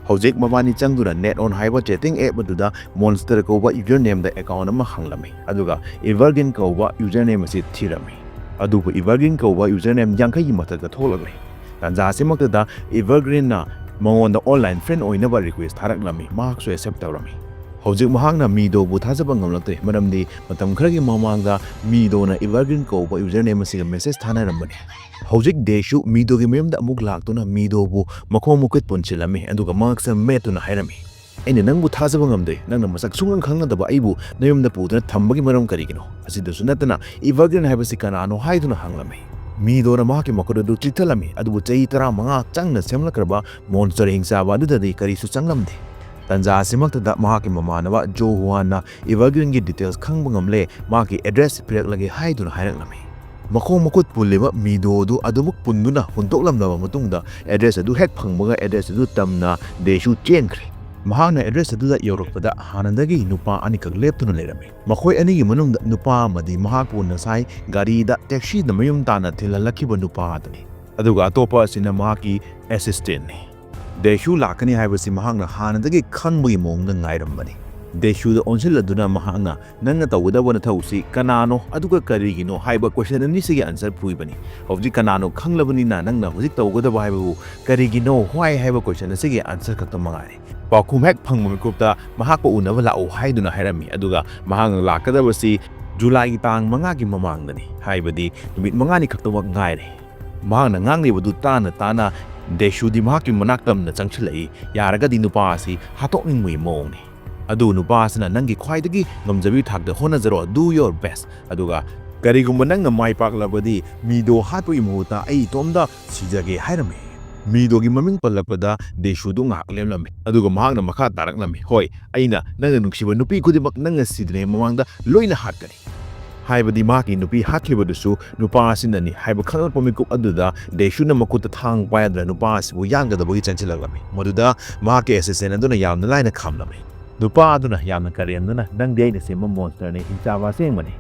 ꯍꯧꯖꯤꯛ ꯃꯕꯥꯅꯤ ꯆꯪꯗꯨꯅ ꯅꯦꯠ ꯑꯣꯟ ꯍꯥꯏꯕ ꯆꯦꯇꯤꯡ ꯑꯦꯞ ꯑꯗꯨꯗ ꯃꯣꯟꯁꯇꯔ ꯀꯧꯕ ꯌꯨꯖꯔ ꯅꯦꯝꯗ ꯑꯦꯀꯥꯎꯟ ꯑꯃ ꯍꯥꯡꯂꯝꯃꯤ, ꯑꯗꯨꯒ ꯏꯚꯔꯒ꯭ꯔꯤꯟ ꯀꯧꯕ ꯌꯨꯖꯔ ꯅꯦꯝ ꯑꯁꯤ ꯊꯤꯔꯝꯃꯤ꯫ ꯑꯗꯨꯕꯨ ꯏꯚꯔꯒ꯭ꯔꯤꯟ ꯀꯧꯕ ꯌꯨꯖꯔ ꯅꯦꯝ ꯌꯥꯡꯈꯩꯒꯤ ꯃꯊꯛꯇ ꯊꯣꯛꯂꯛꯂꯦ꯫ ꯇꯥꯟꯖꯥ ꯑꯁꯤꯃꯛꯇꯗ ꯏꯚꯔꯒ꯭ꯔꯤꯟꯅ ꯃꯉꯣꯟꯗ ꯑꯣꯟꯂꯥꯏꯟ ꯐ꯭ꯔꯦꯟ ꯑꯣꯏꯅꯕ ꯔꯤꯀ꯭ꯋꯦꯁ ꯊꯥꯔꯛꯂꯝꯃꯤ, ꯃꯍꯥꯛꯁꯨ ꯑꯦꯛꯁꯦꯞ ꯇꯧꯔꯝꯃꯤ꯫ ꯍꯧꯖꯤꯛ ꯃꯍꯥꯛꯅ ꯃꯤꯗꯣꯕꯨ ꯊꯥꯖꯕ ꯉꯝꯂꯛꯇ꯭ꯔꯦ, ꯃꯔꯝꯗꯤ ꯃꯇꯝ ꯈꯔꯒꯤ ꯃꯃꯥꯡꯗ ꯃꯤꯗꯣꯅ ꯏꯚꯔꯒ꯭ꯔꯤꯟ ꯀꯧꯕ ꯌꯨꯖꯔ ꯅꯦꯝ ꯑꯁꯤꯒ ꯃꯦꯁꯦꯖ ꯊꯥꯅꯔꯝꯕꯅꯤ꯫ ꯍꯧꯖꯤꯛ ꯗꯦꯁꯨ ꯃꯤꯗꯣꯒꯤ ꯃꯌꯨꯝꯗ ꯑꯃꯨꯛ ꯂꯥꯛꯇꯨꯅ ꯃꯤꯗꯣꯕꯨ ꯃꯈꯣꯡ ꯃꯈꯨꯠ ꯄꯨꯟꯁꯤꯜꯂꯝꯃꯤ, ꯑꯗꯨꯒ ꯃꯉꯛꯁꯝ ꯃꯦꯠꯇꯨꯅ ꯍꯥꯏꯔꯝꯃꯤ, "ꯑꯩꯅ ꯅꯪꯕꯨ ꯊꯥꯖꯕ ꯉꯝꯗꯦ꯫ ꯅꯪꯅ ꯃꯁꯛ ꯁꯨꯡꯈꯪ ꯈꯪꯅꯗꯕ ꯑꯩꯕꯨ ꯅꯌꯨꯝꯗ ꯄꯨꯗꯨꯅ ꯊꯝꯕꯒꯤ ꯃꯔꯝ ꯀꯔꯤꯒꯤꯅꯣ? ꯑꯁꯤꯗꯁꯨ ꯅꯠꯇꯅ ꯏꯚꯔꯒ꯭ꯔꯤꯟ ꯍꯥꯏꯕꯁꯤ ꯀꯅꯥꯅꯣ?" ꯍꯥꯏꯗꯨꯅ ꯍꯪꯂꯝꯃꯤ꯫ ꯃꯤꯗꯣꯅ ꯃꯍꯥꯛꯀꯤ ꯃꯈꯨꯠ ꯑꯗꯨ ꯆꯤꯛꯊꯠꯂꯝꯃꯤ, ꯑꯗꯨꯕꯨ ꯆꯍꯤ ꯇꯔꯥꯃꯉꯥ ꯆꯪꯅ ꯁꯦꯝꯂꯛꯈ꯭ꯔꯕ ꯃꯣꯟꯁꯇꯔ ꯍꯤꯡꯆꯥꯕ ꯑꯗꯨꯗꯗꯤ ꯀꯔꯤꯁꯨ ꯆꯪꯂꯝꯗꯦ꯫ ꯇꯥꯟꯖꯥ ꯑꯁꯤꯃꯛꯇꯗ ꯃꯍꯥꯛꯀꯤ ꯃꯃꯥꯟꯅꯕ ꯖꯣ ꯍꯨꯋꯥꯟꯅ ꯏꯚꯔꯒ꯭ꯔꯤꯟꯒꯤ ꯗꯤꯇꯦꯜꯁ ꯈꯪꯕ ꯉꯝꯂꯦ, ꯃꯍꯥꯛꯀꯤ ꯑꯦꯗ꯭ꯔꯦꯁ ꯄꯤꯔꯛꯂꯒꯦ ꯍꯥꯏꯗꯨꯅ ꯍꯥꯏꯔꯛꯂꯝꯃꯤ꯫ ꯃꯈꯣꯡ ꯃꯈꯨꯠ ꯄꯨꯜꯂꯤꯕ ꯃꯤꯗꯣ ꯑꯗꯨ ꯑꯗꯨꯃꯛ ꯄꯨꯟꯗꯨꯅ ꯍꯨꯟꯗꯣꯛꯂꯝꯂꯕ ꯃꯇꯨꯡꯗ, ꯑꯦꯗ꯭ꯔꯦꯁ ꯑꯗꯨ ꯍꯦꯛ ꯐꯪꯕꯒ ꯑꯦꯗ꯭ꯔꯦꯁ ꯑꯗꯨ ꯇꯝꯅ ꯗꯦꯁꯨ ꯆꯦꯟꯈ꯭ꯔꯦ꯫ ꯃꯍꯥꯛꯅ ꯑꯦꯗ꯭ꯔꯦꯁ ꯑꯗꯨꯗ ꯌꯧꯔꯛꯄꯗ, ꯍꯥꯟꯅꯗꯒꯤ ꯅꯨꯄꯥ ꯑꯅꯤꯈꯛ ꯂꯦꯞꯇꯨꯅ ꯂꯩꯔꯝꯃꯤ꯫ ꯃꯈꯣꯏ ꯑꯅꯤꯒꯤ ꯃꯅꯨꯡꯗ ꯅꯨꯄꯥ ꯑꯃꯗꯤ ꯃꯍꯥꯛꯄꯨ ꯉꯁꯥꯏ ꯒꯥꯔꯤꯗ ꯇꯦꯛꯁꯤꯗ ꯃꯌꯨꯝ ꯇꯥꯟꯅ ꯊꯤꯜꯍꯜꯂꯛꯈꯤꯕ ꯅꯨꯄꯥ ꯑꯗꯨꯅꯤ, ꯑꯗꯨꯒ ꯑꯇꯣꯞꯄ ꯑꯁꯤꯅ ꯃꯍꯥꯛꯀꯤ ꯑꯦꯁꯤꯁꯇꯦꯟꯠꯅꯤ꯫ ꯗꯦꯁꯨ ꯂꯥꯛꯀꯅꯤ ꯍꯥꯏꯕꯁꯤ ꯃꯍꯥꯛꯅ ꯍꯥꯟꯅꯗꯒꯤ ꯈꯪꯕꯒꯤ ꯃꯑꯣꯡꯗ ꯉꯥꯏꯔꯝꯕꯅꯤ꯫ ꯗꯦꯁꯨꯗ ꯑꯣꯟꯁꯤꯜꯂꯗꯨꯅ ꯃꯍꯥꯛꯅ, "ꯅꯪꯅ ꯇꯧꯒꯗꯕ ꯅꯊꯧꯁꯤ ꯀꯅꯥꯅꯣ ꯑꯗꯨꯒ ꯀꯔꯤꯒꯤꯅꯣ ꯍꯥꯏꯕ ꯀꯣꯏꯁꯟ ꯑꯅꯤꯁꯤꯒꯤ ꯑꯟꯁꯔ ꯐꯨꯏꯕꯅꯤ꯫ ꯍꯧꯖꯤꯛ ꯀꯅꯥꯅꯣ ꯈꯪꯂꯕꯅꯤꯅ ꯅꯪꯅ ꯍꯧꯖꯤꯛ ꯇꯧꯒꯗꯕ ꯍꯥꯏꯕꯕꯨ ꯀꯔꯤꯒꯤꯅꯣ, why ꯍꯥꯏꯕ ꯀꯣꯏꯁꯟ ꯑꯁꯤꯒꯤ ꯑꯟꯁꯔ ꯈꯛꯇ ꯃꯉꯥꯏꯔꯦ꯫" ꯄꯥꯎꯈꯨꯝ ꯍꯦꯛ ꯐꯪꯕ ꯃꯤꯀꯨꯞꯇ ꯃꯍꯥꯛꯄꯨ ꯎꯅꯕ ꯂꯥꯛꯎ ꯍꯥꯏꯗꯨꯅ ꯍꯥꯏꯔꯝꯃꯤ, ꯑꯗꯨꯒ ꯃꯍꯥꯛꯅ ꯂꯥꯛꯀꯗꯕꯁꯤ ꯖꯨꯂꯥꯏꯒꯤ ꯇꯥꯡ ꯃꯉꯥꯒꯤ ꯃꯃꯥꯡꯗꯅꯤ, ꯍꯥꯏꯕꯗꯤ ꯅꯨꯃꯤꯠ ꯃꯉꯥꯅꯤ ꯈꯛꯇꯃꯛ ꯉꯥꯏꯔꯦ꯫ ꯃꯍꯥꯛꯅ ꯉꯥꯡꯂꯤꯕꯗꯨ ꯇꯥꯅ ꯇꯥꯅ ꯗꯦꯁꯨꯗꯤ ꯃꯍꯥꯛꯀꯤ ꯃꯅꯥꯛ ꯇꯝꯅ ꯆꯪꯁꯤꯜꯂꯛꯏ꯫ ꯌꯥꯔꯒꯗꯤ ꯅꯨꯄꯥ ꯑꯁꯤ ꯍꯥꯠꯇꯣꯛꯅꯤꯡꯕꯒꯤ ꯃꯑꯣꯡꯅꯤ꯫ ꯑꯗꯨ ꯅꯨꯄꯥ ꯑꯁꯤꯅ ꯅꯪꯒꯤ ꯈ꯭ꯋꯥꯏꯗꯒꯤ ꯉꯝꯖꯕꯤ ꯊꯥꯛꯇ ꯍꯣꯠꯅꯖꯔꯣ, do your best꯫ ꯑꯗꯨꯒ ꯀꯔꯤꯒꯨꯝꯕ ꯅꯪꯅ ꯃꯥꯏ ꯄꯥꯛꯂꯕꯗꯤ ꯃꯤꯗꯣ ꯍꯥꯠꯄꯒꯤ ꯃꯍꯨꯠꯇ ꯑꯩ ꯏꯇꯣꯝꯗ ꯁꯤꯖꯒꯦ ꯍꯥꯏꯔꯝꯃꯤ꯫ ꯃꯤꯗꯣꯒꯤ ꯃꯃꯤꯡ ꯄꯜꯂꯛꯄꯗ ꯗꯦꯁꯨꯗꯨ ꯉꯥꯏꯍꯥꯛ ꯂꯦꯝꯂꯝꯃꯤ꯫ ꯑꯗꯨꯒ ꯃꯍꯥꯛꯅ ꯃꯈꯥ ꯇꯥꯔꯛꯂꯝꯃꯤ, "ꯍꯣꯏ, ꯑꯩꯅ ꯅꯪꯅ ꯅꯨꯡꯁꯤꯕ ꯅꯨꯄꯤ ꯈꯨꯗꯤꯡꯃꯛ ꯅꯪꯅ ꯁꯤꯗ꯭ꯔꯤꯉꯩ ꯃꯃꯥꯡꯗ ꯂꯣꯏꯅ ꯍꯥꯠꯀꯅꯤ"꯫ ꯍꯥꯏꯕꯗꯤ ꯃꯍꯥꯛꯀꯤ ꯅꯨꯄꯤ ꯍꯥꯠꯈꯤꯕꯗꯨꯁꯨ ꯅꯨꯄꯥ ꯑꯁꯤꯅꯅꯤ ꯍꯥꯏꯕ ꯈꯪꯂꯛꯄ ꯃꯤꯀꯨꯞ ꯑꯗꯨꯗ ꯗꯦꯁꯨꯅ ꯃꯈꯨꯠꯇ ꯊꯥꯡ ꯄꯥꯏꯗꯨꯅ ꯅꯨꯄꯥ ꯑꯁꯤꯕꯨ ꯌꯥꯟꯒꯗꯕꯒꯤ ꯆꯦꯟꯁꯤꯜꯂꯛꯂꯝꯃꯤ꯫ ꯃꯗꯨꯗ ꯃꯍꯥꯛꯀꯤ assistant ꯑꯗꯨꯅ ꯌꯥꯝꯅ ꯂꯥꯏꯅ ꯈꯥꯝꯂꯝꯃꯤ꯫ ꯅꯨꯄꯥ ꯑꯗꯨꯅ ꯌꯥꯝꯅ ꯀꯔꯦꯝꯅꯅ, "ꯅꯪꯗꯤ ꯑꯩꯅ ꯁꯦꯝꯕ monsterꯅꯤ, ꯍꯤꯡꯆꯥꯕ ꯑꯁꯦꯡꯕꯅꯤ꯫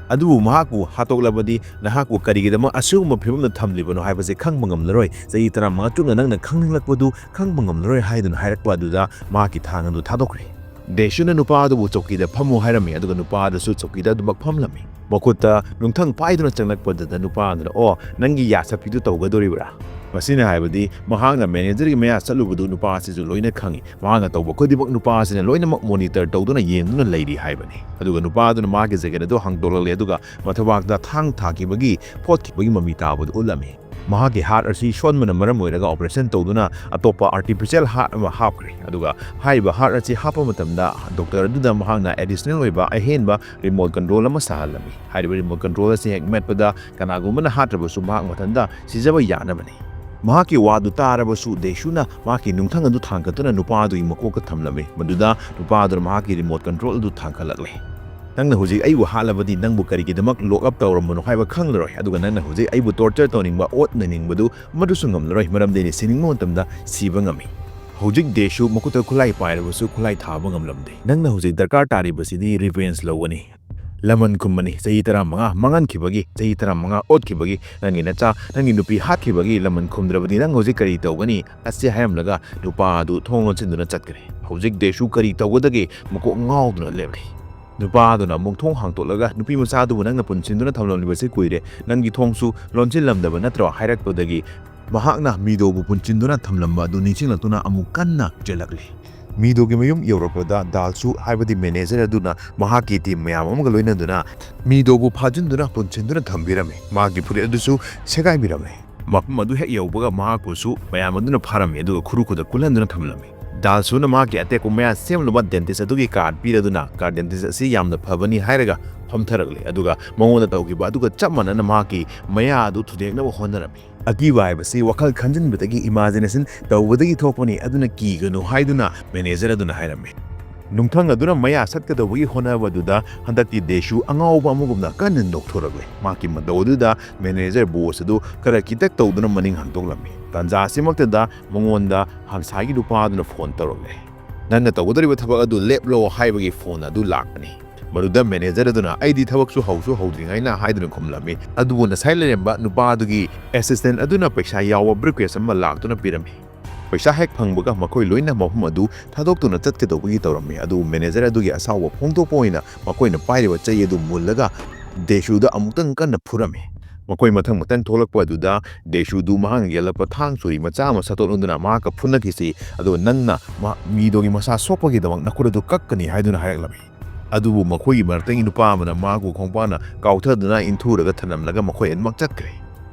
ꯑꯗꯨꯕꯨ ꯃꯍꯥꯛꯄꯨ ꯍꯥꯠꯇꯣꯛꯂꯕꯗꯤ ꯅꯍꯥꯛꯄꯨ ꯀꯔꯤꯒꯤꯗꯃꯛ ꯑꯁꯤꯒꯨꯝꯕ ꯐꯤꯕꯝꯗ ꯊꯝꯂꯤꯕꯅꯣ ꯍꯥꯏꯕꯁꯤ ꯈꯪꯕ ꯉꯝꯂꯔꯣꯏ꯫ ꯆꯍꯤ ꯇꯔꯥꯃꯉꯥ ꯆꯨꯞꯅ ꯅꯪꯅ ꯈꯪꯅꯤꯡꯂꯛꯄꯗꯨ ꯈꯪꯕ ꯉꯝꯂꯔꯣꯏ" ꯍꯥꯏꯗꯨꯅ ꯍꯥꯏꯔꯛꯄ ꯑꯗꯨꯗ ꯃꯍꯥꯛꯀꯤ ꯊꯥꯡ ꯑꯗꯨ ꯊꯥꯗꯣꯛꯈ꯭ꯔꯦ꯫ ꯗꯦꯁꯨꯅ ꯅꯨꯄꯥ ꯑꯗꯨꯕꯨ ꯆꯧꯀꯤꯗ ꯐꯝꯃꯨ ꯍꯥꯏꯔꯝꯃꯤ, ꯑꯗꯨꯒ ꯅꯨꯄꯥ ꯑꯗꯨꯁꯨ ꯆꯧꯀꯤꯗ ꯑꯗꯨꯃꯛ ꯐꯝꯂꯝꯃꯤ꯫ ꯃꯈꯨꯠꯇ ꯅꯨꯡꯊꯪ ꯄꯥꯏꯗꯨꯅ ꯆꯪꯂꯛꯄꯗꯨꯗ ꯅꯨꯄꯥ ꯑꯗꯨꯅ, "ꯑꯣ, ꯅꯪꯒꯤ ꯌꯥ ꯁꯛꯄꯤꯗꯨ ꯇꯧꯒꯗꯧꯔꯤꯕ꯭ꯔꯥ?" ꯃꯁꯤꯅ ꯍꯥꯏꯕꯗꯤ ꯃꯍꯥꯛꯅ managerꯒꯤ ꯃꯌꯥ ꯆꯠꯂꯨꯕꯗꯨ ꯅꯨꯄꯥ ꯑꯁꯤꯁꯨ ꯂꯣꯏꯅ ꯈꯪꯏ꯫ ꯃꯍꯥꯛꯅ ꯇꯧꯕ ꯈꯨꯗꯤꯡꯃꯛ ꯅꯨꯄꯥ ꯑꯁꯤꯅ ꯂꯣꯏꯅꯃꯛ monitor ꯇꯧꯗꯨꯅ ꯌꯦꯡꯗꯨꯅ ꯂꯩꯔꯤ ꯍꯥꯏꯕꯅꯤ꯫ ꯑꯗꯨꯒ ꯅꯨꯄꯥ ꯑꯗꯨꯅ ꯃꯍꯥꯛꯀꯤ jacket ꯑꯗꯨ ꯍꯥꯡꯗꯣꯛꯂꯛꯂꯦ, ꯑꯗꯨꯒ ꯃꯊꯕꯥꯛꯇ ꯊꯥꯡ ꯊꯥꯈꯤꯕꯒꯤ ꯐꯣꯠꯈꯤꯕꯒꯤ ꯃꯃꯤ ꯇꯥꯕꯗꯨ ꯎꯠꯂꯝꯃꯤ꯫ ꯃꯍꯥꯛꯀꯤ heart ꯑꯁꯤ ꯁꯣꯟꯕꯅ ꯃꯔꯝ ꯑꯣꯏꯔꯒ operation ꯇꯧꯗꯨꯅ ꯑꯇꯣꯞꯄ artificial heart ꯑꯃ ꯍꯥꯞꯈ꯭ꯔꯦ꯫ ꯑꯗꯨꯒ ꯍꯥꯏꯔꯤꯕ heart ꯑꯁꯤ ꯍꯥꯞꯄ ꯃꯇꯝꯗ doctor ꯑꯗꯨꯗ ꯃꯍꯥꯛꯅ additional ꯑꯣꯏꯕ ꯑꯍꯦꯟꯕ remote control ꯑꯃ ꯁꯥꯍꯜꯂꯝꯃꯤ꯫ ꯍꯥꯏꯔꯤꯕ remote control ꯑꯁꯤ ꯍꯦꯛ ꯃꯦꯠꯄꯗ ꯀꯅꯥꯒꯨꯝꯕꯅ ꯍꯥꯠꯇ꯭ꯔꯕꯁꯨ ꯃꯍꯥꯛ ꯃꯊꯟꯇ ꯁꯤꯖꯕ ꯌꯥꯅꯕꯅꯤ꯫ ꯃꯍꯥꯛꯀꯤ ꯋꯥꯗꯨ ꯇꯥꯔꯕꯁꯨ ꯗꯦꯁꯨꯅ ꯃꯍꯥꯛꯀꯤ ꯅꯨꯡꯊꯪ ꯑꯗꯨ ꯊꯥꯡꯒꯠꯇꯨꯅ ꯅꯨꯄꯥ ꯑꯗꯨꯒꯤ ꯃꯀꯣꯛꯇ ꯊꯝꯂꯝꯃꯤ꯫ ꯃꯗꯨꯗ ꯅꯨꯄꯥ ꯑꯗꯨꯅ ꯃꯍꯥꯛꯀꯤ remote control ꯑꯗꯨ ꯊꯥꯡꯒꯠꯂꯛꯂꯦ꯫ "ꯅꯪꯅ ꯍꯧꯖꯤꯛ ꯑꯩꯕꯨ ꯍꯥꯠꯂꯕꯗꯤ ꯅꯪꯕꯨ ꯀꯔꯤꯒꯤꯗꯃꯛ lock up ꯇꯧꯔꯝꯕꯅꯣ ꯍꯥꯏꯕ ꯈꯪꯂꯔꯣꯏ, ꯑꯗꯨꯒ ꯅꯪꯅ ꯍꯧꯖꯤꯛ ꯑꯩꯕꯨ torture ꯇꯧꯅꯤꯡꯕ, ꯑꯣꯠꯅꯅꯤꯡꯕꯗꯨ ꯃꯗꯨꯁꯨ ꯉꯝꯂꯔꯣꯏ, ꯃꯔꯝꯗꯤ ꯑꯩꯅ ꯁꯤꯅꯤꯡꯕ ꯃꯇꯝꯗ ꯁꯤꯕ ꯉꯝꯃꯤ"꯫ ꯍꯧꯖꯤꯛ ꯗꯦꯁꯨ ꯃꯈꯨꯠꯇ ꯈꯨꯠꯂꯥꯏ ꯄꯥꯏꯔꯕꯁꯨ ꯈꯨꯠꯂꯥꯏ ꯊꯥꯕ ꯉꯝꯂꯝꯗꯦ꯫ "ꯅꯪꯅ ꯍꯧꯖꯤꯛ ꯗꯔꯀꯥꯔ ꯇꯥꯔꯤꯕꯁꯤꯗꯤ revenge ꯂꯧꯕꯅꯤ꯫ ꯂꯃꯟ ꯈꯨꯝꯕꯅꯤ꯫ ꯆꯍꯤ ꯇꯔꯥꯃꯉꯥ ꯃꯥꯡꯍꯟꯈꯤꯕꯒꯤ, ꯆꯍꯤ ꯇꯔꯥꯃꯉꯥ ꯑꯣꯠꯈꯤꯕꯒꯤ, ꯅꯪꯒꯤ ꯅꯆꯥ, ꯅꯪꯒꯤ ꯅꯨꯄꯤ ꯍꯥꯠꯈꯤꯕꯒꯤ ꯂꯃꯟ ꯈꯨꯝꯗ꯭ꯔꯕꯗꯤ ꯅꯪ ꯍꯧꯖꯤꯛ ꯀꯔꯤ ꯇꯧꯒꯅꯤ?" ꯑꯁꯤ ꯍꯥꯏꯔꯝꯂꯒ ꯅꯨꯄꯥ ꯑꯗꯨ ꯊꯣꯡ ꯂꯣꯟꯁꯤꯟꯗꯨꯅ ꯆꯠꯈ꯭ꯔꯦ꯫ ꯍꯧꯖꯤꯛ ꯗꯦꯁꯨ ꯀꯔꯤ ꯇꯧꯒꯗꯒꯦ ꯃꯀꯣꯛ ꯉꯥꯎꯗꯨꯅ ꯂꯦꯞꯂꯤ꯫ ꯅꯨꯄꯥ ꯑꯗꯨꯅ ꯑꯃꯨꯛ ꯊꯣꯡ ꯍꯥꯡꯇꯣꯛꯂꯒ, "ꯅꯨꯄꯤ ꯃꯆꯥ ꯑꯗꯨꯕꯨ ꯅꯪꯅ ꯄꯨꯟꯁꯤꯟꯗꯨꯅ ꯊꯝꯂꯝꯂꯤꯕꯁꯤ ꯀꯨꯏꯔꯦ, ꯅꯪꯒꯤ ꯊꯣꯡꯁꯨ ꯂꯣꯟꯁꯤꯜꯂꯝꯗꯕ ꯅꯠꯇ꯭ꯔꯣ?" ꯍꯥꯏꯔꯛꯄꯗꯒꯤ ꯃꯍꯥꯛꯅ ꯃꯤꯗꯣꯕꯨ ꯄꯨꯟꯁꯤꯟꯗꯨꯅ ꯊꯝꯂꯝꯕ ꯑꯗꯨ ꯅꯤꯡꯁꯤꯡꯂꯛꯇꯨꯅ ꯑꯃꯨꯛ ꯀꯟꯅ ꯆꯦꯜꯂꯛꯂꯤ꯫ ꯃꯤꯗꯣꯒꯤ ꯃꯌꯨꯝ ꯌꯧꯔꯛꯄꯗ ꯗꯥꯜꯁꯨ, ꯍꯥꯏꯕꯗꯤ ꯃꯦꯅꯦꯖꯔ ꯑꯗꯨꯅ ꯃꯍꯥꯛꯀꯤ ꯇꯤꯝ ꯃꯌꯥꯝ ꯑꯃꯒ ꯂꯣꯏꯅꯗꯨꯅ ꯃꯤꯗꯣꯕꯨ ꯐꯥꯖꯤꯟꯗꯨꯅ ꯄꯨꯟꯁꯤꯟꯗꯨꯅ ꯊꯝꯕꯤꯔꯝꯃꯤ꯫ ꯃꯍꯥꯛꯀꯤ ꯐꯨꯔꯤꯠ ꯑꯗꯨꯁꯨ ꯁꯦꯒꯥꯏꯕꯤꯔꯝꯃꯤ꯫ ꯃꯐꯝ ꯑꯗꯨ ꯍꯦꯛ ꯌꯧꯕꯒ ꯃꯍꯥꯛꯄꯨꯁꯨ ꯃꯌꯥꯝ ꯑꯗꯨꯅ ꯐꯥꯔꯝꯃꯤ, ꯑꯗꯨꯒ ꯈꯨꯔꯨ ꯈꯨꯗ ꯀꯨꯜꯍꯟꯗꯨꯅ ꯊꯝꯂꯝꯃꯤ꯫ ꯗꯥꯜꯁꯨꯅ ꯃꯍꯥꯛꯀꯤ ꯑꯇꯦꯛꯄ ꯃꯌꯥ ꯁꯦꯝꯅꯕ ꯗꯦꯟꯇꯤꯁ ꯑꯗꯨꯒꯤ ꯀꯥꯔꯗ ꯄꯤꯔꯗꯨꯅ, "ꯀꯥꯔꯗ ꯗꯦꯟꯇꯤꯁ ꯑꯁꯤ ꯌꯥꯝꯅ ꯐꯕꯅꯤ" ꯍꯥꯏꯔꯒ ꯐꯝꯊꯔꯛꯂꯦ, ꯑꯗꯨꯒ ꯃꯉꯣꯟꯗ ꯇꯧꯈꯤꯕ ꯑꯗꯨꯒ ꯆꯞ ꯃꯥꯟꯅꯅ ꯃꯍꯥꯛꯀꯤ ꯃꯌꯥ ꯑꯗꯨ ꯊꯨꯗꯦꯛꯅꯕ ꯍꯣꯠꯅꯔꯝꯃꯤ꯫ ꯑꯀꯤꯕ ꯍꯥꯏꯕꯁꯤ ꯋꯥꯈꯜ ꯈꯟꯖꯤꯟꯕꯗꯒꯤ, ꯏꯃꯥꯖꯤꯅꯦꯁꯟ ꯇꯧꯕꯗꯒꯤ ꯊꯣꯛꯄꯅꯤ, ꯑꯗꯨꯅ ꯀꯤꯒꯅꯨ ꯍꯥꯏꯗꯨꯅ ꯃꯦꯅꯦꯖꯔ ꯑꯗꯨꯅ ꯍꯥꯏꯔꯝꯃꯤ꯫ ꯅꯨꯡꯊꯪ ꯑꯗꯨꯅ ꯃꯌꯥ ꯁꯠꯀꯗꯧꯕꯒꯤ ꯍꯣꯠꯅꯕꯗꯨꯗ ꯍꯟꯗꯛꯇꯤ ꯗꯦꯁꯨ ꯑꯉꯥꯎꯕ ꯑꯃꯒꯨꯝꯅ ꯀꯟꯅ ꯅꯣꯛꯊꯣꯔꯛꯂꯦ꯫ ꯃꯍꯥꯛꯀꯤ ꯃꯇꯧ ꯑꯗꯨꯗ ꯃꯦꯅꯦꯖꯔ ꯕꯣꯁ ꯑꯗꯨ ꯈꯔ ꯀꯤꯇꯛ ꯇꯧꯗꯨꯅ ꯃꯅꯤꯡ ꯍꯟꯗꯣꯛꯂꯝꯃꯤ꯫ ꯇꯥꯟꯖꯥ ꯑꯁꯤꯃꯛꯇꯗ ꯃꯉꯣꯟꯗ ꯉꯁꯥꯏꯒꯤ ꯅꯨꯄꯥ ꯑꯗꯨꯅ ꯐꯣꯟ ꯇꯧꯔꯛꯂꯦ꯫ "ꯅꯪꯅ ꯇꯧꯒꯗꯧꯔꯤꯕ ꯊꯕꯛ ꯑꯗꯨ ꯂꯦꯞꯂꯣ" ꯍꯥꯏꯕꯒꯤ ꯐꯣꯟ ꯑꯗꯨ ꯂꯥꯛꯄꯅꯤ꯫ ꯃꯗꯨꯗ ꯃꯦꯅꯦꯖꯔ ꯑꯗꯨꯅ, "ꯑꯩꯗꯤ ꯊꯕꯛꯁꯨ ꯍꯧꯁꯨ ꯍꯧꯗ꯭ꯔꯤꯉꯩꯅ" ꯍꯥꯏꯗꯨꯅ ꯈꯨꯝꯂꯝꯃꯤ꯫ ꯑꯗꯨꯕꯨ ꯉꯁꯥꯏ ꯂꯩꯔꯝꯕ ꯅꯨꯄꯥ ꯑꯗꯨꯒꯤ ꯑꯦꯁꯤꯁꯇꯦꯟ ꯑꯗꯨꯅ ꯄꯩꯁꯥ ꯌꯥꯎꯕ ꯕ꯭ꯔꯤꯐꯀꯦꯁ ꯑꯃ ꯂꯥꯛꯇꯨꯅ ꯄꯤꯔꯝꯃꯤ꯫ ꯄꯩꯁꯥ ꯍꯦꯛ ꯐꯪꯕꯒ ꯃꯈꯣꯏ ꯂꯣꯏꯅ ꯃꯐꯝ ꯑꯗꯨ ꯊꯥꯗꯣꯛꯇꯨꯅ ꯆꯠꯀꯗꯧꯕꯒꯤ ꯇꯧꯔꯝꯃꯤ꯫ ꯑꯗꯨꯕꯨ ꯃꯦꯅꯦꯖꯔ ꯑꯗꯨꯒꯤ ꯑꯁꯥꯎꯕ ꯐꯣꯡꯗꯣꯛꯄ ꯑꯣꯏꯅ ꯃꯈꯣꯏꯅ ꯄꯥꯏꯔꯤꯕ ꯆꯩ ꯑꯗꯨ ꯃꯨꯜꯂꯒ ꯗꯦꯁꯨꯗ ꯑꯃꯨꯛꯇꯪ ꯀꯟꯅ ꯐꯨꯔꯝꯃꯤ꯫ ꯃꯈꯣꯏ ꯃꯊꯪ ꯃꯊꯪ ꯊꯣꯛꯂꯛꯄ ꯑꯗꯨꯗ ꯗꯦꯁꯨꯗꯨ ꯃꯍꯥꯛꯅ ꯌꯦꯜꯂꯛꯄ ꯊꯥꯡ ꯁꯣꯔꯤ ꯃꯆꯥ ꯑꯃ ꯁꯠꯇꯣꯛꯂꯗꯨꯅ ꯃꯍꯥꯛꯀ ꯐꯨꯅꯈꯤꯁꯤ, ꯑꯗꯣ ꯅꯪꯅ ꯃ-, ꯃꯤꯗꯣꯒꯤ ꯃꯁꯥ ꯁꯣꯛꯄꯒꯤꯗꯃꯛ ꯅꯈꯨꯠ ꯑꯗꯨ ꯀꯛꯀꯅꯤ ꯍꯥꯏꯗꯨꯅ ꯍꯥꯏꯔꯛꯂꯝꯃꯤ꯫ ꯑꯗꯨꯕꯨ ꯃꯈꯣꯏꯒꯤ ꯃꯔꯛꯇꯒꯤ ꯅꯨꯄꯥ ꯑꯃꯅ ꯃꯍꯥꯛꯄꯨ ꯈꯣꯡꯄꯥꯛꯅ ꯀꯥꯎꯊꯗꯨꯅ ꯏꯟꯊꯨꯔꯒ ꯊꯅꯝꯂꯒ ꯃꯈꯣꯏ ꯑꯅꯤꯃꯛ ꯆꯠꯈ꯭ꯔꯦ꯫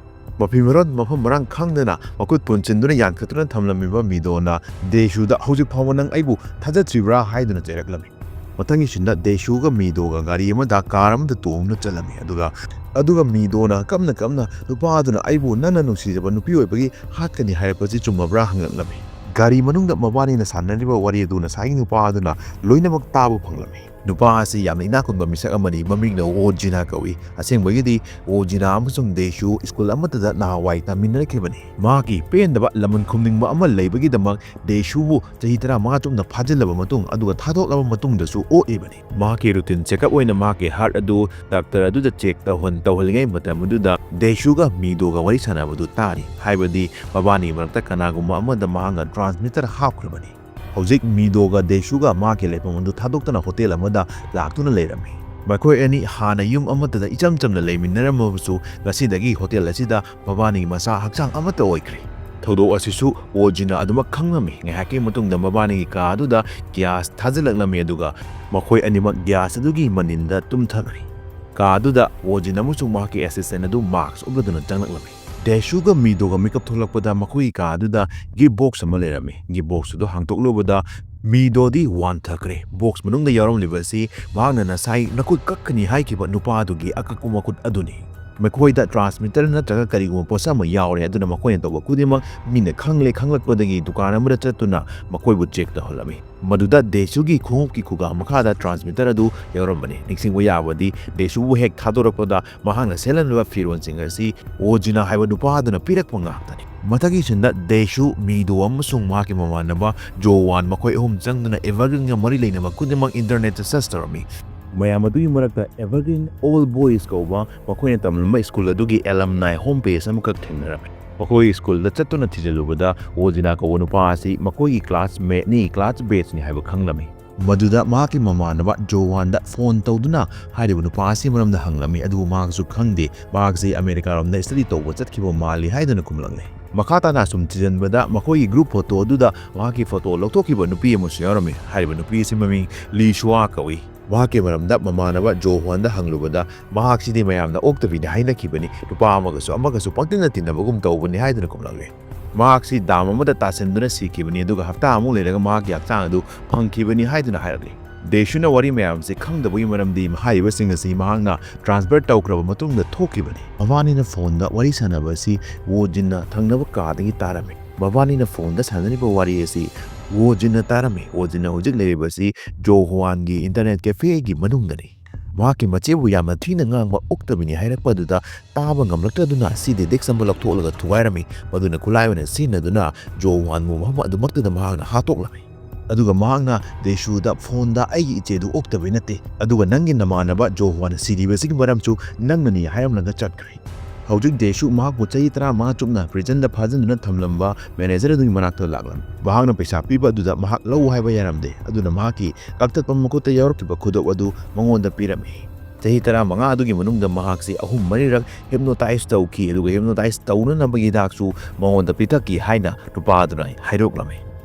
ꯃꯐꯤ ꯃꯔꯣꯟ ꯃꯐꯝ ꯃꯔꯥꯡ ꯈꯪꯗꯅ ꯃꯈꯨꯠ ꯄꯨꯟꯁꯤꯟꯗꯨꯅ ꯌꯥꯟꯈꯠꯇꯨꯅ ꯊꯝꯂꯝꯃꯤꯕ ꯃꯤꯗꯣꯅ ꯗꯦꯁꯨꯗ, "ꯍꯧꯖꯤꯛ ꯐꯥꯎꯕ ꯅꯪ ꯑꯩꯕꯨ ꯊꯥꯖꯗ꯭ꯔꯤꯕ꯭ꯔꯥ?" ꯍꯥꯏꯗꯨꯅ ꯆꯩꯔꯛꯂꯝꯃꯤ꯫ ꯃꯊꯪꯒꯤ ꯁꯤꯟꯗ ꯗꯦꯁꯨꯒ ꯃꯤꯗꯣꯒ ꯒꯥꯔꯤ ꯑꯃꯗ, ꯀꯥꯔ ꯑꯃꯗ ꯇꯣꯡꯗꯨꯅ ꯆꯠꯂꯝꯃꯤ꯫ ꯑꯗꯨꯒ, ꯑꯗꯨꯒ ꯃꯤꯗꯣꯅ ꯀꯞꯅ ꯀꯞꯅ ꯅꯨꯄꯥ ꯑꯗꯨꯅ, "ꯑꯩꯕꯨ ꯅꯪꯅ ꯅꯨꯡꯁꯤꯖꯕ ꯅꯨꯄꯤ ꯑꯣꯏꯕꯒꯤ ꯍꯥꯠꯀꯅꯤ ꯍꯥꯏꯔꯛꯄꯁꯤ ꯆꯨꯝꯃꯕ꯭ꯔꯥ?" ꯍꯪꯂꯛꯂꯝꯃꯤ꯫ ꯒꯥꯔꯤ ꯃꯅꯨꯡꯗ ꯃꯕꯥꯅꯤꯅ ꯁꯥꯟꯅꯔꯤꯕ ꯋꯥꯔꯤ ꯑꯗꯨ ꯉꯁꯥꯏꯒꯤ ꯅꯨꯄꯥ ꯑꯗꯨꯅ ꯂꯣꯏꯅꯃꯛ ꯇꯥꯕ ꯐꯪꯂꯝꯃꯤ꯫ ꯅꯨꯄꯥ ꯑꯁꯤ ꯌꯥꯝꯅ ꯏꯅꯥꯛ ꯈꯨꯟꯕ ꯃꯤꯁꯛ ꯑꯃꯅꯤ, ꯃꯃꯤꯡꯅ ꯋꯣ ꯖꯤꯅꯥ ꯀꯧꯏ꯫ ꯑꯁꯦꯡꯕꯒꯤꯗꯤ ꯋꯣ ꯖꯤꯅꯥ ꯑꯃꯁꯨꯡ ꯗꯦꯁꯨ ꯁ꯭ꯀꯨꯜ ꯑꯃꯠꯇꯗ ꯅꯍꯥꯟꯋꯥꯏ ꯇꯝꯃꯤꯟꯅꯔꯛꯈꯤꯕꯅꯤ꯫ ꯃꯍꯥꯛꯀꯤ ꯄꯦꯟꯗꯕ ꯂꯃꯟ ꯈꯨꯝꯅꯤꯡꯕ ꯑꯃ ꯂꯩꯕꯒꯤꯗꯃꯛ ꯗꯦꯁꯨꯕꯨ ꯆꯍꯤ ꯇꯔꯥꯃꯉꯥ ꯆꯨꯞꯅ ꯐꯥꯖꯤꯜꯂꯕ ꯃꯇꯨꯡ ꯑꯗꯨꯒ ꯊꯥꯗꯣꯛꯂꯕ ꯃꯇꯨꯡꯗꯁꯨ ꯑꯣꯛꯏꯕꯅꯤ꯫ ꯃꯍꯥꯛꯀꯤ ꯔꯨꯇꯤꯟ ꯆꯦꯛꯑꯞ ꯑꯣꯏꯅ ꯃꯍꯥꯛꯀꯤ ꯍꯥꯔꯠ ꯑꯗꯨ ꯗꯥꯛꯇꯔ ꯑꯗꯨꯗ ꯆꯦꯛ ꯇꯧꯍꯟ-, ꯇꯧꯍꯜꯂꯤꯉꯩ ꯃꯇꯝ ꯑꯗꯨꯗ ꯗꯦꯁꯨꯒ ꯃꯤꯗꯣꯒ ꯋꯥꯔꯤ ꯁꯥꯟꯅꯕꯗꯨ ꯇꯥꯔꯤ, ꯍꯥꯏꯕꯗꯤ ꯃꯕꯥꯅꯤ ꯃꯔꯛꯇ ꯀꯅꯥꯒꯨꯝꯕ ꯑꯃꯗ ꯃꯍꯥꯛꯅ ꯇ꯭ꯔꯥꯟꯁꯃꯤꯇꯔ ꯍꯥꯞꯈ꯭ꯔꯕꯅꯤ꯫ ꯍꯧꯖꯤꯛ ꯃꯤꯗꯣꯒ ꯗꯦꯁꯨꯒ ꯃꯍꯥꯛꯀꯤ ꯂꯩꯐꯝ ꯑꯗꯨ ꯊꯥꯗꯣꯛꯇꯨꯅ ꯍꯣꯇꯦꯜ ꯑꯃꯗ ꯂꯥꯛꯇꯨꯅ ꯂꯩꯔꯝꯃꯤ꯫ ꯃꯈꯣꯏ ꯑꯅꯤ ꯍꯥꯟꯅ ꯌꯨꯝ ꯑꯃꯠꯇꯗ ꯏꯆꯝ ꯆꯝꯅ ꯂꯩꯃꯤꯟꯅꯔꯝꯃꯕꯁꯨ, ꯉꯁꯤꯗꯒꯤ ꯍꯣꯇꯦꯜ ꯑꯁꯤꯗ ꯃꯕꯥꯅꯤꯒꯤ ꯃꯁꯥ ꯍꯛꯆꯥꯡ ꯑꯃꯠꯇ ꯑꯣꯏꯈ꯭ꯔꯦ꯫ ꯊꯧꯗꯣꯛ ꯑꯁꯤꯁꯨ ꯋꯣꯖꯤꯟꯅ ꯑꯗꯨꯃꯛ ꯈꯪꯂꯝꯃꯤ꯫ ꯉꯥꯏꯍꯥꯛꯀꯤ ꯃꯇꯨꯡꯗ ꯃꯕꯥꯅꯤꯒꯤ ꯀꯥ ꯑꯗꯨꯗ ꯒ꯭ꯌꯥꯁ ꯊꯥꯖꯤꯜꯂꯛꯂꯝꯃꯤ, ꯑꯗꯨꯒ ꯃꯈꯣꯏ ꯑꯅꯤꯃꯛ ꯒ꯭ꯌꯥꯁ ꯑꯗꯨꯒꯤ ꯃꯅꯤꯟꯗ ꯇꯨꯝꯊꯈ꯭ꯔꯦ꯫ ꯀꯥ ꯑꯗꯨꯗ ꯋꯣꯖꯤꯟ ꯑꯃꯁꯨꯡ ꯃꯍꯥꯛꯀꯤ ꯑꯦꯁꯤꯁꯇꯦꯟ ꯑꯗꯨ ꯃꯥꯁꯛ ꯎꯞꯂꯗꯨꯅ ꯆꯪꯂꯛꯂꯝꯃꯤ꯫ ꯗꯦꯁꯨꯒ ꯃꯤꯗꯣꯒ ꯃꯤꯀꯞ ꯊꯣꯛꯂꯛꯄꯗ ꯃꯈꯣꯏꯒꯤ ꯀꯥ ꯑꯗꯨꯗ ꯒꯤꯐ ꯕꯣꯛꯁ ꯑꯃ ꯂꯩꯔꯝꯃꯤ꯫ ꯒꯤꯐ ꯕꯣꯛꯁ ꯑꯗꯨ ꯍꯥꯡꯗꯣꯛꯂꯨꯕꯗ ꯃꯤꯗꯣꯗꯤ ꯋꯥꯟꯊꯈ꯭ꯔꯦ꯫ ꯕꯣꯛꯁ ꯃꯅꯨꯡꯗ ꯌꯥꯎꯔꯝꯂꯤꯕ ꯑꯁꯤ ꯃꯍꯥꯛꯅ ꯉꯁꯥꯏ ꯅꯈꯨꯠ ꯀꯛꯀꯅꯤ ꯍꯥꯏꯈꯤꯕ ꯅꯨꯄꯥ ꯑꯗꯨꯒꯤ ꯑꯀꯛꯄ ꯃꯈꯨꯠ ꯑꯗꯨꯅꯤ꯫ ꯃꯈꯣꯏꯗ ꯇ꯭ꯔꯥꯟꯁꯃꯤꯇꯔ ꯅꯠꯇ꯭ꯔꯒ ꯀꯔꯤꯒꯨꯝꯕ ꯄꯣꯠꯁꯛ ꯑꯃ ꯌꯥꯎꯔꯦ, ꯑꯗꯨꯅ ꯃꯈꯣꯏꯅ ꯇꯧꯕ ꯈꯨꯗꯤꯡꯃꯛ ꯃꯤꯅ ꯈꯪꯂꯦ ꯈꯪꯂꯛꯄꯗꯒꯤ ꯗꯨꯀꯥꯟ ꯑꯃꯗ ꯆꯠꯇꯨꯅ ꯃꯈꯣꯏꯕꯨ ꯆꯦꯛ ꯇꯧꯍꯜꯂꯝꯃꯤ꯫ ꯃꯗꯨꯗ ꯗꯦꯁꯨꯒꯤ ꯈꯣꯡꯎꯞꯀꯤ ꯈꯨꯒꯥ ꯃꯈꯥꯗ ꯇ꯭ꯔꯥꯟꯁꯃꯤꯇꯔ ꯑꯗꯨ ꯌꯥꯎꯔꯝꯕꯅꯤ꯫ ꯅꯤꯡꯁꯤꯡꯕ ꯌꯥꯕꯗꯤ, ꯗꯦꯁꯨꯕꯨ ꯍꯦꯛ ꯊꯥꯗꯣꯔꯛꯄꯗ ꯃꯍꯥꯛꯅ ꯁꯦꯠꯂꯝꯂꯤꯕ ꯐꯤꯔꯣꯜꯁꯤꯡ ꯑꯁꯤ ꯋꯣꯖꯤꯟꯅ ꯍꯥꯏꯕ ꯅꯨꯄꯥ ꯑꯗꯨꯅ ꯄꯤꯔꯛꯄ ꯉꯥꯛꯇꯅꯤ꯫ ꯃꯊꯪꯒꯤ ꯁꯤꯟꯗ ꯗꯦꯁꯨ, ꯃꯤꯗꯣ ꯑꯃꯁꯨꯡ ꯃꯍꯥꯛꯀꯤ ꯃꯃꯥꯟꯅꯕ ꯖꯣꯋꯥꯟ ꯃꯈꯣꯏ ꯑꯍꯨꯝ ꯆꯪꯗꯨꯅ ꯑꯦꯚꯔꯒ꯭ꯔꯤꯟꯒ ꯃꯔꯤ ꯂꯩꯅꯕ ꯈꯨꯗꯤꯡꯃꯛ ꯏꯟꯇꯔꯅꯦꯠꯇ ꯁꯔꯆ ꯇꯧꯔꯝꯃꯤ꯫ ꯃꯌꯥꯝ ꯑꯗꯨꯒꯤ ꯃꯔꯛꯇ ꯑꯦꯚꯔꯒ꯭ꯔꯤꯟ ꯑꯣꯜ ꯕꯣꯏꯁ ꯀꯧꯕ ꯃꯈꯣꯏꯅ ꯇꯝꯂꯝꯕ ꯁ꯭ꯀꯨꯜ ꯑꯗꯨꯒꯤ ꯑꯦꯂꯝꯅꯥꯏ ꯍꯣꯝ ꯄꯦꯖ ꯑꯃꯈꯛ ꯊꯦꯡꯅꯔꯝꯃꯤ꯫ ꯃꯈꯣꯏ ꯁ꯭ꯀꯨꯜꯗ ꯆꯠꯇꯨꯅ ꯊꯤꯖꯤꯜꯂꯨꯕꯗ ꯋꯣꯖꯤꯟꯅ ꯀꯧꯕ ꯅꯨꯄꯥ ꯑꯁꯤ ꯃꯈꯣꯏꯒꯤ ꯀ꯭ꯂꯥꯁꯃꯦꯠꯅꯤ, ꯀ꯭ꯂꯥꯁ ꯕꯦꯠꯁꯅꯤ ꯍꯥꯏꯕ ꯈꯪꯂꯝꯃꯤ꯫ ꯃꯗꯨꯗ ꯃꯍꯥꯛꯀꯤ ꯃꯃꯥꯟꯅꯕ ꯖꯣꯋꯥꯟꯗ ꯐꯣꯟ ꯇꯧꯗꯨꯅ ꯍꯥꯏꯔꯤꯕ ꯅꯨꯄꯥ ꯑꯁꯤ ꯃꯔꯝꯗ ꯍꯪꯂꯝꯃꯤ, ꯑꯗꯨꯕꯨ ꯃꯍꯥꯛꯁꯨ ꯈꯪꯗꯦ꯫ ꯃꯍꯥꯛꯁꯤ ꯑꯃꯦꯔꯤꯀꯥꯔꯣꯝꯗ ꯁ꯭ꯇꯗꯤ ꯇꯧꯕ ꯆꯠꯈꯤꯕ ꯃꯥꯜꯂꯤ ꯍꯥꯏꯗꯨꯅ ꯈꯨꯝꯂꯛꯂꯦ꯫ ꯃꯈꯥ ꯇꯥꯅ ꯑꯁꯨꯝ ꯊꯤꯖꯤꯟꯕꯗ ꯃꯈꯣꯏꯒꯤ ꯒ꯭ꯔꯨꯞ ꯐꯣꯇꯣ ꯑꯗꯨꯗ ꯃꯍꯥꯛꯀꯤ ꯐꯣꯇꯣ ꯂꯧꯊꯣꯛꯈꯤꯕ ꯅꯨꯄꯤ ꯑꯃꯁꯨ ꯌꯥꯎꯔꯝꯃꯤ꯫ ꯍꯥꯏꯔꯤꯕ ꯅꯨꯄꯤ ꯑꯁꯤ ꯃꯃꯤꯡ ꯂꯤ ꯁꯨꯋꯥ ꯀꯧꯏ꯫ ꯃꯍꯥꯛꯀꯤ ꯃꯔꯝꯗ ꯃꯃꯥꯟꯅꯕ ꯖꯣ ꯍ꯭ꯋꯥꯟꯗ ꯍꯪꯂꯨꯕꯗ, ꯃꯍꯥꯛꯁꯤꯗꯤ ꯃꯌꯥꯝꯅ ꯑꯣꯛꯇꯕꯤꯅꯤ ꯍꯥꯏꯅꯈꯤꯕꯅꯤ, ꯅꯨꯄꯥ ꯑꯃꯒꯁꯨ ꯑꯃꯒꯁꯨ ꯄꯪꯇꯤꯟꯅ ꯇꯤꯟꯅꯕꯒꯨꯝ ꯇꯧꯕꯅꯤ ꯍꯥꯏꯗꯨꯅ ꯈꯨꯝꯂꯛꯂꯦ꯫ ꯃꯍꯥꯛꯁꯤ ꯗꯥꯝ ꯑꯃꯗ ꯇꯥꯁꯤꯟꯗꯨꯅ ꯁꯤꯈꯤꯕꯅꯤ, ꯑꯗꯨꯒ ꯍꯞꯇꯥ ꯑꯃꯨꯛ ꯂꯩꯔꯒ ꯃꯍꯥꯛꯀꯤ ꯍꯛꯆꯥꯡ ꯑꯗꯨ ꯐꯪꯈꯤꯕꯅꯤ ꯍꯥꯏꯗꯨꯅ ꯍꯥꯏꯔꯛꯂꯤ꯫ ꯗꯦꯁꯨꯅ ꯋꯥꯔꯤ ꯃꯌꯥꯝꯁꯤ ꯈꯪꯗꯕꯒꯤ ꯃꯔꯝꯗꯤ ꯍꯥꯏꯔꯤꯕꯁꯤꯡ ꯑꯁꯤ ꯃꯍꯥꯛꯅ ꯇ꯭ꯔꯥꯟꯁꯐꯔ ꯇꯧꯈ꯭ꯔꯕ ꯃꯇꯨꯡꯗ ꯊꯣꯛꯈꯤꯕꯅꯤ꯫ ꯃꯕꯥꯅꯤꯅ ꯐꯣꯟꯗ ꯋꯥꯔꯤ ꯁꯥꯟꯅꯕ ꯑꯁꯤ ꯋꯣ ꯖꯤꯟꯅ ꯊꯪꯅꯕ ꯀꯥꯗꯒꯤ ꯇꯥꯔꯝꯃꯤ꯫ ꯃꯕꯥꯅꯤꯅ ꯐꯣꯟꯗ ꯁꯥꯟꯅꯔꯤꯕ ꯋꯥꯔꯤ ꯑꯁꯤ ꯋꯣ ꯖꯤꯟꯅ ꯇꯥꯔꯝꯃꯤ꯫ ꯋꯣ ꯖꯤꯟꯅ ꯍꯧꯖꯤꯛ ꯂꯩꯔꯤꯕꯁꯤ ꯖꯣ ꯍ꯭ꯋꯥꯟꯒꯤ ꯏꯟꯇꯔꯅꯦꯠ ꯀꯦꯐꯦꯒꯤ ꯃꯅꯨꯡꯗꯅꯤ꯫ ꯃꯍꯥꯛꯀꯤ ꯃꯆꯦꯕꯨ ꯌꯥꯝꯅ ꯊꯤꯅ ꯉꯥꯡꯕ ꯑꯣꯛꯇꯕꯤꯅꯤ ꯍꯥꯏꯔꯛꯄ ꯑꯗꯨꯗ ꯇꯥꯕ ꯉꯝꯂꯛꯇꯗꯨꯅ ꯁꯤꯗꯤ ꯗꯦꯛꯁ ꯑꯃ ꯂꯧꯊꯣꯛꯂꯒ ꯊꯨꯒꯥꯏꯔꯝꯃꯤ꯫ ꯃꯗꯨꯅ ꯈꯨꯠꯂꯥꯏ ꯑꯣꯏꯅ ꯁꯤꯖꯤꯟꯅꯗꯨꯅ ꯖꯣ ꯍ꯭ꯋꯥꯟꯕꯨ ꯃꯐꯝ ꯑꯗꯨꯃꯛꯇꯗ ꯃꯍꯥꯛꯅ ꯍꯥꯠꯇꯣꯛꯂꯝꯃꯤ꯫ ꯑꯗꯨꯒ ꯃꯍꯥꯛꯅ ꯗꯦꯁꯨꯗ ꯐꯣꯟꯗ "ꯑꯩꯒꯤ ꯏꯆꯦꯗꯨ ꯑꯣꯛꯇꯕꯩ ꯅꯠꯇꯦ, ꯑꯗꯨꯒ ꯅꯪꯒꯤ ꯅꯃꯥꯟꯅꯕ ꯖꯣ ꯍ꯭ꯋꯥꯟ ꯁꯤꯔꯤꯕꯁꯤꯒꯤ ꯃꯔꯝꯁꯨ ꯅꯪꯅꯅꯤ" ꯍꯥꯏꯔꯝꯂꯒ ꯆꯠꯈ꯭ꯔꯦ꯫ ꯍꯧꯖꯤꯛ ꯗꯦꯁꯨ ꯃꯍꯥꯛꯄꯨ ꯆꯍꯤ ꯇꯔꯥꯃꯉꯥ ꯆꯨꯞꯅ ꯄ꯭ꯔꯤꯖꯟꯗ ꯐꯥꯖꯤꯟꯗꯨꯅ ꯊꯝꯂꯝꯕ ꯃꯦꯅꯦꯖꯔ ꯑꯗꯨꯒꯤ ꯃꯅꯥꯛꯇ ꯂꯥꯛꯂꯝꯃꯤ꯫ ꯃꯍꯥꯛꯅ ꯄꯩꯁꯥ ꯄꯤꯕ ꯑꯗꯨꯗ ꯃꯍꯥꯛ ꯂꯧ ꯍꯥꯏꯕ ꯌꯥꯔꯝꯗꯦ, ꯑꯗꯨꯅ ꯃꯍꯥꯛꯀꯤ ꯀꯛꯊꯠꯄ ꯃꯈꯨꯠꯇ ꯌꯥꯎꯔꯛꯈꯤꯕ ꯈꯨꯗꯣꯞ ꯑꯗꯨ ꯃꯉꯣꯟꯗ ꯄꯤꯔꯝꯃꯤ꯫ ꯆꯍꯤ ꯇꯔꯥꯃꯉꯥ ꯑꯗꯨꯒꯤ ꯃꯅꯨꯡꯗ ꯃꯍꯥꯛꯁꯤ ꯑꯍꯨꯝ ꯃꯔꯤꯔꯛ ꯍꯤꯞꯅꯣꯇꯥꯏꯖ ꯇꯧꯈꯤ, ꯑꯗꯨꯒ ꯍꯤꯞꯅꯣꯇꯥꯏꯖ ꯇꯧꯅꯅꯕꯒꯤ ꯍꯤꯗꯥꯛꯁꯨ ꯃꯉꯣꯟꯗ ꯄꯤꯊꯛꯈꯤ ꯍꯥꯏꯅ ꯅꯨꯄꯥ ꯑꯗꯨꯅ ꯍꯥꯏꯗꯣꯛꯂꯝꯃꯤ꯫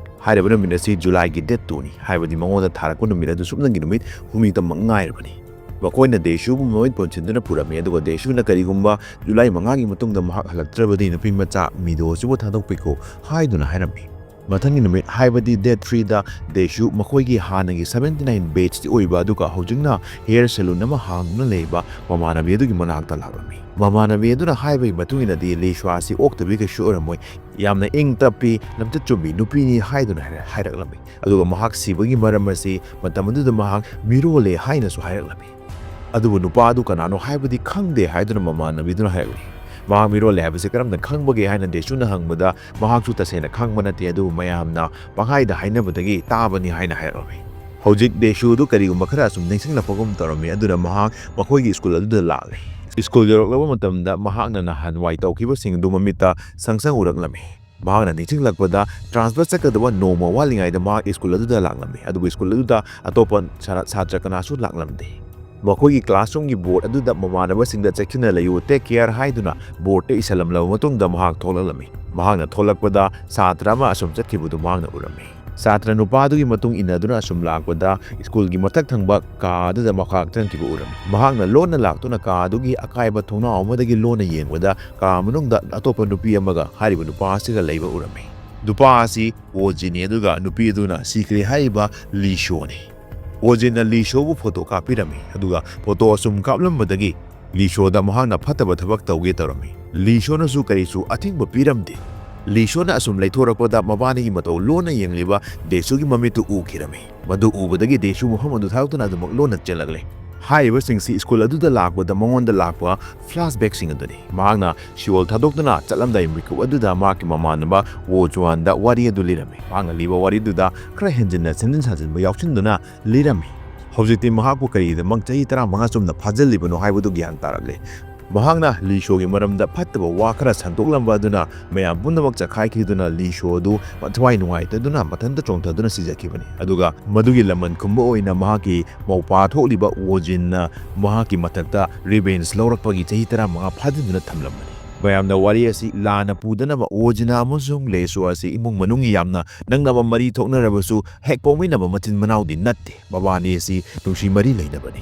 ꯍꯥꯏꯔꯤꯕ ꯅꯨꯃꯤꯠ ꯑꯁꯤ ꯖꯨꯂꯥꯏꯒꯤ ꯗꯦꯠ ꯇꯨꯅꯤ, ꯍꯥꯏꯕꯗꯤ ꯃꯉꯣꯟꯗ ꯊꯥꯔꯛꯄ ꯅꯨꯃꯤꯠ ꯑꯗꯨ ꯁꯨꯞꯅꯒꯤ ꯅꯨꯃꯤꯠ ꯍꯨꯝꯅꯤꯇꯪ ꯉꯥꯏꯔꯕꯅꯤ꯫ ꯃꯈꯣꯏꯅ ꯗꯦꯁꯨꯕꯨ ꯃꯃꯤꯠ ꯄꯨꯟꯁꯤꯟꯗꯨꯅ ꯄꯨꯔꯝꯃꯤ, ꯑꯗꯨꯒ ꯗꯦꯁꯨꯅ ꯀꯔꯤꯒꯨꯝꯕ ꯖꯨꯂꯥꯏ ꯃꯉꯥꯒꯤ ꯃꯇꯨꯡꯗ ꯃꯍꯥꯛ ꯍꯜꯂꯛꯇ꯭ꯔꯕꯗꯤ ꯅꯨꯄꯤ ꯃꯆꯥ ꯃꯤꯗꯣ ꯑꯁꯤꯕꯨ ꯊꯥꯗꯣꯛꯄꯤꯈꯣ ꯍꯥꯏꯗꯨꯅ ꯍꯥꯏꯔꯝꯃꯤ꯫ ꯃꯊꯪꯒꯤ ꯅꯨꯃꯤꯠ, ꯍꯥꯏꯕꯗꯤ ꯗꯦꯠ ꯊ꯭ꯔꯤꯗ ꯗꯦꯁꯨ ꯃꯈꯣꯏꯒꯤ ꯍꯥꯟꯅꯒꯤ ꯁꯕꯦꯟꯇꯤ ꯅꯥꯏꯟ ꯕꯦꯠꯁꯇꯤ ꯑꯣꯏꯕ, ꯑꯗꯨꯒ ꯍꯧꯖꯤꯛꯅ ꯍꯦꯌꯔ ꯁꯦꯂꯨꯟ ꯑꯃ ꯍꯥꯡꯗꯨꯅ ꯂꯩꯕ ꯃꯃꯥꯟꯅꯕꯤ ꯑꯗꯨꯒꯤ ꯃꯅꯥꯛꯇ ꯂꯥꯛꯂꯝꯃꯤ꯫ ꯃꯃꯥꯟꯅꯕꯤ ꯑꯗꯨꯅ ꯍꯥꯏꯕꯒꯤ ꯃꯇꯨꯡ ꯏꯟꯅꯗꯤ ꯂꯤꯁ꯭ꯋꯥ ꯑꯁꯤ ꯑꯣꯛꯇꯕꯤ ꯀꯩꯁꯨ ꯑꯣꯏꯔꯝꯃꯣꯏ, ꯌꯥꯝꯅ ꯏꯪ ꯇꯞꯄꯤ, ꯂꯝꯆꯠ ꯆꯨꯝꯕꯤ ꯅꯨꯄꯤꯅꯤ ꯍꯥꯏꯗꯨꯅ ꯍꯥꯏꯔ-, ꯍꯥꯏꯔꯛꯂꯝꯃꯤ꯫ ꯑꯗꯨꯒ ꯃꯍꯥꯛ ꯁꯤꯕꯒꯤ ꯃꯔꯝ ꯑꯁꯤ ꯃꯇꯝ ꯑꯗꯨꯗ ꯃꯍꯥꯛ ꯃꯤꯔꯣꯜꯂꯦ ꯍꯥꯏꯅꯁꯨ ꯍꯥꯏꯔꯛꯂꯝꯃꯤ꯫ ꯑꯗꯨꯕꯨ ꯅꯨꯄꯥ ꯑꯗꯨ ꯀꯅꯥꯅꯣ ꯍꯥꯏꯕꯗꯤ ꯈꯪꯗꯦ ꯍꯥꯏꯗꯨꯅ ꯃꯃꯥꯟꯅꯕꯤꯗꯨꯅ ꯍꯥꯏꯔꯛꯂꯤ꯫ ꯃꯍꯥꯛ ꯃꯤꯔꯣꯜꯂꯦ ꯍꯥꯏꯕꯁꯤ ꯀꯔꯝꯅ ꯈꯪꯕꯒꯦ ꯍꯥꯏꯅ ꯗꯦꯁꯨꯅ ꯍꯪꯕꯗ, ꯃꯍꯥꯛꯁꯨ ꯇꯁꯦꯡꯅ ꯈꯪꯕ ꯅꯠꯇꯦ, ꯑꯗꯨꯕꯨ ꯃꯌꯥꯝꯅ ꯄꯪꯍꯥꯏꯗ ꯍꯥꯏꯅꯕꯗꯒꯤ ꯇꯥꯕꯅꯤ ꯍꯥꯏꯅ ꯍꯥꯏꯔꯛꯂꯝꯃꯤ꯫ ꯍꯧꯖꯤꯛ ꯗꯦꯁꯨ ꯑꯗꯨ ꯀꯔꯤꯒꯨꯝꯕ ꯈꯔ ꯑꯁꯨꯝ ꯅꯤꯡꯁꯤꯡꯂꯛꯄꯒꯨꯝ ꯇꯧꯔꯝꯃꯤ, ꯑꯗꯨꯅ ꯃꯍꯥꯛ ꯃꯈꯣꯏꯒꯤ ꯁ꯭ꯀꯨꯜ ꯑꯗꯨꯗ ꯂꯥꯛꯂꯦ꯫ ꯁ꯭ꯀꯨꯜ ꯌꯧꯔꯛꯂꯕ ꯃꯇꯝꯗ ꯃꯍꯥꯛꯅ ꯅꯍꯥꯟꯋꯥꯏ ꯇꯧꯈꯤꯕꯁꯤꯡ ꯑꯗꯨ ꯃꯃꯤꯠꯇ ꯁꯪ ꯁꯪ ꯎꯔꯛꯂꯝꯃꯤ꯫ ꯃꯍꯥꯛꯅ ꯅꯤꯡꯁꯤꯡꯂꯛꯄꯗ, ꯇ꯭ꯔꯥꯟꯁꯐꯔ ꯆꯠꯀꯗꯕ ꯅꯣꯡꯃ ꯋꯥꯠꯂꯤꯉꯩꯗ ꯃꯍꯥꯛ ꯁ꯭ꯀꯨꯜ ꯑꯗꯨꯗ ꯂꯥꯛꯂꯝꯃꯤ, ꯑꯗꯨꯕꯨ ꯁ꯭ꯀꯨꯜ ꯑꯗꯨꯗ ꯑꯇꯣꯞꯄ ꯁꯥꯔ-, ꯁꯥꯇ꯭ꯔ ꯀꯅꯥꯁꯨ ꯂꯥꯛꯂꯝꯗꯦ꯫ ꯃꯈꯣꯏꯒꯤ ꯀ꯭ꯂꯥꯁꯔꯨꯝꯒꯤ ꯕꯣꯔꯗ ꯑꯗꯨꯗ ꯃꯃꯥꯟꯅꯕꯁꯤꯡꯗ "ꯆꯦꯛꯁꯤꯟꯅ ꯂꯩꯌꯨ, take care" ꯍꯥꯏꯗꯨꯅ ꯕꯣꯔꯗꯇ ꯏꯁꯤꯜꯂꯝꯂꯕ ꯃꯇꯨꯡꯗ ꯃꯍꯥꯛ ꯊꯣꯛꯂꯛꯂꯝꯃꯤ꯫ ꯃꯍꯥꯛꯅ ꯊꯣꯛꯂꯛꯄꯗ ꯁꯥꯇ꯭ꯔ ꯑꯃ ꯑꯁꯨꯝ ꯆꯠꯈꯤꯕꯗꯨ ꯃꯍꯥꯛꯅ ꯎꯔꯝꯃꯤ꯫ ꯁꯥꯇ꯭ꯔ ꯅꯨꯄꯥ ꯑꯗꯨꯒꯤ ꯃꯇꯨꯡ ꯏꯟꯅꯗꯨꯅ ꯑꯁꯨꯝ ꯂꯥꯛꯄꯗ ꯁ꯭ꯀꯨꯜꯒꯤ ꯃꯊꯛ ꯊꯪꯕ ꯀꯥ ꯑꯗꯨꯗ ꯃꯍꯥꯛ ꯆꯪꯈꯤꯕ ꯎꯔꯝꯃꯤ꯫ ꯃꯍꯥꯛꯅ ꯂꯣꯟꯅ ꯂꯥꯛꯇꯨꯅ ꯀꯥ ꯑꯗꯨꯒꯤ ꯑꯀꯥꯏꯕ ꯊꯣꯡꯅꯥꯎ ꯑꯃꯗꯒꯤ ꯂꯣꯟꯅ ꯌꯦꯡꯕꯗ ꯀꯥ ꯃꯅꯨꯡꯗ ꯑꯇꯣꯞꯄ ꯅꯨꯄꯤ ꯑꯃꯒ ꯍꯥꯏꯔꯤꯕ ꯅꯨꯄꯥ ꯑꯁꯤꯒ ꯂꯩꯕ ꯎꯔꯝꯃꯤ꯫ ꯅꯨꯄꯥ ꯑꯁꯤ ꯑꯣꯖꯤꯅꯤ, ꯑꯗꯨꯒ ꯅꯨꯄꯤ ꯑꯗꯨꯅ ꯁꯤꯈ꯭ꯔꯦ ꯍꯥꯏꯔꯤꯕ ꯂꯤꯁꯣꯅꯤ꯫ ꯑꯣꯖꯤꯟꯅ ꯂꯤꯁꯣꯕꯨ ꯐꯣꯇꯣ ꯀꯥꯞꯄꯤꯔꯝꯃꯤ, ꯑꯗꯨꯒ ꯐꯣꯇꯣ ꯑꯁꯨꯝ ꯀꯥꯞꯂꯝꯕꯗꯒꯤ ꯂꯤꯁꯣꯗ ꯃꯍꯥꯛꯅ ꯐꯠꯇꯕ ꯊꯕꯛ ꯇꯧꯒꯦ ꯇꯧꯔꯝꯃꯤ꯫ ꯂꯤꯁꯣꯅꯁꯨ ꯀꯔꯤꯁꯨ ꯑꯊꯤꯡꯕ ꯄꯤꯔꯝꯗꯦ꯫ ꯂꯤꯁꯣꯅ ꯑꯁꯨꯝ ꯂꯩꯊꯣꯔꯛꯄꯗ ꯃꯕꯥꯅꯤꯒꯤ ꯃꯇꯧ ꯂꯣꯟꯅ ꯌꯦꯡꯂꯤꯕ ꯗꯦꯁꯨꯒꯤ ꯃꯃꯤꯠꯇꯨ ꯎꯈꯤꯔꯝꯃꯤ꯫ ꯃꯗꯨ ꯎꯕꯗꯒꯤ ꯗꯦꯁꯨ ꯃꯐꯝ ꯑꯗꯨ ꯊꯥꯗꯣꯛꯇꯨꯅ ꯑꯗꯨꯃꯛ ꯂꯣꯟꯅ ꯆꯦꯜꯂꯛꯂꯦ꯫ ꯍꯥꯏꯔꯤꯕꯁꯤꯡꯁꯤ ꯁ꯭ꯀꯨꯜ ꯑꯗꯨꯗ ꯂꯥꯛꯄꯗ ꯃꯉꯣꯟꯗ ꯂꯥꯛꯄ ꯐ꯭ꯂꯥꯁꯕꯦꯛꯁꯤꯡ ꯑꯗꯨꯅꯤ꯫ ꯃꯍꯥꯛꯅ ꯁꯤꯑꯣꯜ ꯊꯥꯗꯣꯛꯇꯨꯅ ꯆꯠꯂꯝꯗꯥꯏ ꯃꯤꯀꯨꯞ ꯑꯗꯨꯗ ꯃꯍꯥꯛꯀꯤ ꯃꯃꯥꯟꯅꯕ ꯋꯣ ꯖꯨꯋꯥꯟꯗ ꯋꯥꯔꯤ ꯑꯗꯨ ꯂꯤꯔꯝꯃꯤ꯫ ꯃꯍꯥꯛꯅ ꯂꯤꯕ ꯋꯥꯔꯤꯗꯨꯗ ꯈꯔ ꯍꯦꯟꯖꯤꯟꯅ ꯁꯦꯝꯖꯤꯟ ꯁꯥꯖꯤꯟꯕ ꯌꯥꯎꯁꯤꯟꯗꯨꯅ ꯂꯤꯔꯝꯃꯤ꯫ ꯍꯧꯖꯤꯛꯇꯤ ꯃꯍꯥꯛꯄꯨ ꯀꯔꯤꯒꯤꯗꯃꯛ ꯆꯍꯤ ꯇꯔꯥꯃꯉꯥ ꯆꯨꯝꯅ ꯐꯥꯖꯤꯜꯂꯤꯕꯅꯣ ꯍꯥꯏꯕꯗꯨ ꯒ꯭ꯌꯥꯟ ꯇꯥꯔꯛꯂꯦ꯫ ꯃꯍꯥꯛꯅ ꯂꯤꯁꯣꯒꯤ ꯃꯔꯝꯗ ꯐꯠꯇꯕ ꯋꯥ ꯈꯔ ꯁꯟꯗꯣꯛꯂꯝꯕ ꯑꯗꯨꯅ ꯃꯌꯥꯝ ꯄꯨꯝꯅꯃꯛ ꯆꯈꯥꯏꯈꯤꯗꯨꯅ ꯂꯤꯁꯣ ꯑꯗꯨ ꯃꯊ꯭ꯋꯥꯏ ꯅꯨꯡꯉꯥꯏꯇꯗꯨꯅ ꯃꯊꯟꯇ ꯆꯣꯡꯊꯗꯨꯅ ꯁꯤꯖꯈꯤꯕꯅꯤ꯫ ꯑꯗꯨꯒ ꯃꯗꯨꯒꯤ ꯂꯃꯟ ꯈꯨꯝꯕ ꯑꯣꯏꯅ ꯃꯍꯥꯛꯀꯤ ꯃꯧꯄꯥ ꯊꯣꯛꯂꯤꯕ ꯑꯣꯖꯤꯟꯅ ꯃꯍꯥꯛꯀꯤ ꯃꯊꯛꯇ revenge ꯂꯧꯔꯛꯄꯒꯤ ꯆꯍꯤ ꯇꯔꯥꯃꯉꯥ ꯐꯥꯖꯤꯟꯗꯨꯅ ꯊꯝꯂꯝꯕꯅꯤ꯫ ꯃꯌꯥꯝꯅ ꯋꯥꯔꯤ ꯑꯁꯤ ꯂꯥꯟꯅ ꯄꯨꯗꯅꯕ ꯑꯣꯖꯤꯅꯥ ꯑꯃꯁꯨꯡ ꯂꯦꯁꯣ ꯑꯁꯤ ꯏꯃꯨꯡ ꯃꯅꯨꯡꯒꯤ ꯌꯥꯝꯅ ꯅꯛꯅꯕ ꯃꯔꯤ ꯊꯣꯛꯅꯔꯕꯁꯨ ꯍꯦꯛ ꯄꯣꯛꯃꯤꯟꯅꯕ ꯃꯆꯤꯟ ꯃꯅꯥꯎꯗꯤ ꯅꯠꯇꯦ꯫ ꯃꯕꯥꯅꯤ ꯑꯁꯤ ꯅꯨꯡꯁꯤ ꯃꯔꯤ ꯂꯩꯅꯕꯅꯤ꯫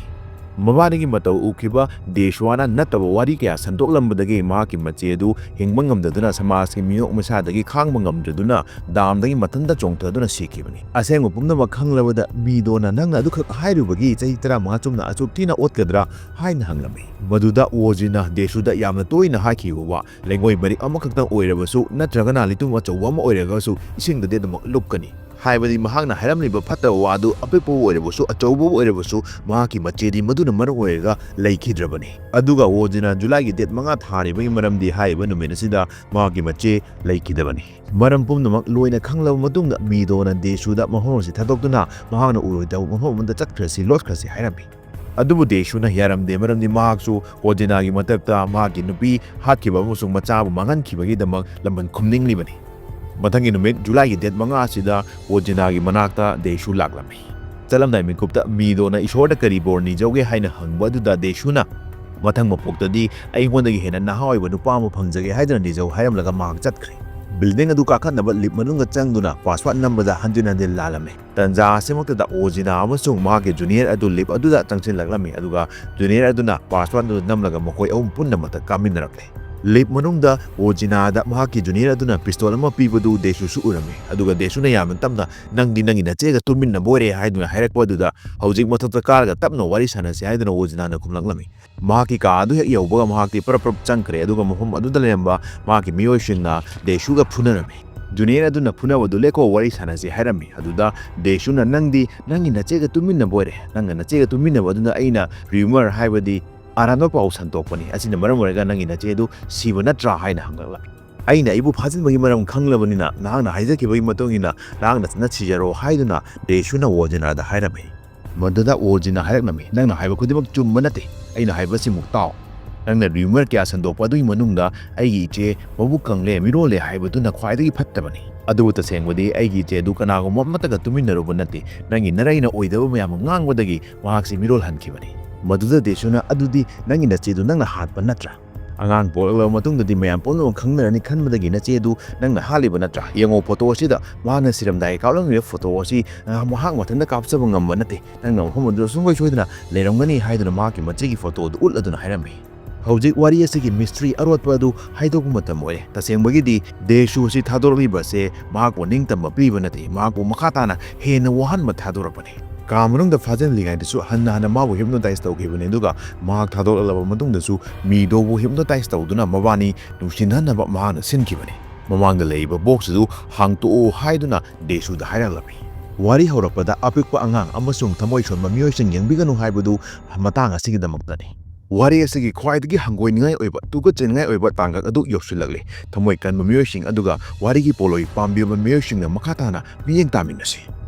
ꯃꯕꯥꯅꯤꯒꯤ ꯃꯇꯧ ꯎꯈꯤꯕ ꯗꯦꯁꯨꯋꯥꯅ ꯅꯠꯇꯕ ꯋꯥꯔꯤ ꯀꯌꯥ ꯁꯟꯗꯣꯛꯂꯝꯕꯗꯒꯤ ꯃꯍꯥꯛꯀꯤ ꯃꯆꯦ ꯑꯗꯨ ꯍꯤꯡꯕ ꯉꯝꯗꯗꯨꯅ ꯁꯃꯥꯖꯀꯤ ꯃꯤꯅꯣꯛ ꯃꯩꯁꯥꯗꯒꯤ ꯈꯥꯡꯕ ꯉꯝꯗ꯭ꯔꯗꯨꯅ ꯗꯥꯝꯗꯒꯤ ꯃꯊꯟꯇ ꯆꯣꯡꯊꯗꯨꯅ ꯁꯤꯈꯤꯕꯅꯤ꯫ ꯑꯁꯦꯡꯕ ꯄꯨꯝꯅꯃꯛ ꯈꯪꯂꯕꯗ ꯃꯤꯗꯣꯅ ꯅꯪꯅ ꯑꯗꯨꯈꯛ ꯍꯥꯏꯔꯨꯕꯒꯤ ꯆꯍꯤ ꯇꯔꯥꯃꯉꯥ ꯆꯨꯝꯅ ꯑꯆꯨꯞ ꯊꯤꯅ ꯑꯣꯠꯀꯗ꯭ꯔꯥ ꯍꯥꯏꯅ ꯍꯪꯂꯝꯃꯤ꯫ ꯃꯗꯨꯗ ꯑꯣꯖꯤꯅ ꯗꯦꯁꯨꯗ ꯌꯥꯝꯅ ꯇꯣꯏꯅ ꯍꯥꯏꯈꯤꯕ ꯋꯥ, ꯂꯩꯉꯣꯏ ꯃꯔꯤꯛ ꯑꯃꯈꯛꯇꯪ ꯑꯣꯏꯔꯕꯁꯨ ꯅꯠꯇ꯭ꯔꯒꯅ ꯂꯤꯇꯨꯝ ꯑꯆꯧꯕ ꯑꯃ ꯑꯣꯏꯔꯒꯁꯨ ꯏꯁꯤꯡꯗꯗꯤ ꯑꯗꯨꯃꯛ ꯂꯨꯞꯀꯅꯤ꯫ ꯍꯥꯏꯕꯗꯤ ꯃꯍꯥꯛꯅ ꯍꯥꯏꯔꯝꯂꯤꯕ ꯐꯠꯇꯕ ꯋꯥ ꯑꯗꯨ ꯑꯄꯤꯛꯄ ꯑꯣꯏꯔꯕꯁꯨ ꯑꯆꯧꯕ ꯑꯣꯏꯔꯕꯁꯨ ꯃꯍꯥꯛꯀꯤ ꯃꯆꯦꯗꯤ ꯃꯗꯨꯅ ꯃꯔꯝ ꯑꯣꯏꯔꯒ ꯂꯩꯈꯤꯗ꯭ꯔꯕꯅꯤ꯫ ꯑꯗꯨꯒ ꯑꯣꯖꯤꯅ ꯖꯨꯂꯥꯏꯒꯤ date ꯃꯉꯥ ꯊꯥꯔꯤꯕꯒꯤ ꯃꯔꯝꯗꯤ ꯍꯥꯏꯔꯤꯕ ꯅꯨꯃꯤꯠ ꯑꯁꯤꯗ ꯃꯍꯥꯛꯀꯤ ꯃꯆꯦ ꯂꯩꯈꯤꯗꯕꯅꯤ꯫ ꯃꯔꯝ ꯄꯨꯝꯅꯃꯛ ꯂꯣꯏꯅ ꯈꯪꯂꯕ ꯃꯇꯨꯡꯗ ꯃꯤꯗꯣꯅ ꯗꯦꯁꯨꯗ ꯃꯐꯝ ꯑꯁꯤ ꯊꯥꯗꯣꯛꯇꯨꯅ ꯃꯍꯥꯛꯅ ꯎꯔꯣꯏꯗꯕ ꯃꯐꯝ ꯑꯃꯗ ꯆꯠꯈ꯭ꯔꯁꯤ, ꯂꯣꯠꯈ꯭ꯔꯁꯤ ꯍꯥꯏꯔꯝꯃꯤ꯫ ꯑꯗꯨꯕꯨ ꯗꯦꯁꯨꯅ ꯌꯥꯔꯝꯗꯦ, ꯃꯔꯝꯗꯤ ꯃꯍꯥꯛꯁꯨ ꯑꯣꯖꯤꯅꯥꯒꯤ ꯃꯊꯛꯇ ꯃꯍꯥꯛꯀꯤ ꯅꯨꯄꯤ ꯍꯥꯠꯈꯤꯕ ꯑꯃꯁꯨꯡ ꯃꯆꯥꯕꯨ ꯃꯥꯡꯍꯟꯈꯤꯕꯒꯤꯗꯃꯛ ꯂꯃꯟ ꯈꯨꯝꯅꯤꯡꯂꯤꯕꯅꯤ꯫ ꯃꯊꯪꯒꯤ ꯅꯨꯃꯤꯠ ꯖꯨꯂꯥꯏꯒꯤ date ꯃꯉꯥ ꯑꯁꯤꯗ ꯑꯣꯖꯤꯅꯥꯒꯤ ꯃꯅꯥꯛꯇ ꯗꯦꯁꯨ ꯂꯥꯛꯂꯝꯃꯤ꯫ ꯆꯠꯂꯝꯗꯥꯏ ꯃꯤꯀꯨꯞꯇ ꯃꯤꯗꯣꯅ ꯏꯁꯣꯔꯗ ꯀꯔꯤ ꯕꯣꯔ ꯅꯤꯖꯧꯒꯦ ꯍꯥꯏꯅ ꯍꯪꯕ ꯑꯗꯨꯗ ꯗꯦꯁꯨꯅ, "ꯃꯊꯪ ꯃꯄꯣꯛꯇꯗꯤ ꯑꯩꯉꯣꯟꯗꯒꯤ ꯍꯦꯟꯅ ꯅꯍꯥ ꯑꯣꯏꯕ ꯅꯨꯄꯥ ꯑꯃ ꯐꯪꯖꯒꯦ" ꯍꯥꯏꯗꯨꯅ ꯅꯤꯖꯧ ꯍꯥꯏꯔꯝꯂꯒ ꯃꯍꯥꯛ ꯆꯠꯈ꯭ꯔꯦ꯫ Building ꯑꯗꯨ ꯀꯥꯈꯠꯅꯕ lift ꯃꯅꯨꯡꯗ ꯆꯪꯗꯨꯅ password ꯅꯝꯕꯗ ꯍꯟꯖꯤꯟ ꯍꯟꯖꯤꯟ ꯂꯥꯜꯂꯝꯃꯤ꯫ ꯇꯟꯖꯥ ꯑꯁꯤꯃꯛꯇꯗ ꯑꯣꯖꯤꯅꯥ ꯑꯃꯁꯨꯡ ꯃꯍꯥꯛꯀꯤ junior ꯑꯗꯨ lift ꯑꯗꯨꯗ ꯆꯪꯁꯤꯜꯂꯛꯂꯝꯃꯤ, ꯑꯗꯨꯒ junior ꯑꯗꯨꯅ password ꯑꯗꯨ ꯅꯝꯂꯒ ꯃꯈꯣꯏ ꯑꯍꯨꯝ ꯄꯨꯟꯅ ꯃꯊꯛ ꯀꯥꯃꯤꯟꯅꯔꯛꯂꯦ꯫ Lift ꯃꯅꯨꯡꯗ ꯑꯣꯖꯤꯅꯥꯗ ꯃꯍꯥꯛꯀꯤ junior ꯑꯗꯨꯅ pistol ꯑꯃ ꯄꯤꯕꯗꯨ ꯗꯦꯁꯨꯁꯨ ꯎꯔꯝꯃꯤ, ꯑꯗꯨꯒ ꯗꯦꯁꯨꯅ ꯌꯥꯝꯅ ꯇꯞꯅ, "ꯅꯪꯗꯤ ꯅꯪꯒꯤ ꯅꯆꯦꯒ ꯇꯨꯝꯃꯤꯟꯅꯕ ꯑꯣꯏꯔꯦ" ꯍꯥꯏꯗꯨꯅ ꯍꯥꯏꯔꯛꯄ ꯑꯗꯨꯗ, "ꯍꯧꯖꯤꯛ ꯃꯊꯛꯇ ꯀꯥꯔꯒ ꯇꯞꯅ ꯋꯥꯔꯤ ꯁꯥꯟꯅꯁꯤ" ꯍꯥꯏꯗꯨꯅ ꯑꯣꯖꯤꯅꯥꯅ ꯈꯨꯝꯂꯛꯂꯝꯃꯤ꯫ ꯃꯍꯥꯛꯀꯤ ꯀꯥ ꯑꯗꯨ ꯍꯦꯛ ꯌꯧꯕꯒ ꯃꯍꯥꯛꯇꯤ ꯄ꯭ꯔꯞ ꯄ꯭ꯔꯞ ꯆꯪꯈ꯭ꯔꯦ, ꯑꯗꯨꯒ ꯃꯐꯝ ꯑꯗꯨꯗ ꯂꯩꯔꯝꯕ ꯃꯍꯥꯛꯀꯤ ꯃꯤꯑꯣꯏꯁꯤꯡꯅ ꯗꯦꯁꯨꯒ ꯐꯨꯅꯔꯝꯃꯤ꯫ Junior ꯑꯗꯨꯅ ꯐꯨꯅꯕꯗꯨ ꯂꯦꯞꯈꯣ, ꯋꯥꯔꯤ ꯁꯥꯟꯅꯁꯤ ꯍꯥꯏꯔꯝꯃꯤ꯫ ꯑꯗꯨꯗ ꯗꯦꯁꯨꯅ, "ꯅꯪꯗꯤ ꯅꯪꯒꯤ ꯅꯆꯦꯒ ꯇꯨꯝꯃꯤꯟꯅꯕ ꯑꯣꯏꯔꯦ꯫ ꯅꯪꯒ ꯅꯆꯦꯒ ꯇꯨꯝꯃꯤꯟꯅꯕ ꯑꯗꯨꯅ ꯑꯩꯅ rumor, ꯍꯥꯏꯕꯗꯤ ꯑꯔꯥꯟꯕ ꯄꯥꯎ ꯁꯟꯗꯣꯛꯄꯅꯤ꯫ ꯑꯁꯤꯅ ꯃꯔꯝ ꯑꯣꯏꯔꯒ ꯅꯪꯒꯤ ꯅꯆꯦ ꯑꯗꯨ ꯁꯤꯕ ꯅꯠꯇ꯭ꯔꯥ?" ꯍꯥꯏꯅ ꯍꯪꯂꯛꯂꯝꯃꯤ꯫ "ꯑꯩꯅ ꯑꯩꯕꯨ ꯐꯥꯖꯤꯟꯕꯒꯤ ꯃꯔꯝ ꯈꯪꯂꯕꯅꯤꯅ ꯅꯍꯥꯛꯅ ꯍꯥꯏꯖꯈꯤꯕꯒꯤ ꯃꯇꯨꯡ ꯏꯟꯅ ꯅꯍꯥꯛ ꯅꯊꯟꯅ ꯁꯤꯖꯔꯣ" ꯍꯥꯏꯗꯨꯅ ꯗꯦꯁꯨꯅ ꯑꯣꯖꯤꯅꯥꯗ ꯍꯥꯏꯔꯝꯃꯤ꯫ ꯃꯗꯨꯗ ꯑꯣꯖꯤꯅꯥ ꯍꯥꯏꯔꯛꯂꯝꯃꯤ, "ꯅꯪꯅ ꯍꯥꯏꯕ ꯈꯨꯗꯤꯡꯃꯛ ꯆꯨꯝꯕ ꯅꯠꯇꯦ꯫ ꯑꯩꯅ ꯍꯥꯏꯕꯁꯤꯃꯨꯛ ꯇꯥꯎ꯫ ꯅꯪꯅ ꯔꯤꯌꯨꯃꯔ ꯀꯌꯥ ꯁꯟꯗꯣꯛꯄ ꯑꯗꯨꯒꯤ ꯃꯅꯨꯡꯗ ꯑꯩꯒꯤ ꯏꯆꯦ ꯃꯕꯨꯛ ꯀꯪꯂꯦ, ꯃꯤꯔꯣꯜꯂꯦ ꯍꯥꯏꯕꯗꯨꯅ ꯈ꯭ꯋꯥꯏꯗꯒꯤ ꯐꯠꯇꯕꯅꯤ꯫ ꯑꯗꯨꯕꯨ ꯇꯁꯦꯡꯕꯗꯤ ꯑꯩꯒꯤ ꯏꯆꯦ ꯑꯗꯨ ꯀꯅꯥꯒꯨꯝꯕ ꯑꯃꯠꯇꯒ ꯇꯨꯃꯤꯟꯅꯔꯨꯕ ꯅꯠꯇꯦ꯫ ꯅꯪꯒꯤ ꯅꯔꯩꯅ ꯑꯣꯏꯗꯕ ꯃꯌꯥꯝ ꯑꯃ ꯉꯥꯡꯕꯗꯒꯤ ꯃꯍꯥꯛꯁꯤ ꯃꯤꯔꯣꯜꯍꯟꯈꯤꯕꯅꯤ꯫ ꯃꯗꯨꯗ ꯗꯦꯁꯨꯅ, "ꯑꯗꯨꯗꯤ ꯅꯪꯒꯤ ꯅꯆꯦꯗꯨ ꯅꯪꯅ ꯍꯥꯠꯄ ꯅꯠꯇ꯭ꯔꯥ? ꯑꯉꯥꯡ ꯄꯣꯛꯂꯛꯂꯕ ꯃꯇꯨꯡꯗꯗꯤ ꯃꯌꯥꯝ ꯄꯨꯝꯅꯃꯛ ꯈꯪꯅꯔꯅꯤ ꯈꯟꯕꯗꯒꯤ ꯅꯆꯦꯗꯨ ꯅꯪꯅ ꯍꯥꯠꯂꯤꯕ ꯅꯠꯇ꯭ꯔꯥ? ꯌꯦꯡꯉꯣ, ꯐꯣꯇꯣ ꯑꯁꯤꯗ ꯃꯍꯥꯛꯅ ꯁꯤꯔꯝꯗꯥꯏ ꯀꯥꯞꯂꯝꯂꯤꯕ ꯐꯣꯇꯣ ꯑꯁꯤ, ꯑ, ꯃꯍꯥꯛ ꯃꯊꯟꯇ ꯀꯥꯞꯆꯕ ꯉꯝꯕ ꯅꯠꯇꯦ꯫ ꯅꯪꯅ ꯃꯐꯝ ꯑꯗꯨꯗ ꯁꯨꯡꯁꯣꯏ ꯁꯣꯏꯗꯅ ꯂꯩꯔꯝꯒꯅꯤ" ꯍꯥꯏꯗꯨꯅ ꯃꯍꯥꯛꯀꯤ ꯃꯆꯦꯒꯤ ꯐꯣꯇꯣ ꯑꯗꯨ ꯎꯠꯂꯗꯨꯅ ꯍꯥꯏꯔꯝꯃꯤ꯫ ꯍꯧꯖꯤꯛ ꯋꯥꯔꯤ ꯑꯁꯤꯒꯤ ꯃꯤꯁꯇ꯭ꯔꯤ ꯑꯔꯣꯠꯄ ꯑꯗꯨ ꯍꯥꯏꯗꯣꯛꯄ ꯃꯇꯝ ꯑꯣꯏꯔꯦ꯫ ꯇꯁꯦꯡꯕꯒꯤꯗꯤ ꯗꯦꯁꯨ ꯑꯁꯤ ꯊꯥꯗꯣꯔꯛꯂꯤꯕ ꯑꯁꯤ ꯃꯍꯥꯛꯄꯨ ꯅꯤꯡꯇꯝꯕ ꯄꯤꯕ ꯅꯠꯇꯦ, ꯃꯍꯥꯛꯄꯨ ꯃꯈꯥ ꯇꯥꯅ ꯍꯦꯟꯅ ꯋꯥꯍꯟꯕ ꯊꯥꯗꯣꯔꯛꯄꯅꯤ꯫ ꯀꯥ ꯃꯅꯨꯡꯗ ꯐꯥꯖꯤꯜꯂꯤꯉꯩꯗꯁꯨ ꯍꯟꯅ ꯍꯟꯅ ꯃꯥꯕꯨ ꯍꯤꯞꯅꯣꯇꯥꯏꯁ ꯇꯧꯈꯤꯕꯅꯤ, ꯑꯗꯨꯒ ꯃꯍꯥꯛ ꯊꯥꯗꯣꯔꯛꯂꯕ ꯃꯇꯨꯡꯗꯁꯨ ꯃꯤꯗꯣꯕꯨ ꯍꯤꯞꯅꯣꯇꯥꯏꯁ ꯇꯧꯗꯨꯅ ꯃꯕꯥꯅꯤ ꯅꯨꯡꯁꯤꯅꯍꯟꯅꯕ ꯃꯍꯥꯛꯅ ꯁꯤꯟꯈꯤꯕꯅꯤ꯫ ꯃꯃꯥꯡꯗ ꯂꯩꯔꯤꯕ ꯕꯣꯛꯁ ꯑꯗꯨ ꯍꯥꯡꯇꯣꯛꯎ ꯍꯥꯏꯗꯨꯅ ꯗꯦꯁꯨꯗ ꯍꯥꯏꯔꯛꯂꯝꯃꯤ꯫ ꯋꯥꯔꯤ ꯍꯧꯔꯛꯄꯗ ꯑꯄꯤꯛꯄ ꯑꯉꯥꯡ ꯑꯃꯁꯨꯡ ꯊꯃꯣꯏ ꯁꯣꯟꯕ ꯃꯤꯑꯣꯏꯁꯤꯡ ꯌꯦꯡꯕꯤꯒꯅꯨ ꯍꯥꯏꯕꯗꯨ ꯃꯇꯥꯡ ꯑꯁꯤꯒꯤꯗꯃꯛꯇꯅꯤ꯫ ꯋꯥꯔꯤ ꯑꯁꯤꯒꯤ ꯈ꯭ꯋꯥꯏꯗꯒꯤ ꯍꯪꯒꯣꯏꯅꯤꯡꯉꯥꯏ ꯑꯣꯏꯕ, ꯇꯨꯀꯠꯆꯅꯤꯡꯉꯥꯏ ꯑꯣꯏꯕ ꯇꯥꯡꯀꯛ ꯑꯗꯨ ꯌꯧꯁꯤꯜꯂꯛꯂꯦ꯫ ꯊꯃꯣꯏ ꯀꯟꯕ ꯃꯤꯑꯣꯏꯁꯤꯡ ꯑꯗꯨꯒ ꯋꯥꯔꯤꯒꯤ ꯄꯣꯠꯂꯣꯏ ꯄꯥꯝꯕꯤꯕ ꯃꯤꯑꯣꯏꯁꯤꯡꯅ ꯃꯈꯥ ꯇꯥꯅ ꯃꯤꯠꯌꯦꯡ ꯇꯥꯃꯤꯟꯅꯁꯤ꯫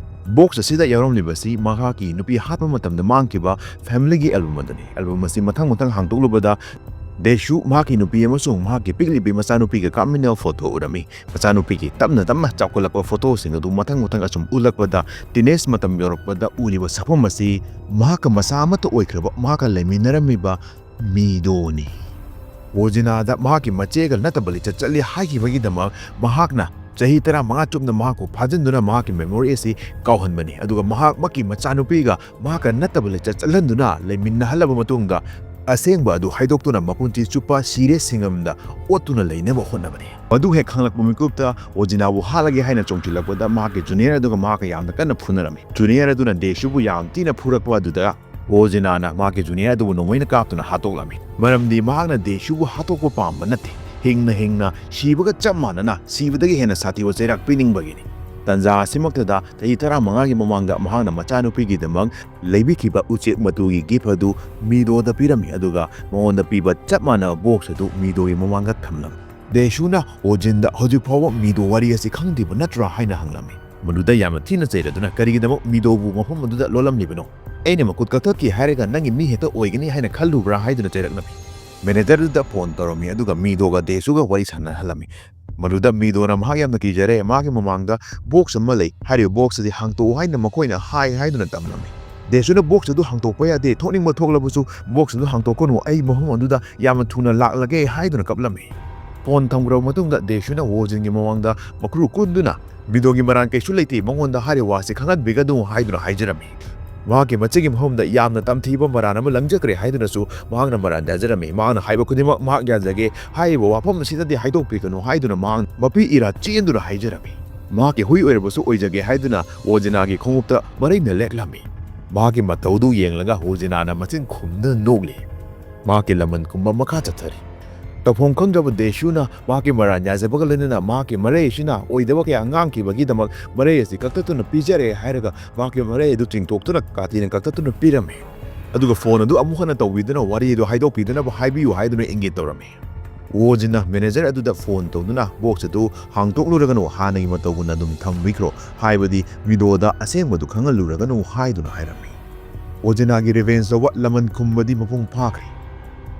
ꯕꯣꯛꯁ ꯑꯁꯤꯗ ꯌꯥꯎꯔꯝꯂꯤꯕꯁꯤ ꯃꯍꯥꯛꯀꯤ ꯅꯨꯄꯤ ꯍꯥꯠꯄ ꯃꯇꯝꯗ ꯃꯥꯡꯈꯤꯕ ꯐꯦꯃꯤꯂꯤꯒꯤ ꯑꯦꯜꯕꯝ ꯑꯗꯨꯅꯤ꯫ ꯑꯦꯜꯕꯝ ꯑꯁꯤ ꯃꯊꯪ ꯃꯊꯪ ꯍꯥꯡꯗꯣꯛꯂꯨꯕꯗ ꯗꯦꯁꯨ ꯃꯍꯥꯛꯀꯤ ꯅꯨꯄꯤ ꯑꯃꯁꯨꯡ ꯃꯍꯥꯛꯀꯤ ꯄꯤꯛꯂꯤꯕꯤ ꯃꯆꯥꯅꯨꯄꯤꯒ ꯀꯥꯞꯃꯤꯟꯅꯕ ꯐꯣꯇꯣ ꯎꯔꯝꯃꯤ꯫ ꯃꯆꯥꯅꯨꯄꯤꯒꯤ ꯇꯞꯅ ꯇꯞꯅ ꯆꯥꯎꯈꯠꯂꯛꯄ ꯐꯣꯇꯣꯁꯤꯡ ꯑꯗꯨ ꯃꯊꯪ ꯃꯊꯪ ꯑꯁꯨꯝ ꯎꯠꯂꯛꯄꯗ, ꯇꯤꯅꯦꯖ ꯃꯇꯝ ꯌꯧꯔꯛꯄꯗ ꯎꯔꯤꯕ ꯁꯛꯐꯝ ꯑꯁꯤ ꯃꯍꯥꯛꯀ ꯃꯆꯥ ꯑꯃꯠꯇ ꯑꯣꯏꯈ꯭ꯔꯕ ꯃꯍꯥꯛꯀ ꯂꯩꯃꯤꯟꯅꯔꯝꯃꯤꯕ ꯃꯤꯗꯣꯅꯤ꯫ ꯋꯣꯖꯤꯅꯥꯗ ꯃꯍꯥꯛꯀꯤ ꯃꯆꯦꯒ ꯅꯠꯇꯕ ꯂꯤꯆꯠ ꯆꯠꯂꯤ ꯍꯥꯏꯈꯤꯕꯒꯤꯗꯃꯛ ꯃꯍꯥꯛꯅ ꯆꯍꯤ ꯇꯔꯥꯃꯉꯥ ꯆꯨꯞꯅ ꯃꯍꯥꯛꯄꯨ ꯐꯥꯖꯤꯟꯗꯨꯅ ꯃꯍꯥꯛꯀꯤ ꯃꯦꯃꯣꯔꯤ ꯑꯁꯤ ꯀꯥꯎꯍꯟꯕꯅꯤ, ꯑꯗꯨꯒ ꯃꯍꯥꯛꯃꯛꯀꯤ ꯃꯆꯥꯅꯨꯄꯤꯒ ꯃꯍꯥꯛꯀ ꯅꯠꯇꯕ ꯂꯤꯆꯠ ꯆꯠꯍꯟꯗꯨꯅ ꯂꯩꯃꯤꯟꯅꯍꯜꯂꯕ ꯃꯇꯨꯡꯗ, ꯑꯁꯦꯡꯕ ꯑꯗꯨ ꯍꯥꯏꯗꯣꯛꯇꯨꯅ ꯃꯄꯨꯟꯁꯤ ꯆꯨꯞꯄ ꯁꯤꯔꯦ ꯁꯤꯡꯉꯝꯗ ꯑꯣꯠꯇꯨꯅ ꯂꯩꯅꯕ ꯍꯣꯠꯅꯕꯅꯤ꯫ ꯃꯗꯨ ꯍꯦꯛ ꯈꯪꯂꯛꯄ ꯃꯤꯀꯨꯞꯇ ꯋꯣꯖꯤꯅꯥꯕꯨ ꯍꯥꯠꯂꯒꯦ ꯍꯥꯏꯅ ꯆꯣꯡꯁꯤꯜꯂꯛꯄꯗ, ꯃꯍꯥꯛꯀꯤ ꯖꯨꯅꯤꯌꯔ ꯑꯗꯨꯒ ꯃꯍꯥꯛꯀ ꯌꯥꯝꯅ ꯀꯟꯅ ꯐꯨꯅꯔꯝꯃꯤ꯫ ꯖꯨꯅꯤꯌꯔ ꯑꯗꯨꯅ ꯗꯦꯁꯨꯕꯨ ꯌꯥꯝ ꯊꯤꯅ ꯐꯨꯔꯛꯄ ꯑꯗꯨꯗ ꯋꯣꯖꯤꯅꯥꯅ ꯃꯍꯥꯛꯀꯤ ꯖꯨꯅꯤꯌꯔ ꯑꯗꯨꯕꯨ ꯅꯣꯡꯃꯩꯅ ꯀꯥꯞꯇꯨꯅ ꯍꯥꯠꯇꯣꯛꯂꯝꯃꯤ꯫ ꯃꯔꯝꯗꯤ ꯃꯍꯥꯛꯅ ꯗꯦꯁꯨꯕꯨ ꯍꯥꯠꯇꯣꯛꯄ ꯄꯥꯝꯕ ꯅꯠꯇꯦ, ꯍꯤꯡꯅ ꯍꯤꯡꯅ ꯁꯤꯕꯒ ꯆꯞ ꯃꯥꯟꯅꯅ ꯁꯤꯕꯗꯒꯤ ꯍꯦꯟꯅ ꯁꯥꯊꯤꯕ ꯆꯩꯔꯥꯛ ꯄꯤꯅꯤꯡꯕꯒꯤꯅꯤ꯫ ꯇꯟꯖꯥ ꯑꯁꯤꯃꯛꯇꯗ ꯆꯍꯤ ꯇꯔꯥꯃꯉꯥꯒꯤ ꯃꯃꯥꯡꯗ ꯃꯍꯥꯛꯅ ꯃꯆꯥꯅꯨꯄꯤꯒꯤꯗꯃꯛ ꯂꯩꯕꯤꯈꯤꯕ ꯎꯆꯦꯛ ꯃꯇꯨꯒꯤ ꯒꯤꯐ ꯑꯗꯨ ꯃꯤꯗꯣꯗ ꯄꯤꯔꯝꯃꯤ, ꯑꯗꯨꯒ ꯃꯉꯣꯟꯗ ꯄꯤꯕ ꯆꯞ ꯃꯥꯟꯅꯕ ꯕꯣꯛꯁ ꯑꯗꯨ ꯃꯤꯗꯣꯒꯤ ꯃꯃꯥꯡꯗ ꯊꯝꯂꯝꯃꯤ꯫ ꯗꯦꯁꯨꯅ ꯋꯣꯖꯤꯟꯗ ꯍꯧꯖꯤꯛ ꯐꯥꯎꯕ ꯃꯤꯗꯣ ꯋꯥꯔꯤ ꯑꯁꯤ ꯈꯪꯗ꯭ꯔꯤꯕ ꯅꯠꯇ꯭ꯔꯥ ꯍꯥꯏꯅ ꯍꯪꯂꯝꯃꯤ꯫ ꯃꯗꯨꯗ ꯌꯥꯝꯅ ꯊꯤꯅ ꯆꯩꯔꯗꯨꯅ, "ꯀꯔꯤꯒꯤꯗꯃꯛ ꯃꯤꯗꯣꯕꯨ ꯃꯐꯝ ꯑꯗꯨꯗ ꯂꯣꯠꯂꯝꯂꯤꯕꯅꯣ? ꯑꯩꯅ ꯃꯈꯨꯠ ꯀꯛꯊꯠꯀꯦ ꯍꯥꯏꯔꯒ ꯅꯪꯒꯤ ꯃꯤ ꯍꯦꯛꯇ ꯑꯣꯏꯒꯅꯤ ꯍꯥꯏꯅ ꯈꯜꯂꯨꯕ꯭ꯔꯥ?" ꯍꯥꯏꯗꯨꯅ ꯆꯩꯔꯛꯂꯝꯃꯤ꯫ ꯃꯦꯅꯦꯖꯔꯗꯨꯗ ꯐꯣꯟ ꯇꯧꯔꯝꯃꯤ, ꯑꯗꯨꯒ ꯃꯤꯗꯣꯒ ꯗꯦꯁꯨꯒ ꯋꯥꯔꯤ ꯁꯥꯟꯅꯍꯜꯂꯝꯃꯤ꯫ ꯃꯗꯨꯗ ꯃꯤꯗꯣꯅ ꯃꯍꯥꯛ ꯌꯥꯝꯅ ꯀꯤꯖꯔꯦ, ꯃꯥꯒꯤ ꯃꯃꯥꯡꯗ ꯕꯣꯛꯁ ꯑꯃ ꯂꯩ, ꯍꯥꯏꯔꯤꯕ ꯕꯣꯛꯁ ꯑꯗꯨ ꯍꯥꯡꯇꯣꯛꯎ ꯍꯥꯏꯅ ꯃꯈꯣꯏꯅ ꯍꯥꯏ ꯍꯥꯏꯗꯨꯅ ꯇꯝꯂꯝꯃꯤ꯫ ꯗꯦꯁꯨꯅ ꯕꯣꯛꯁ ꯑꯗꯨ ꯍꯥꯡꯇꯣꯛꯄ ꯌꯥꯗꯦ, ꯊꯣꯛꯅꯤꯡꯕ ꯊꯣꯛꯂꯕꯁꯨ ꯕꯣꯛꯁ ꯑꯗꯨ ꯍꯥꯡꯇꯣꯛꯀꯅꯨ, ꯑꯩ ꯃꯐꯝ ꯑꯗꯨꯗ ꯌꯥꯝꯅ ꯊꯨꯅ ꯂꯥꯛꯂꯒꯦ ꯍꯥꯏꯗꯨꯅ ꯀꯞꯂꯝꯃꯤ꯫ ꯐꯣꯟ ꯊꯝꯈ꯭ꯔꯕ ꯃꯇꯨꯡꯗ ꯗꯦꯁꯨꯅ ꯋꯣꯖꯤꯟꯒꯤ ꯃꯃꯥꯡꯗ ꯃꯈꯨꯔꯨ ꯀꯨꯟꯗꯨꯅ ꯃꯤꯗꯣꯒꯤ ꯃꯔꯥꯟ ꯀꯩꯁꯨ ꯂꯩꯇꯦ, ꯃꯉꯣꯟꯗ ꯍꯥꯏꯔꯤꯕ ꯋꯥꯁꯤ ꯈꯪꯍꯟꯕꯤꯒꯅꯨ ꯍꯥꯏꯗꯨꯅ ꯍꯥꯏꯖꯔꯝꯃꯤ꯫ ꯃꯍꯥꯛꯀꯤ ꯃꯆꯦꯒꯤ ꯃꯐꯝꯗ ꯌꯥꯝꯅ ꯇꯝꯊꯤꯕ ꯃꯔꯥꯟ ꯑꯃ ꯂꯪꯖꯈ꯭ꯔꯦ ꯍꯥꯏꯗꯨꯅꯁꯨ ꯃꯍꯥꯛꯅ ꯃꯔꯥꯟ ꯌꯥꯖꯔꯝꯃꯤ꯫ ꯃꯍꯥꯛꯅ ꯍꯥꯏꯕ ꯈꯨꯗꯤꯡꯃꯛ ꯃꯍꯥꯛ ꯌꯥꯖꯒꯦ, ꯍꯥꯏꯔꯤꯕ ꯋꯥꯐꯝ ꯑꯁꯤꯗꯗꯤ ꯍꯥꯏꯗꯣꯛꯄꯤꯒꯅꯨ ꯍꯥꯏꯗꯨꯅ ꯃꯍꯥꯛ ꯃꯄꯤ ꯏꯔꯥ ꯆꯦꯟꯗꯨꯅ ꯍꯥꯏꯖꯔꯝꯃꯤ꯫ ꯃꯍꯥꯛꯀꯤ ꯍꯨꯏ ꯑꯣꯏꯔꯕꯁꯨ ꯑꯣꯏꯖꯒꯦ ꯍꯥꯏꯗꯨꯅ ꯋꯣꯖꯤꯅꯥꯒꯤ ꯈꯣꯡꯎꯞꯇ ꯃꯔꯩꯅ ꯂꯦꯛꯂꯝꯃꯤ꯫ ꯃꯍꯥꯛꯀꯤ ꯃꯇꯧꯗꯨ ꯌꯦꯡꯂꯒ ꯋꯣꯖꯤꯅꯥꯅ ꯃꯆꯤꯟ ꯈꯨꯝꯗꯨꯅ ꯅꯣꯛꯂꯤ꯫ ꯃꯍꯥꯛꯀꯤ ꯂꯃꯟ ꯈꯨꯝꯕ ꯃꯈꯥ ꯆꯠꯊꯔꯤ꯫ ꯇꯧꯐꯝ ꯈꯪꯗ꯭ꯔꯕ ꯗꯦꯁꯨꯅ ꯃꯍꯥꯛꯀꯤ ꯃꯔꯥꯟ ꯌꯥꯖꯕꯒ ꯂꯣꯏꯅꯅ ꯃꯍꯥꯛꯀꯤ ꯃꯔꯩ ꯑꯁꯤꯅ ꯑꯣꯏꯗꯕ ꯀꯌꯥ ꯉꯥꯡꯈꯤꯕꯒꯤꯗꯃꯛ ꯃꯔꯩ ꯑꯁꯤ ꯀꯛꯊꯠꯇꯨꯅ ꯄꯤꯖꯔꯦ ꯍꯥꯏꯔꯒ ꯃꯍꯥꯛꯀꯤ ꯃꯔꯩ ꯑꯗꯨ ꯆꯤꯡꯊꯣꯛꯇꯨꯅ ꯀꯥꯇꯤꯅ ꯀꯛꯊꯠꯇꯨꯅ ꯄꯤꯔꯝꯃꯤ꯫ ꯑꯗꯨꯒ ꯐꯣꯟ ꯑꯗꯨ ꯑꯃꯨꯛ ꯍꯟꯅ ꯇꯧꯕꯤꯗꯨꯅ ꯋꯥꯔꯤ ꯑꯗꯨ ꯍꯥꯏꯗꯣꯛꯄꯤꯗꯅꯕ ꯍꯥꯏꯕꯤꯌꯨ ꯍꯥꯏꯗꯨꯅ ꯏꯪꯒꯤꯠ ꯇꯧꯔꯝꯃꯤ꯫ ꯋꯣꯖꯤꯟꯅ ꯃꯦꯅꯦꯖꯔ ꯑꯗꯨꯗ ꯐꯣꯟ ꯇꯧꯗꯨꯅ ꯕꯣꯛꯁ ꯑꯗꯨ ꯍꯥꯡꯇꯣꯛꯂꯨꯔꯒꯅꯨ, ꯍꯥꯟꯅꯒꯤ ꯃꯇꯧꯒꯨꯝꯅ ꯑꯗꯨꯝ ꯊꯝꯕꯤꯈ꯭ꯔꯣ, ꯍꯥꯏꯕꯗꯤ ꯃꯤꯗꯣꯗ ꯑꯁꯦꯡꯕꯗꯨ ꯈꯪꯍꯜꯂꯨꯔꯒꯅꯨ ꯍꯥꯏꯗꯨꯅ ꯍꯥꯏꯔꯝꯃꯤ꯫ ꯋꯣꯖꯤꯅꯥꯒꯤ ꯔꯤꯚꯦꯟꯖ ꯂꯧꯕ ꯂꯃꯟ ꯈꯨꯝꯕꯗꯤ ꯃꯄꯨꯡ ꯐꯥꯈ꯭ꯔꯦ꯫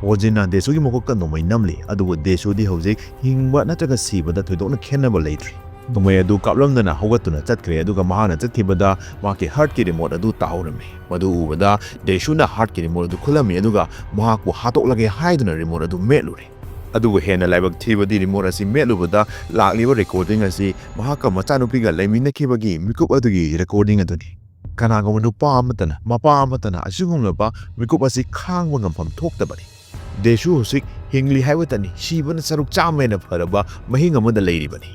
ꯋꯣꯖꯤꯟꯅ ꯗꯦꯁꯨꯒꯤ ꯃꯀꯣꯛꯇ ꯅꯣꯡꯃꯩ ꯅꯝꯂꯤ, ꯑꯗꯨꯕꯨ ꯗꯦꯁꯨꯗꯤ ꯍꯧꯖꯤꯛ ꯍꯤꯡꯕ ꯅꯠꯇ꯭ꯔꯒ ꯁꯤꯕꯗ ꯊꯣꯏꯗꯣꯛꯅ ꯈꯦꯟꯅꯕ ꯂꯩꯇ꯭ꯔꯤ꯫ ꯅꯣꯡꯃꯩ ꯑꯗꯨ ꯀꯥꯞꯂꯝꯗꯅ ꯍꯧꯒꯠꯇꯨꯅ ꯆꯠꯈ꯭ꯔꯦ, ꯑꯗꯨꯒ ꯃꯍꯥꯛꯅ ꯆꯠꯈꯤꯕꯗ ꯃꯍꯥꯛꯀꯤ ꯍꯥꯔꯠꯀꯤ ꯔꯤꯃꯣꯠ ꯑꯗꯨ ꯇꯥꯍꯧꯔꯝꯃꯤ꯫ ꯃꯗꯨ ꯎꯕꯗ ꯗꯦꯁꯨꯅ ꯍꯥꯔꯠꯀꯤ ꯔꯤꯃꯣꯠ ꯑꯗꯨ ꯈꯨꯜꯂꯝꯃꯤ, ꯑꯗꯨꯒ ꯃꯍꯥꯛꯄꯨ ꯍꯥꯠꯇꯣꯛꯂꯒꯦ ꯍꯥꯏꯗꯨꯅ ꯔꯤꯃꯣꯠ ꯑꯗꯨ ꯃꯦꯠꯂꯨꯔꯦ꯫ ꯑꯗꯨꯕꯨ ꯍꯦꯟꯅ ꯂꯥꯏꯕꯛ ꯊꯤꯕꯗꯤ ꯔꯤꯃꯣꯠ ꯑꯁꯤ ꯃꯦꯠꯂꯨꯕꯗ ꯂꯥꯛꯂꯤꯕ ꯔꯦꯀꯣꯔꯗꯤꯡ ꯑꯁꯤ ꯃꯍꯥꯛꯀ ꯃꯆꯥꯅꯨꯄꯤꯒ ꯂꯩꯃꯤꯟꯅꯈꯤꯕꯒꯤ ꯃꯤꯀꯨꯞ ꯑꯗꯨꯒꯤ ꯔꯦꯀꯣꯔꯗꯤꯡ ꯑꯗꯨꯅꯤ꯫ ꯀꯅꯥꯒꯨꯝꯕ ꯅꯨꯄꯥ ꯑꯃꯠꯇꯅ, ꯃꯄꯥ ꯑꯃꯠꯇꯅ ꯑꯁꯤꯒꯨꯝꯂꯕ ꯃꯤꯀꯨꯞ ꯑꯁꯤ ꯈꯥꯡꯕ ꯉꯝꯐꯝ ꯊꯣꯛꯇꯕꯅꯤ꯫ ꯗꯦꯁꯨ ꯍꯧꯖꯤꯛ ꯍꯤꯡꯂꯤ ꯍꯥꯏꯕꯇꯅꯤ, ꯁꯤꯕꯅ ꯁꯔꯨꯛ ꯆꯥꯝꯃ ꯍꯦꯟꯅ ꯐꯔꯕ ꯃꯍꯤꯡ ꯑꯃꯗ ꯂꯩꯔꯤꯕꯅꯤ꯫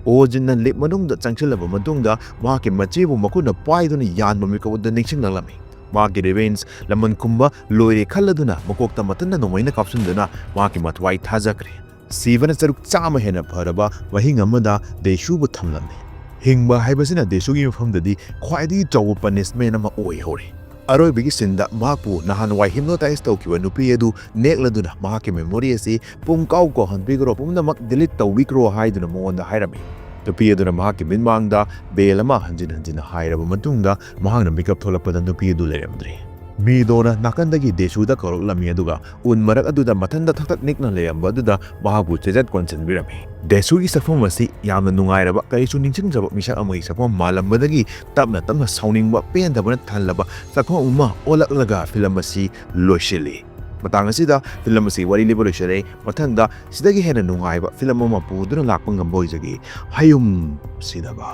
ꯑꯣꯖꯤꯟꯅ ꯂꯤꯞ ꯃꯅꯨꯡꯗ ꯆꯪꯁꯤꯜꯂꯕ ꯃꯇꯨꯡꯗ ꯃꯍꯥꯛꯀꯤ ꯃꯆꯦꯕꯨ ꯃꯈꯨꯠꯅ ꯄꯥꯏꯗꯨꯅ ꯌꯥꯟꯕ ꯃꯤꯀꯨꯞ ꯑꯗꯨ ꯅꯤꯡꯁꯤꯡꯂꯛꯂꯝꯃꯤ꯫ ꯃꯍꯥꯛꯀꯤ ꯔꯤꯚꯦꯟꯖ ꯂꯃꯟ ꯈꯨꯝꯕ ꯂꯣꯏꯔꯦ ꯈꯜꯂꯗꯨꯅ ꯃꯀꯣꯛꯇ ꯃꯊꯟꯇ ꯅꯣꯡꯃꯩꯅ ꯀꯥꯞꯁꯤꯟꯗꯨꯅ ꯃꯍꯥꯛꯀꯤ ꯃꯊ꯭ꯋꯥꯏ ꯊꯥꯖꯈ꯭ꯔꯦ꯫ ꯁꯤꯕꯅ ꯁꯔꯨꯛ ꯆꯥꯝꯃ ꯍꯦꯟꯅ ꯐꯔꯕ ꯃꯍꯤꯡ ꯑꯃꯗ ꯗꯦꯁꯨꯕꯨ ꯊꯝꯂꯝꯃꯤ꯫ ꯍꯤꯡꯕ ꯍꯥꯏꯕꯁꯤꯅ ꯗꯦꯁꯨꯒꯤ ꯃꯐꯝꯗꯗꯤ ꯈ꯭ꯋꯥꯏꯗꯒꯤ ꯆꯥꯎꯕ ꯄꯅꯤꯁꯃꯦꯟ ꯑꯃ ꯑꯣꯏꯍꯧꯔꯦ꯫ ꯑꯔꯣꯏꯕꯒꯤ ꯁꯤꯟꯗ ꯃꯍꯥꯛꯄꯨ ꯅꯍꯥꯟꯋꯥꯏ ꯍꯤꯞꯅꯣꯇꯥꯏꯖ ꯇꯧꯈꯤꯕ ꯅꯨꯄꯤ ꯑꯗꯨ ꯅꯦꯛꯂꯗꯨꯅ ꯃꯍꯥꯛꯀꯤ ꯃꯦꯃꯣꯔꯤ ꯑꯁꯤ ꯄꯨꯡ ꯀꯥꯎ ꯀꯥꯎꯍꯟꯕꯤꯈ꯭ꯔꯣ, ꯄꯨꯝꯅꯃꯛ ꯗꯤꯂꯤꯠ ꯇꯧꯕꯤꯈ꯭ꯔꯣ ꯍꯥꯏꯗꯨꯅ ꯃꯉꯣꯟꯗ ꯍꯥꯏꯔꯝꯃꯤ꯫ ꯅꯨꯄꯤ ꯑꯗꯨꯅ ꯃꯍꯥꯛꯀꯤ ꯃꯤꯠꯃꯥꯡꯗ ꯕꯦꯜ ꯑꯃ ꯍꯟꯖꯤꯟ ꯍꯟꯖꯤꯟ ꯍꯥꯏꯔꯕ ꯃꯇꯨꯡꯗ ꯃꯍꯥꯛꯅ ꯃꯤꯀꯞ ꯊꯣꯛꯂꯛꯄꯗ ꯅꯨꯄꯤ ꯑꯗꯨ ꯂꯩꯔꯝꯗ꯭ꯔꯦ꯫ ꯃꯤꯗꯣꯅ ꯅꯥꯀꯟꯗꯒꯤ ꯗꯦꯁꯨꯗ ꯀꯧꯔꯛꯂꯝꯃꯤ, ꯑꯗꯨꯒ ꯎꯟ ꯃꯔꯛ ꯑꯗꯨꯗ ꯃꯊꯟꯇ ꯊꯛꯊꯛ ꯅꯤꯛꯅ ꯂꯩꯔꯝꯕ ꯑꯗꯨꯗ ꯃꯍꯥꯛꯄꯨ ꯆꯦꯖꯠ ꯀꯣꯟꯁꯤꯟꯕꯤꯔꯝꯃꯤ꯫ ꯗꯦꯁꯨꯒꯤ ꯁꯛꯐꯝ ꯑꯁꯤ ꯌꯥꯝꯅ ꯅꯨꯡꯉꯥꯏꯔꯕ, ꯀꯔꯤꯁꯨ ꯅꯤꯡꯁꯤꯡꯗ꯭ꯔꯕ ꯃꯤꯁꯛ ꯑꯃꯒꯤ ꯁꯛꯐꯝ ꯃꯥꯜꯂꯝꯕꯗꯒꯤ ꯇꯞꯅ ꯇꯞꯅ ꯁꯥꯎꯅꯤꯡꯕ ꯄꯦꯟꯗꯕꯅ ꯊꯜꯂꯕ ꯁꯛꯐꯝ ꯑꯃ ꯑꯣꯜꯂꯛꯂꯒ ꯐꯤꯂꯝ ꯑꯁꯤ ꯂꯣꯏꯁꯤꯜꯂꯤ꯫ ꯃꯇꯥꯡ ꯑꯁꯤꯗ ꯐꯤꯂꯝ ꯑꯁꯤ ꯋꯥꯔꯤ ꯂꯤꯕ ꯂꯣꯏꯁꯤꯜꯂꯦ꯫ ꯃꯊꯪꯗ ꯁꯤꯗꯒꯤ ꯍꯦꯟꯅ ꯅꯨꯡꯉꯥꯏꯕ ꯐꯤꯂꯝ ꯑꯃ ꯄꯨꯗꯨꯅ ꯂꯥꯛꯄ ꯉꯝꯕ ꯑꯣꯏꯖꯒꯦ꯫ ꯍꯌꯨꯝ ꯁꯤꯗꯕ꯫